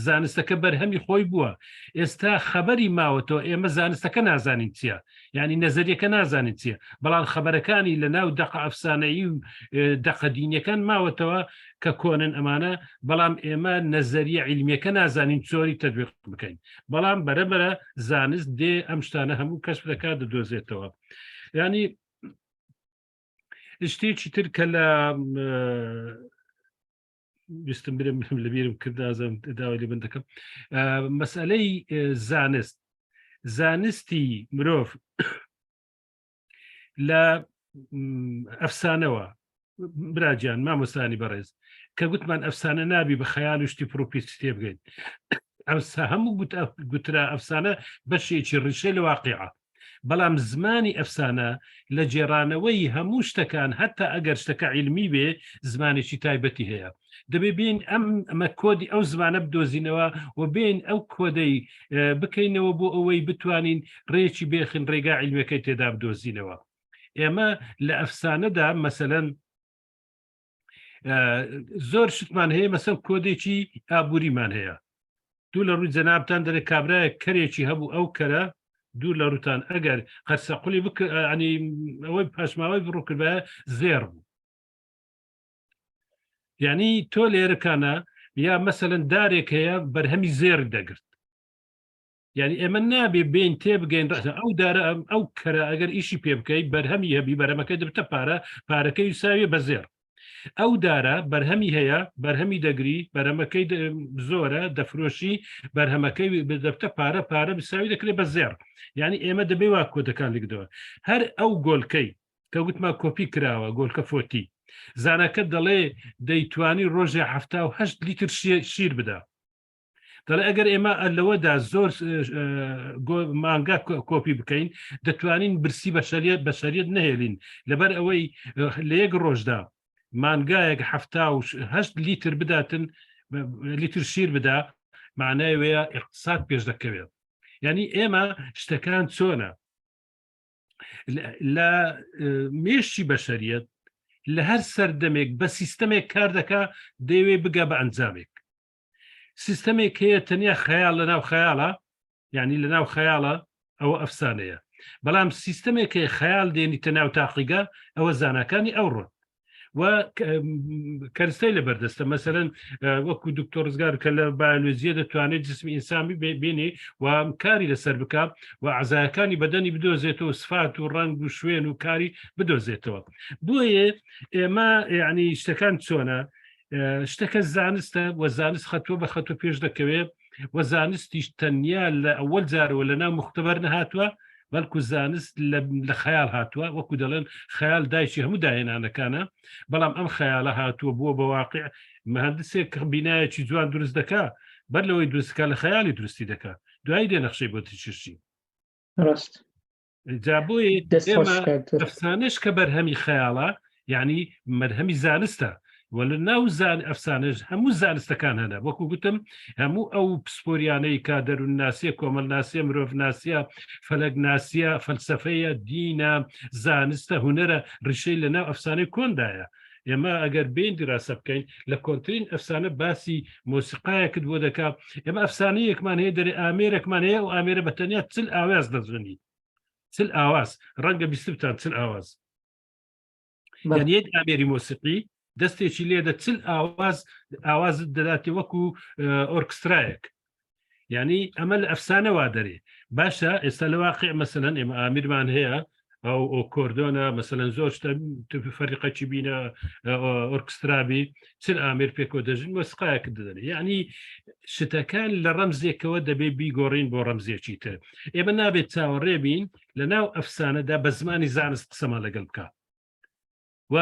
زانستەکە بەرهەمی خۆی بووە ئێستا خەبەری ماوەتەوە ئێمە زانستەکە نازانین چییە یعنی نەزەریەکە نازانین چییە بەڵام خەبەرەکانی لە ناو دەقە ئەفسانەیی و دەقە دینیەکان ماوەتەوە کە کۆنن ئەمانە بەڵام ئێمە نەزەریە عیلمیەکە نازانین چۆری تەدویق بکەین بەڵام بەرەبەرە زانست دێ ئەم شتانە هەموو کەشف دەکات دەدۆزێتەوە ینی شتێکی تر کە لە ویستم برم لەبیرم کرد ئازم داوای لێ بن دەکەم مەسئلەی زانست زانستی مرۆڤ لە ئەفسانەوە براجان مامۆستانی بەڕێز کە گوتمان ئەفسانە نابی بە خەیال و شتی پرۆپیچ تێبگەین ئەوسا هەموو گوترا ئەفسانە بەشێکی ڕیشەی لە واقعە بەڵام زمانی ئەفسانە لە گێڕانەوەی هەموو شتەکان هەتا ئەگەر شتەکە عیلمی بێ زمانێکی تایبەتی هەیە دەبێ بین ئەم ئەمە کۆدی ئەو زمانە بدۆزینەوە و بین ئەو کۆدەی بکەینەوە بۆ ئەوەی بتوانین ڕێکی بێخین ڕێگا عیلمەکەی تێدا بدۆزینەوە ئێمە لە ئەفسانەدا مەسەەن زۆر شتمان هەیە مەسەن کۆدێکی ئابووریمان هەیە دوو لە ڕووی جەنابتان دەرێ کابرایەک کەرێکی هەبوو ئەو کەرە دوور لە ڕوتان ئەگەر قەرسە قولی بکەنی ئەوەی پاشماوەی بڕوکردبایە زێڕ بوو یعنی تۆ لێرەکانە یا مەسەن دارێک هەیە بەرهەمی زێر دەگرت یعنی ئێمە نابێ بین تێبگەین ڕەسە ئەو دارە ئەو کەرە ئەگەر ئیشی پێ بکەیت بەرهەمی هەبی بەرەمەکەی دەبتە پارە پارەکەی ساویە بە زێڕ ئەو دارە بەرهەمی هەیە بەرهەمی دەگری بەرەمەکەی زۆرە دەفرۆشی بەرهەمەکەی دەبتە پارە پارە بساوی دەکرێت بە زێڕ یعنی ئێمە دەبێ وا کۆدەکان لکدەوە هەر ئەو گۆلکەی کە گوتما کۆپی کراوە گۆلکە فۆتی زانەکە دەڵێ دەیتوانی ڕۆژێ 78 لیتر شیر بدا دەڵێ ئەگەر ئێمە لەوەدا زۆر مانگا کۆپی بکەین دەتوانین برسی بەشەریت بەشەریت نهێلین لەبەر ئەوەی لە یەک ڕۆژدا مانگایەک هەشت لیتر بداتن لیتر شیر بدا معنای وەیە اقتصاد پێش دەکەوێت یعنی ئێمە شتەکان چۆنە لە مێشی بەشەریت لە هەر سەردەمێک بە سیستەمێک کار دەکا دەیەوێ بگا بە ئەنجامێک سیستەمێک هەیە تەنیا خەیاڵ لە ناو خەیاڵە یعنی لە ناو خەیاڵە ئەوە ئەفسانەیە بەڵام سیستەمێک هەیە خەیاڵ دێنیتە ناو تاقیگە ئەوە زاناکانی ئەوڕۆن و کەرستەی لە بەردەستە مەسەرەن وەکو دکتۆر ڕزگار کە لە بایۆلۆجیە دەتوانێت جسمی ئینسان بینی و کاری لەسەر بک و عزایەکانی بەدەنی بدۆزێتەوە سفات و ڕەنگ و شوێن و کاری بدۆزێتەوە بۆیە ئێمە یعنی شتەکان چۆنە شتەکە زانستە و زانست خەتوە بە خەتوە پێش دەکەوێت و زانستیش تەنیا لە ئەوەل جارەوە لە ناو مختبەر نەهاتووە بەڵکو زانست لە خەیاڵ هاتووە وەکو دەڵێن خەیاڵ دایکی هەموو داهێنانەکانە بەڵام ئەم خەیاڵە هاتووە بووە بە واقع مهندسێک کە بینایەکی جوان دروست دەکا بەر لەوەی دروستکە لە خەیاڵی دروستی دەکا دوایی دێ نەخشەی بۆ تشرشی ڕاست جا بۆیە ئێمە ئەفسانەش کە بەرهەمی خەیاڵە یعنی مەرهەمی زانستە و لە ناو زان ئەفسانەش هەموو زانستەکان هەنە وەکو گوتم هەموو ئەو پسپۆریانەی کە دەروون ناسیە کۆمەل ناسیە مرۆڤ ناسیە فەلەک ناسیە فەلسفەیە دینە زانستە هونەرە ڕیشەی لە ناو ئەفسانەی کۆندایە. ئێمە ئەگەر بین دیراسە بکەین لە کۆنترین ئەفسانە باسی مۆسیقایەکت بۆ دەکا ئێمە ئەفسانەیەکمان هەیە دەرێ ئامێرێکمان هەیە و ئامێرە بە تەنیا چل ئاواز دەزنی چل ئاواز ڕەنگە بیستتان چل ئاواز یعنی یەک ئامێری مۆسیقی دەستێکی لێدە چل ئاواز ئاوازت دەداتێ وەکو ئۆرکسترایەک یعنی ئەمە لە ئەفسانە وا دەرێ باشە ئێستا لە واقع مەسەلەن ئێمە ئامیرمان هەیە ئەو ئۆکۆردۆنە مەسەلەن زۆر شتە فەریقەکی بینە ئۆرکسترابی چل ئامیر پێکەوە دەژن مۆسیقایەک دەدەن یعنی شتەکان لە ڕەمزێکەوە دەبێ بیگۆڕین بۆ ڕەمزێکی تر ئێمە نابێت چاوەڕێ بین لە ناو ئەفسانەدا بە زمانی زانست قسەمان لەگەڵ بکە و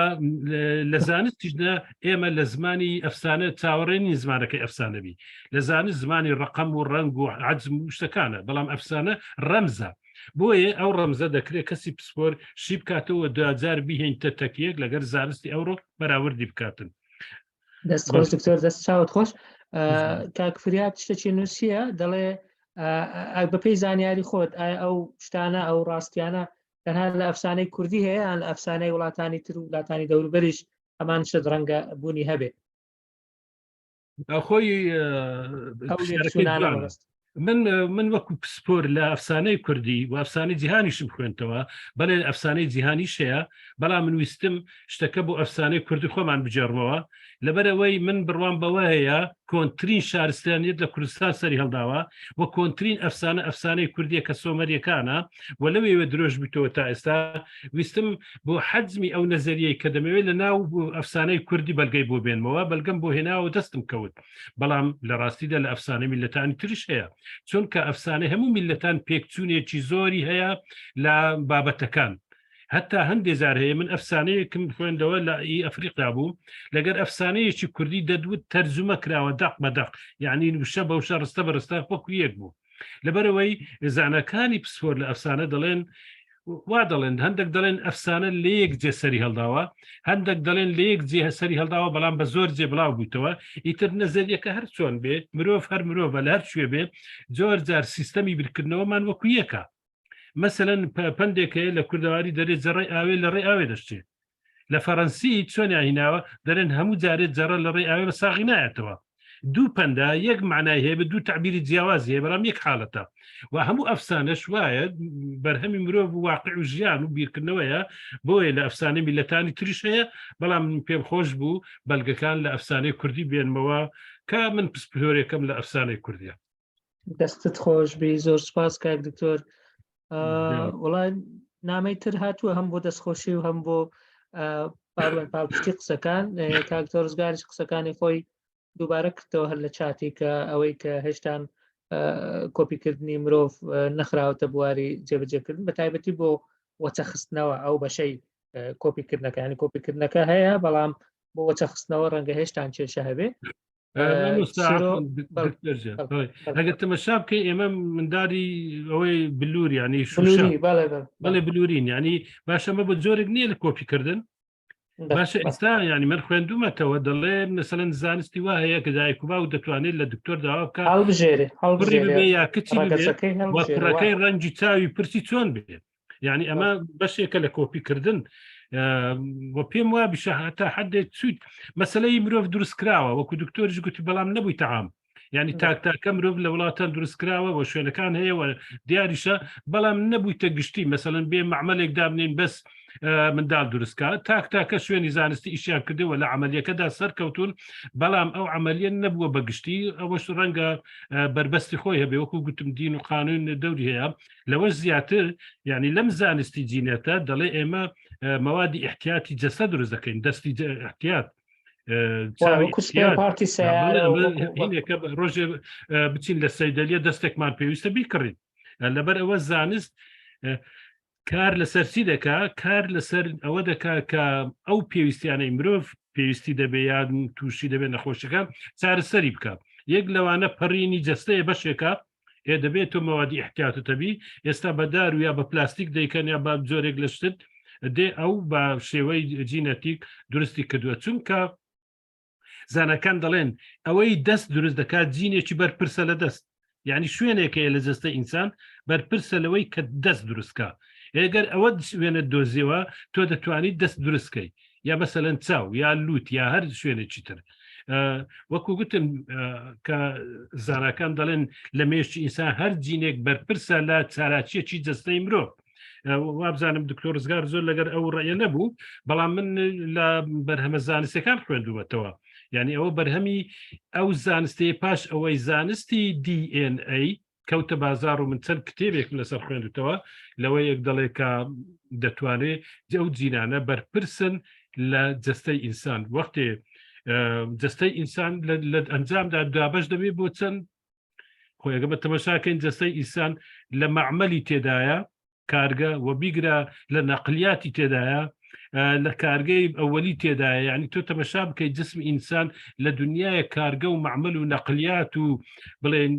لە زانستیشدا ئێمە لە زمانی ئەفسانە چاوەڕێ نین زمانەکەی ئەفسانەبی لە زانست زمانی ڕقم و ڕەنگ و عجم و شتەکانە بەڵام ئەفسانە ڕەمزە بۆیە ئەو ڕەمزە دەکرێت کەسی پسپۆر شی بکاتەوە دوجار بیهێنتە تەکیەک لەگەر زانستی ئەوڕۆ بەراوردی بکاتن. دەست خۆش دکتۆر دەست چاوت خۆش کاک فریاد شتێکی نووسیە دەڵێ بەپێی زانیاری خۆت ئایا ئەو شتانە ئەو ڕاستیانە تەنها لە ئەفسانەی کوردی هەیە یان لە ئەفسانەی وڵاتانی تر و وڵاتانی دەوروبەریش هەمان شت ڕەنگە بوونی هەبێ خۆی من من وەکو پسپۆر لە ئەفسانەی کوردی و ئەفسانەی جیهانیشم خوێنتەوە بەڵێ ئەفسانەی جیهانیش هەیە بەڵام من ویستم شتەکە بۆ ئەفسانەی کوردی خۆمان بگێڕمەوە لەبەرئەوەی من بڕوام بەوە هەیە کۆنترین شارستانیەت لە کوردستان سەری هەڵداوە و کۆنترین ئەفسانە ئەفسانەی کوردیە کە سۆمەریەکانە و لەوێوە درۆژ بیتەوە تا ئێستا ویستم بۆ حەجمی ئەو نەزەریەی کە دەمەوێت لە ناو ئەفسانەی کوردی بەلگەی بۆ بێنمەوە بەلگەم بۆ هێناوە دەستم کەوت بەڵام لە ڕاستیدا لە ئەفسانە میلەتانی تریش هەیە چونکە ئەفسانەی هەموو میلەتان پێکچوونێکی زۆری هەیە لە بابەتەکان هەتا هەندێ جار هەیە من ئەفسانەیەکم خوێندەوە لە ئی ئەفریقیا بوو لەگەر ئەفسانەیەکی کوردی دەدوت تەرجومە کراوە دەق بە دەق یعنی وشە بە وشە ڕستە بە ڕستە وەکو یەک بوو لەبەرەوەی زانەکانی پسپۆر لە ئەفسانە دەڵێن وا دەڵێن هەندێک دەڵێن ئەفسانە لە یەک جێ سەری هەڵداوە هەندێک دەڵێن لە یەک جێ سەری هەڵداوە بەڵام بە زۆر جێ بڵاو بوویتەوە ئیتر نەزەریەکە هەر چۆن بێ مرۆڤ هەر مرۆڤە لە هەر کوێ بێ زۆر جار سیستەمی بیرکردنەوەمان وەکو یەکە مەسەلەن پەندێک هەیە لە کوردەواری دەرێ جەڕەی ئاوێ لە ڕێ ئاوێ دەشتێ لە فەرەنسی چۆنیان هیناوە دەرێن هەموو جارێ جەڕە لە ڕێ ئاوێ بە ساغی نایەتەوە دوو پەندە یەک معنای هەیە بە دوو تعبیری جیاواز هەیە بەڵام یەک حاڵەتە و هەموو ئەفسانەش وایە بەرهەمی مرۆڤ و واقع و ژیان و بیرکردنەوەیە بۆیە لە ئەفسانەی میلەتانی تریش هەیە بەڵام من پێم خۆش بوو بەلگەکان لە ئەفسانەی کوردی بێنمەوە کە من پسپۆرێکم لە ئەفسانەی کوردیە دەستت خۆش بی زۆر سپاس کاک دکتۆر وڵای نامەی تر هاتووە هەم بۆ دەستخۆشی و هەم بۆ پاڵێن پاڵپشتی قسەکان کاک تۆرزگاریش قسەکانی خۆی دووبارە کردەوە هەر لە چاتی کە ئەوەی کە هێشتان کۆپیکردنی مرۆڤ نەخراوەتە بواری جێبەجێکردن بە تایبەتی بۆ وەچەخستنەوە ئەو بەشەی کۆپیکردنەکە ینی کۆپیکردنەکە هەیە بەڵام بۆ وەچەخستنەوە ڕەنگە هێشتان کێشە هەبێ ئەگەر تەمەشا بکەی ئێمە منداری ئەوەی بلور ینی بەڵێ بلورین ینی باشەمە بە جۆرێک نییە لە کۆپیکردن باشە ئێستا ینی من خوێندومەتەوە دەڵێ مەسەن زانستی وا هەیە کە دایک و باو دەتوانێت لە دکتۆر داوا بکە هەڵبژێرێ هەڵبژێرێ یا کچی کوڕەکەی ڕەنگی چاوی پرسی چۆن بێت یعنی ئەمە بەشێکە لە کۆپیکردن و پێم وا بیشە هەتا حدێک چویت مەسلەی مرۆڤ دروست کراوە وەکو دکتۆرش گوتی بەڵام نەبووی تەعام یعنی تاک تاکە مرۆڤ لە وڵاتان دروست کراوە و شوێنەکان هەیە و دیاریشە بەڵام نەبوویتە گشتی مەسەن بێ معمەلێک دابنین بەس منداڵ دروستکە تاک تاکە شوێنی زانستی ئیشیان کردەوە لە عملیەکەدا سەرکەوتون بەڵام ئەو عملیە نەبووە بە گشتی ئەوەش ڕەنگە بربەستی خۆی هەبێ وەکو گوتم دین و قانون دەوری هەیە لەوەش زیاتر یعنی لەم زانستی جینێتە دەڵێ ئێمە مەوادی احتیاتی جەسە دروست دەکەین دەستی احتیات پارتی ڕۆژێ بچین لە سەیدەلیە دەستێکمان پێویستە بیکڕین لەبەر ئەوە زانست کار لەسەر چی دەکا کار لەسەر ئەوە دەکا کە ئەو پێویستیانەی مرۆڤ پێویستی دەبێ یان تووشی دەبێت نەخۆشیەکان چارەسەری بکە یەک لەوانە پەڕینی جەستەیە بەشێکە ئێ دەبێت تۆ مەوادی احتیاتت هەبی ئێستا بە دار و یا بە پلاستیک دەیکەن یا بە جۆرێک لە شتت دێ ئەو بە شێوەی جینەتیک درستی کردووە چونکە زانەکان دەڵێن ئەوەی دەست دروست دەکات جینێکی بەرپرسە لە دەست یعنی شوێنێک هەیە لە جەستە ئینسان بەرپرسە لەوەی کە دەست دروستکە ئێگەر ئەوە وێنە دۆزیەوە تۆ دەتوانیت دەست دروستکەی. یا مەسەلەن چاو یا لوت یا هەر شوێنێکی تر وەکو گوتم کە زاناکان دەڵێن لە مێشکی ئینسان هەر جینێک بەرپرسە لە چالاکیەکی جەستەی مرۆڤ وابزانم دکتۆر ڕزگار زۆر لەگەر ئەو ڕێیە نەبوو بەڵام من لە بەرهەمە زانستەکان خوێندوومەتەوە یعنی ئەوە بەرهەمی ئەو زانستی پاش ئەوەی زانستی DNA کەوتە بازار و من چەند کتێبێکم لەسەر خوێندتەوە لەوە یەک دەڵێ کە دەتوانێت ئەو جینانە بەرپرسن لە جەستەی ئینسان وەختێ جەستەی ئینسان لە ئەنجامدا دابش دەبێت بۆ چەند خۆیەگە بە تەمەشاکەین جەستەی ئینسان لە معمەلی تێدایە کارگە و بیگرە لە نەقلیاتی تێدایە لە کارگەی ئەوەلی تێدایە یعنی تۆ تەمەشا بکەیت جسم ئینسان لە دنیاە کارگە و معمل و نەقلیات و بڵێن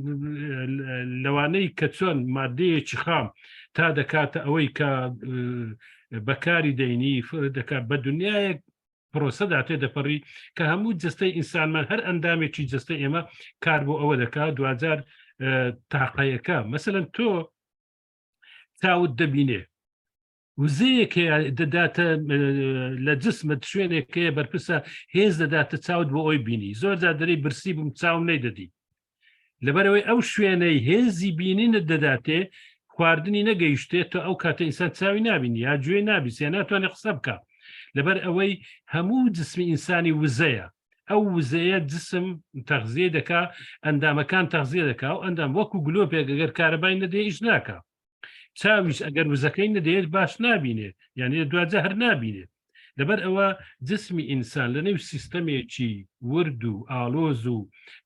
لەوانەی کە چۆن مادەیەکی خام تا دەکاتە ئەوەی کە بەکاری دەینی دەکات بە دنیایەک پرۆسەدا تێدەپەڕی کە هەموو جستەی ئینسانمان هەر ئەندامێکی جستە ئێمە کار بۆ ئەوە دەکات دوجار تاقەیەکە مەسەن تۆ چاوت دەبینێ وزەیەک هەیە دەداتە لە جسمت شوێنێک هەیە بەرپرسە هێز دەداتە چاوت بۆ ئەوی بینی زۆر جار دەری برسی بووم چاوم نەیدەدی لەبەرەوەی ئەو شوێنەی هێزی بینینت دەداتێ خواردنی نەگەیشتێت تۆ ئەو کاتە ئینسان چاوی نابینی یا گوێی نابیسێ ناتوانێت قسە بکە لەبەر ئەوەی هەموو جسمی ئینسانی وزەیە ئەو وزەیە جسم تەغزیە دەکا ئەندامەکان تەغزیە دەکا و ئەندام وەکو گلۆپێک ئەگەر کارەبای نەدێ ئیش ناکا چاویش ئەگەر وزەکەی نەدێت باش نابینێت یعنی دواجە هەر نابینێت لەبەر ئەوە جسمی ئینسان لە نێو سیستەمێکی ورد و ئالۆز و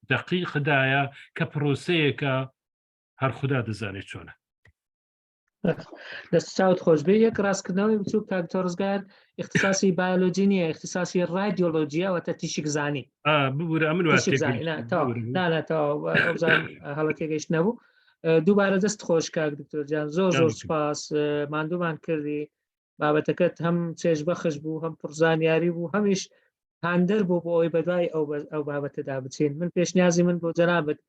دەقیقدایە کە پرۆسەیەکە هەر خودا دەزانێت چۆنە. دەست چاوت خۆش بێ یەک ڕاستکردنەوەی بچوو کاک تۆڕزگار اختصاصی بایۆلۆجی نییە اختصاصی ڕادیۆلۆجیە واتە تیشک زانی ببورە من وا تیشک زانی نا تەواو نا نا تەواو ئەوزان هەڵە تێگەیشت نەبوو دووبارە دەست خۆش کاک دکتۆر جان زۆر زۆر سپاس ماندوومان کردی بابەتەکەت هەم چێژ بەخش بوو هەم پڕزانیاری بوو هەمیش هاندەر بوو بۆ ئەوەی بەدوای ئەو ئەو بابەتەدا بچین من پێشنیازی من بۆ جەنابت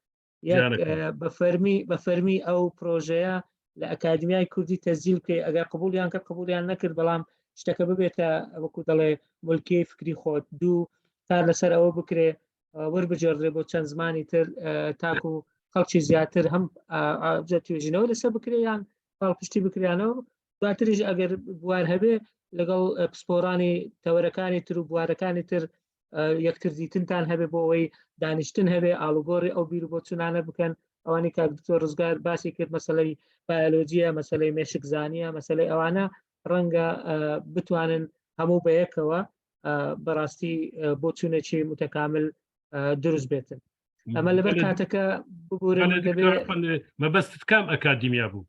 بە فەرمی بە فەرمی ئەو پرۆژەیە لە ئەکادمیای کوردی تەزیل بکەی ئەگەر قبولیان کرد قبولیان نەکرد بەڵام شتەکە ببێتە وەکو دەڵێ ملکی فکری خۆت دوو کار لەسەر ئەوە بکرێ وەربگێڕدرێ بۆ چەند زمانی تر تاکو خەڵکی زیاتر هەم توێژینەوە لەسەر بکرێ یان پاڵپشتی بکریانەوە دواتریش ئەگەر بوار هەبێ لەگەڵ پسپۆرانی تەوەرەکانی تر و بوارەکانی تر یەکتر دیتنتان هەبێ بۆ ئەوەی دانیشتن هەبێ ئاڵوگۆڕی ئەو بیر و بۆچوونانە بکەن ئەوانی کاک دکتۆر ڕزگار باسی کرد مەسلەی بایۆلۆجیە مەسلەی مێشکزانیە مەسلەی ئەوانە ڕەنگە بتوانن هەموو بەیەکەوە بەڕاستی بۆچوونێکی متەکامل دروست بێتن ئەمە لەبەر کاتەکە ببورن مەبەستت کام ئەکادیمیا بوو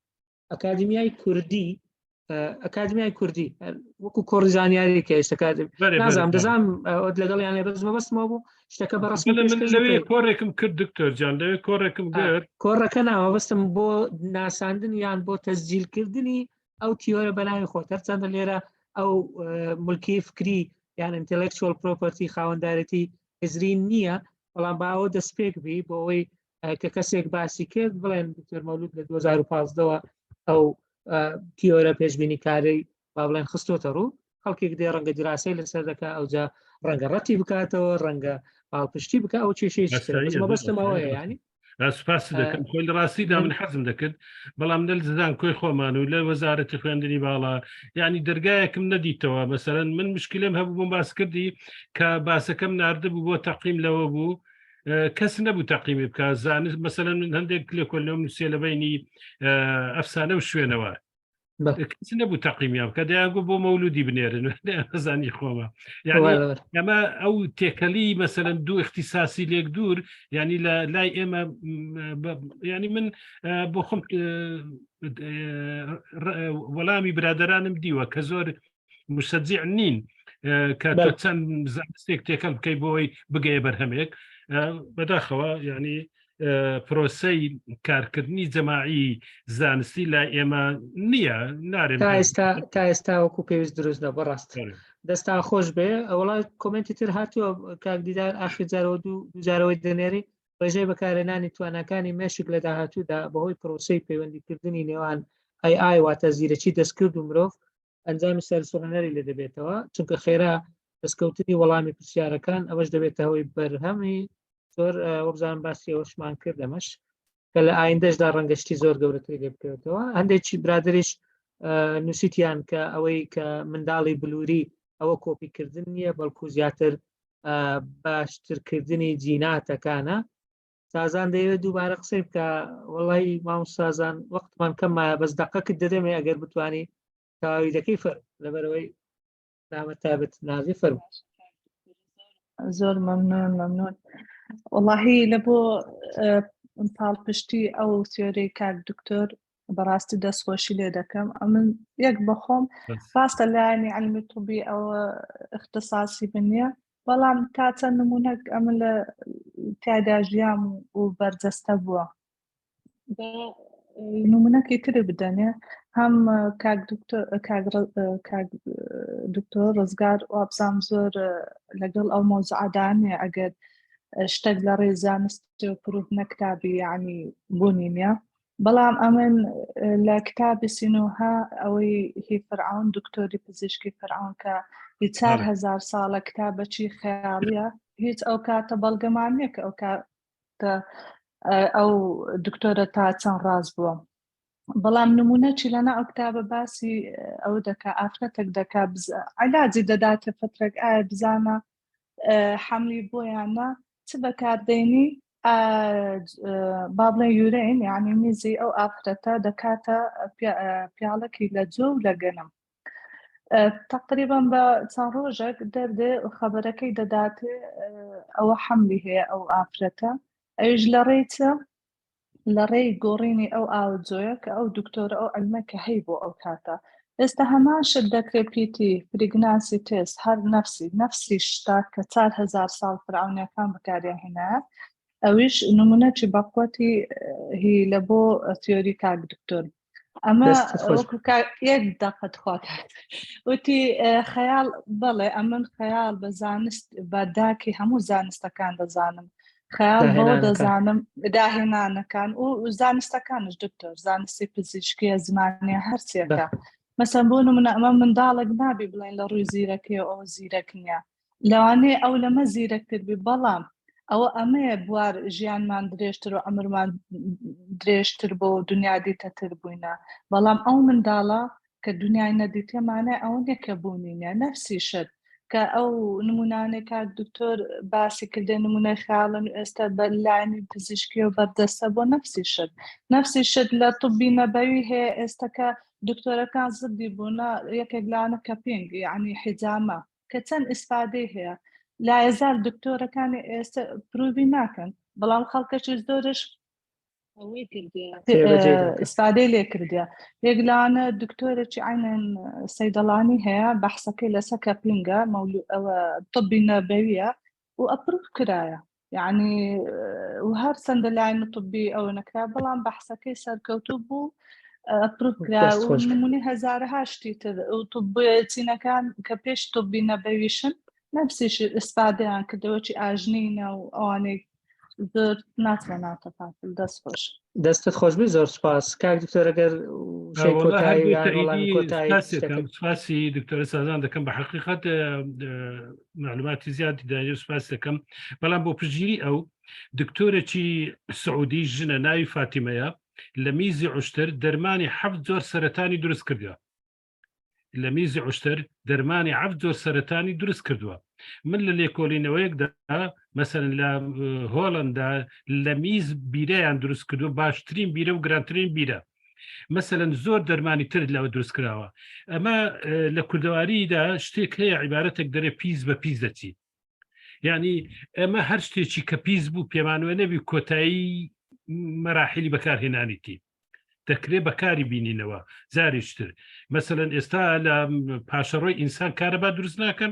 ئەکادیمیای کوردی ئەکادمیای کوردی وەکو کۆڕی زانیاری کە ئێستا نازانم دەزانم ئەوت لەگەڵ یانێ بەس مەبەستمەوە بوو شتەکە بە ڕسمی من لەوێ کۆڕێکم کرد دکتۆر جان لەوێ کۆڕێکم کرد کۆڕەکە ناوە بەستم بۆ ناساندن یان بۆ تەسجیلکردنی ئەو تیۆرە بەناوی خۆت هەرچەندە لێرە ئەو ملکی فکری یان intellectual property خاوەندارێتی هزری نییە بەڵام باوە دەستپێک بی بۆ ئەوەی کە کەسێک باسی کرد بڵێن دکتۆر مەولود لە 2015ەوە ئەو تیۆرە پێشبینی کارەی با بڵێن خستۆتە ڕوو خەڵکێک دێ ڕەنگە دیراسەی لەسەر دەکا ئەوجا ڕەنگە ڕەتی بکاتەوە ڕەنگە پاڵپشتی بکە ئەو کێشەی مەبەستم ئەوەیە ینی سپاس دەکەم خۆی لە ڕاستیدا من حەزم دەکرد بەڵام لە زانکۆی خۆمان و لە وەزارەتی خوێندنی باڵا یعنی دەرگایەکم نەدیتەوە مەسەرەن من مشکلم هەبوو بۆم باس کردی کە باسەکەم نردبوو بۆ تەقیم لەوە بوو کەس نەبوو تەقیمی بکە زانست مەسەلەن من هەندێک لێکۆلەوە نووسێ لە بینی ئەفسانە و شوێنەوار کەس نەبوو تەقیمیان بکە دەیانگو بۆ مەولودی بنێرن زانی خۆمە ئەمە ئەو تێکەلی مەسەرەن دوو اختصاسی لێک دوور ینی لە لای ئێمە ینی من بۆ خۆم وەڵامی برادرانم دیوە کە زۆر مشەجیع نین کە تۆ چەند زانستێک تێکەڵ بکەی بۆی بگەیە بەرهەمێک بەداخەوە یعنی پرۆسەی کارکردنی جەماعی زانستی لای ئێمە نییە نارێ تا ئێستا تا ئێستا وەکو پێویست دروست نەبوو ڕاست دەستان خۆش بێ ئەوڵا کۆمنتی تر هاتووە کاک دیدار ئاخر جارەوە دوو جارەوەی دەنێری ڕێژەی بەکارهێنانی تواناکانی مێشک لە داهاتوودا بەهۆی پرۆسەی پەیوەندیکردنی نێوان AI واتە زیرەکی دەستکرد و مرۆڤ ئەنجامی سەرسوڕهێنەری لێ دەبێتەوە چونکە خێرا. دەستکەوتنی وەڵامی پرسیارەکان ئەوەش دەبێتە هۆی بەرهەمی زۆر وەبزان باسی ئەوەشمان کرد ئەمەش کە لە ئایندەشدا ڕەنگە شتی زۆر گەورەتری لێ بکەوێتەوە. هەندێکی برادریش نووسیتیان کە ئەوەی کە منداڵی بلووری ئەوە کۆپیکردن نییە بەڵکو زیاتر باشترکردنی جیناتەکانە. سازان دەیەوێت دووبارە قسەی بکە. وەڵی مام سازان وەختمان کەم مایە بەس دەقەکت دەدەمێ ئەگەر بتانی تەواوی دەکەی فەر لەبەرەوەی نامە تابەت نازی فەرموو. زۆر مەمنون مەمنون وەڵاهی لە بۆ پاڵپشتی ئەو تیۆری کاک دکتۆر بەڕاستی دەستخۆشی لێ دەکەم ئەمن یەک بەخۆم ڕاستە لایەنی علمی طبی ئەوە اختصاصی من نییە بەڵام تا چەند نمونەک ئەمن لە تیادا ژیام و بەرجەستە بووە نمونەکی تر بدەنێ هەم کاک دکتۆر کاک دکتۆر ڕزگار وابزانام زۆر لەگەڵ ئەو مۆزعدانێ ئەگەر شتێک لە ڕێ زانست و proof نەکرابی یعنی بوونی نییە بەڵام ئەمن لە کتابی سینۆها ئەوەی هی فرعون دکتۆری پزیشکی فرعون کە هی 4هزار ساڵە کتابەکی خەیاڵیە هیچ ئەو کاتە بەڵگەمان نییە کە ئەو کاتە ئەو دکتۆرە تا چەند ڕاست بووە بەڵام نمونە چی لەنا ئەو کتابە باسی ئەو دەکا ئافرەتێک دەکا علاجی دەداتە فترێک ئایا بزانە حەملی بۆیانە چ بەکاردێنی با بڵێن urine یعنی میزی ئەو ئافرەتە دەکاتە پیاڵەکی لە جۆ و لە گەنم تقریبا بە چەند ڕۆژێک دەردێ خەبەرەکەی دەداتێ ئەوە حەملی هەیە ئەو ئافرەتە ئەویش لە ڕێی چ لە ڕێی گۆڕینی ئەو ئاوجۆیە کە ئەو دکتۆرە ئەو علمە کە هەی بۆ ئەو کاتە ئێستا هەمان شت دەکرێت PT pregnancy test هەر نەفسی نەفسی شتا کە 4هزار ساڵ فرعونەکان بەکاریان هێنایە ئەویش نمونەی بەقوەتی هی لە بۆ تیۆری کاک دکتۆر ئەمە وەکو یەک دەقە تخوا وتی خەیاڵ بەڵێ ئەمن خەیاڵ بە زانست بە داکی هەموو زانستەکان دەزانم خەیاڵ بەوە دەزانم داهێنانەکان و زانستەکانش دکتۆر زانستی پزیشکیە زمانیە هەرچێکە مەسەن بۆ نمونە ئەمە منداڵێک نابی بڵێن لە ڕووی زیرەکەی ئەو زیرەک نییە لەوانەیە ئەو لەمە زیرەکتر بی بەڵام ئەوە ئەمەیە بوار ژیانمان درێژتر و عمرمان درێژتر بۆ دنیا دیتەتر بووینە بەڵام ئەو منداڵە کە دنیای نەدیتێ مانای ئەوە نییە کە بوونی نییە نەفسی شت کە ئەو نمونانەی کاک دکتۆر باسی کردێ نمونەی خەیاڵن و ئێستا بە لایەنی پزیشکی و بەردەستە بۆ نەفسی شت نەفسی شت لە طبی نەبەوی هەیە ئێستا کە دکتۆرەکان زدی بوونە یەکێک لانە کەپینگ یعنی حیجامە کە چەند ئیسفادەی هەیە لایەزار دکتۆرەکانی ئێستا پرووی ناکەن بەڵام خەڵکەکی زۆرش ئیسفادەی لێ کردە یەک لانە دکتۆرێکی عینەن سەیدەڵانی هەیە بەحسەکەی لەسەر کەپینگە ئەوە طبی نەبەویە و ئەپروف کرایە یعنی و هەر چەندە لایەن طبی ئەوە نەکرا بەڵام بەحسەکەی سەرکەوتوو بوو approve کرا و نمونەی هەزارەها شتی تر و طب چینەکان کە پێش طبی نەبەویشن نفسیش ئیسفادەیان کردەوە چی ئاژنینە و ئەوانەی زۆر ناچمە ناو تەفاسیل دەست خۆش. دەستت خۆشبی زۆر سپاس کاک دکتۆر ئەگەر وشەی کۆتایی یان وەڵامی کۆتایی شتێکت. سپاسی دکتۆرە سازان دەکەم بە حقیقەت معلوماتی زیادی داێ و سپاس دەکەم بەڵام بۆ پشتگیری ئەو دکتۆرێکی سعودی ژنە ناوی فاتیمەیە لە میزی عشتر دەرمانی حەفت جۆر سەرەتانی دروست کردووە لە میزی عشتر دەرمانی حەفت جۆر سەرەتانی دروست کردووە من لە لێکۆڵینەوەیەکدا مەسەن لە هۆڵندا لە میز بیرەیان دروست کردو باشترین بیرە و گرانترین بیرە مەسەلەن زۆر دەرمانی تر لەوە دروست کراوە ئەمە لە کوردەواریدا شتێک هەیە عیبارەتێک دەرێ پیس بە پیس دەچی یعنی ئێمە هەر شتێکی کە پیس بوو پێمانوە نەبی کۆتایی مەراحیلی بەکارهێنانیتی دەکرێت بەکاری بینینەوە جارێکتر مەسەلەن ئێستا لە پاشەڕۆی ئینسان کارەبا دروست ناکەن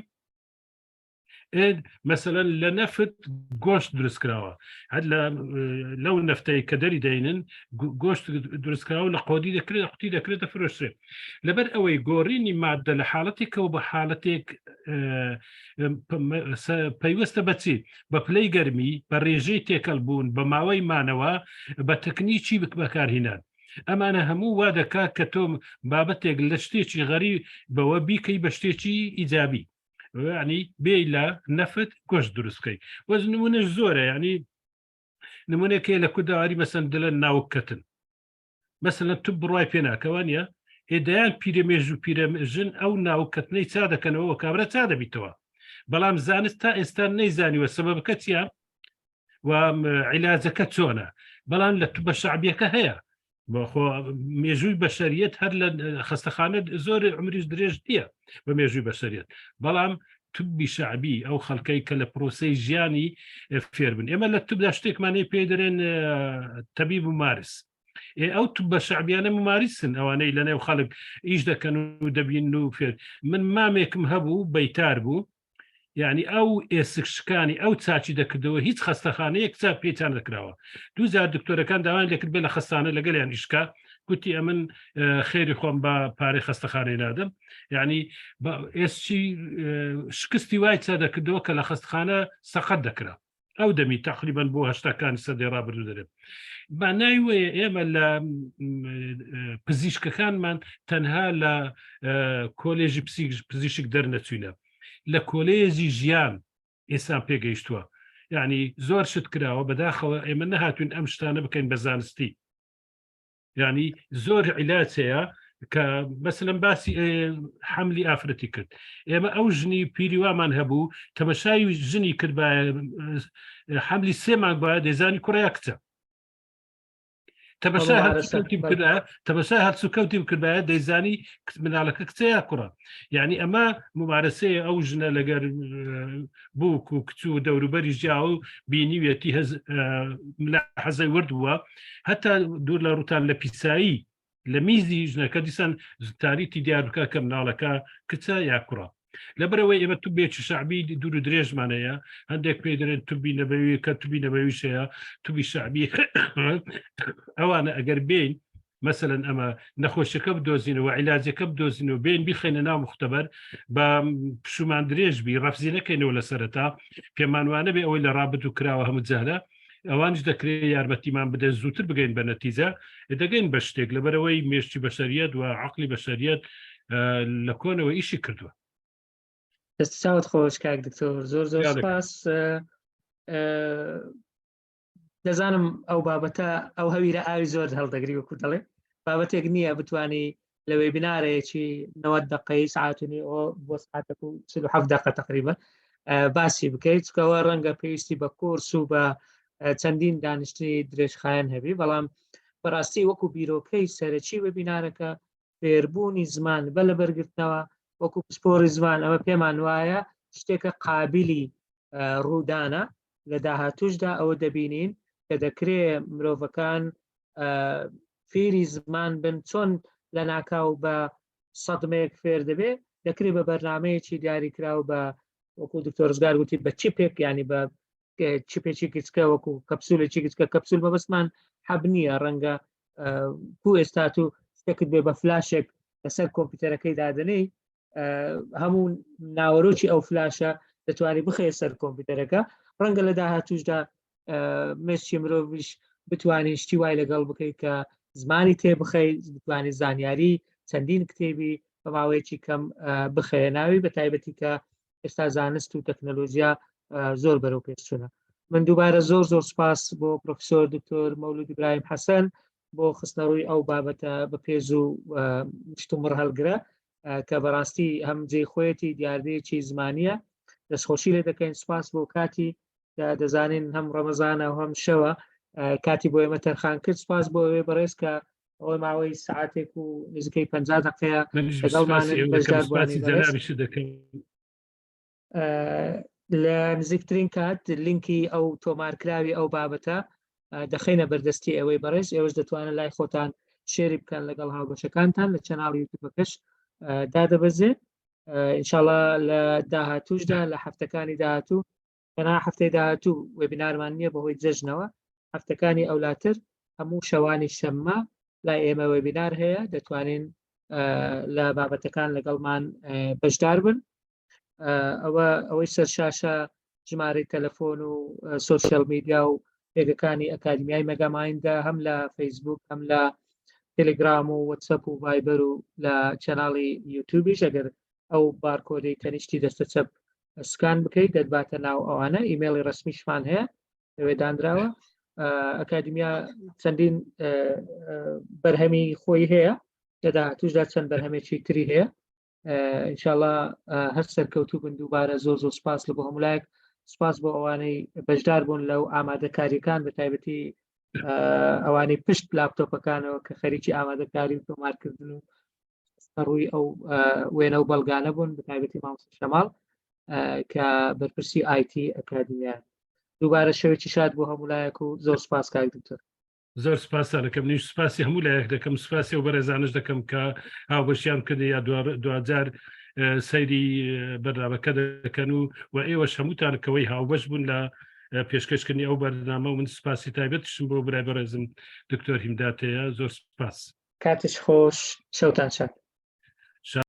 مەسەلەن لە نەفت گۆشت دروست کراوە هەر لەو نەفتەی کە دەری دەینن گۆشت دروستکراوە لە قۆدی دەکرێت قوتی دەکرێت دەفرۆشرێت لەبەر ئەوەی گۆڕینی مادە لە حاڵەتێکەوە بە حاڵەتێک پەیوەستە بەچی بە پلەی گەرمی بە ڕێژەی تێکەڵ بوون بە ماوەی مانەوە بە تەکنیکی بەکارهینان ئەمانە هەموو وا دەکات کە تۆ بابەتێک لە شتێکی غەری بەوە بیکەی بە شتێکی ئیجابی. ینی بێ لە نەفت گۆشت دروستکەی وەز نمونەش زۆرە ینی نمونەکەی لە کوردەواری مەسەن دلە ناوکەتن مەسەلەن تو بڕوای پێ ناکەوە نیە ئێ دەیان پیرەمێژ و پیرەژن ئەو ناوکەتنەی چا دەکەنەوە کابرا چا دەبیتەوە بەڵام زانست تا ئێستا نەیزانیوە سەبەبەکە چییە و عیلاجەکە چۆنە بەڵام لە تو بە شعبیەکە هەیە بەخۆ مێژووی بەشەریەت هەر لە خەستەخانە زۆر عمریش درێژ نییە بە مێژووی بەشەریەت بەڵام طبی شعبی ئەو خەڵکەی کە لە پرۆسەی ژیانی فێربن ئێمە لە طبدا شتێکمانەی پێ دەرێن تەبیب و مارس ئێ ئەو طب شعبیانە ممارسن ئەوانەی لە نێو خەڵک ئیش دەکەن و دەبین و فێر من مامێکم هەبوو بەیتار بوو یعنی ئەو ئێسک شکانی ئەو چاچی دەکردەوە هیچ خەستەخانەیەک چاک پێچان دەکراوە دووجار دکتۆرەکان داوایان لێکرد بێ لە خەستانە لەگەڵیان ئیشکا گوتی ئەمن خێری خۆم بە پارەی خەستەخانەی نادەم یعنی ئێسچی شکستی وای چا دەکردەوە کە لە خەستخانە سەقەت دەکرا ئەو دەمی تقریبان بۆ هەشتاکانی سەدەی ڕابردوو دەرێت مانای وەیە ئێمە لە پزیشکەکانمان تەنها لە کۆلێژی پزیشک دەرنەچوینە لە کۆلێژی ژیان ئینسان پێگەیشتووە یعنی زۆر شت کراوە بەداخەوە ئێمە نەهاتوین ئەم شتانە بکەین بە زانستی یعنی زۆر عیلاج هەیە کە مەسلم باسی حملی ئافرەتی کرد ئێمە ئەو ژنی پیری وامان هەبوو تەمەشای ژنی کرد حملی سێ مانگ باە دەزانی کوڕیا کچە تەمەشای هەرچی بکردایە تەمەشای هەرچوکەوتی بکردایە دەیزانی مناڵەکە کچە یا کوڕە یعنی ئەمە ممارەسەیە ئەو ژنە لەگەر بووک و کچ و دەوروبەری ژیاوە و بینیویەتی هەز حەزەی ورد بووە هەتا دوور لە ڕوتان لە پیسایی لە میزی ژنەکە دیسان تاریتی دیار بکە کە مناڵەکە کچە یا کوڕە لەبەرەوەی ئێمە تو بێکی شعبی دوور و درێژمان هەیە هەندێک پێ دەرێن توبی نەبەوی کە توبی نەبەویش هەیە توبی شعبی ئەوانە ئەگەر بین مەسەلەن ئەمە نەخۆشیەکە بدۆزینەوە عیلاجەکە بدۆزینەوە بێن بیخەینە ناو مختبەر بە پشومان درێژ بی ڕەفزی نەکەینەوە لە سەرەتا پێمانوانە بێ ئەوەی لە ڕابردوو کراوە هەموو جەهلە ئەوانش دەکرێت یارمەتیمان بدەن زووتر بگەین بە نەتیجە دەگەین بە شتێک لەبەرەوەی مێشتی بەشەریەت و عقلی بەشەریەت لە کۆنەوە ئیشی کردووە. دەست چاوت خۆش کاک دکتۆر زۆر زۆر سپاس. دەزانم ئەو بابەتە ئەو هەویرە ئاوی زۆر هەڵدەگری وەکو دەڵێ بابەتێک نییە بتانی لە وێبینارێکی 90 دقەی ساعتنی ئەو بۆ ساعتێک و 47 دقە تقریبا باسی بکەیت چکەوە ڕەنگە پێویستی بە کۆرس و بە چەندین دانیشتنی درێژخایەن هەبی بەڵام بەڕاستی وەکو بیرۆکەی سەرەکی وێبینارەکە فێربوونی زمان بە لەبەرگرتنەوە وەکو پسپۆری زمان ئەمە پێمان وایە شتێکە قابلی ڕوودانە لە داهاتوشدا ئەوە دەبینین کە دەکرێ مرۆڤەکان فێری زمان بن چۆن لە ناکاو بە سەدمەیەک فێر دەبێ دەکرێت بە بەرنمەیەکی دیاریکراو بە وەکو دکتۆر ڕزگار گوتی بە چیپێک ینی بە چیپێکی گچکە وەکو کەپسولێکی گچکە کەپسول مەبەستمان حەب نییە ڕەنگە کو ئێستا تو شتێکت بێ بە فلاشێک لەسەر کۆمپیوتەرەکەی دادنەی هەموو ناوەرۆکی ئەو فلاشە دەتوانانی بخەیە سەر کۆمپیوتەرەکە ڕەنگە لە داهاتوشدا مێشکی مرۆڤیش بتوانین شتی وای لەگەڵ بکەیت کە زمانی تێ بخەی بتوانانی زانیاری چەندین کتێبی بە ماوەیەکی کەم بخەیە ناوی بە تایبەتی کە ئێستا زانست و تەکنەلۆژیا زۆر بەرەو پێشچوونە من دووبارە زۆر زۆر سپاس بۆ پرۆفسۆر دکتۆر مەولود ئیبراهیم حەسەن بۆ خستنەڕووی ئەو بابەتە بە پێز و مشتومڕ هەڵگرە کە بەڕاستی هەم جێی خۆیەتی دیاردەیەکی زمانیە دەستخۆشی لێ دەکەین سپاس بۆ کاتی کە دەزانین هەم ڕەمەزانە و هەم شەوە کاتی بۆ ئێمە تەرخان کرد سپاس بۆ ئەوێ بەڕێز کە ئەوەی ماوەی ساعتێک و نزیکەی 50 دقەیە لەگەڵمان بەشداربوانی دەکەم لە نزیکترین کات لینکی ئەو تۆمارکراوی ئەو بابەتە دەخینە بەردەستی ئێوەی بەڕێز ئێوەش دەتوانن لای خۆتان شێری بکەن لەگەڵ هاوبەشەکانتان لە چەناڵی یوتیوبەکەش دادەبەزێ ئینشاءاللە لە داهاتوشدا لە هەفتەکانی داهاتوو تەنها هەفتەی داهاتوو وێبینارمان نییە بەهۆی جەژنەوە هەفتەکانی ئەولاتر هەموو شەوانی شەممە لای ئێمە وێبینار هەیە دەتوانین لە بابەتەکان لەگەڵمان بەشدار بن ئەوە ئەوەی سەر شاشە ژمارەی تەلەفۆن و سۆشیال میدیا و پێگەکانی ئەکادمیای مەگامایندا هەم لە فەیسبوک هەم لە تەلگرام و وەتسەپ و ڤایبەر و لە چەناڵی یوتیوبیش ئەگەر ئەو بارکۆدەی تەنیشتی دەستە چەپ سکان بکەیت دەتباتە ناو ئەوانە ئیمێڵی ڕسمیشمان هەیە لەوێ دانراوە ئەکادیمیا چەندین بەرهەمی خۆی هەیە لە داهاتوشدا چەند بەرهەمێکی تری هەیە ئینشاءاللە هەر سەرکەوتوو بن دووبارە زۆر زۆر سپاس لە بۆ هەموو لایەک سپاس بۆ ئەوانەی بەشدار بوون لەو ئامادەکاریەکان بە تایبەتی ئەوانەی پشت لاپتۆپەکانەوە کە خەریکی ئامادەکاری و تۆمارکردن و ڕووی ئەو وێنە و بەڵگانە بوون بە تایبەتی مامۆستا شەماڵ کە بەرپرسی ئایتی ئەکادیمیا دووبارە شەوێکی شاد بۆ هەموو لایەک و زۆر سپاس کاک دکتۆر. زۆر سپاستان دەکەم منیش سپاسی هەموو لایەک دەکەم سپاسی ئەو بەڕێزانش دەکەم کە هاوبەشیان کردی یا دواجار سەیری بەرنامەکە دەکەن و و ئێوەش هەمووتان کەوەی هاوبەش بوون لە پێشکەشکردنی ئەو بەرنامە و من سپاسی تایبەتشم بۆ برای بەڕێزم دکتۆر هیمداتەیە زۆر سپاس. کاتش خۆش شەوتان شاد.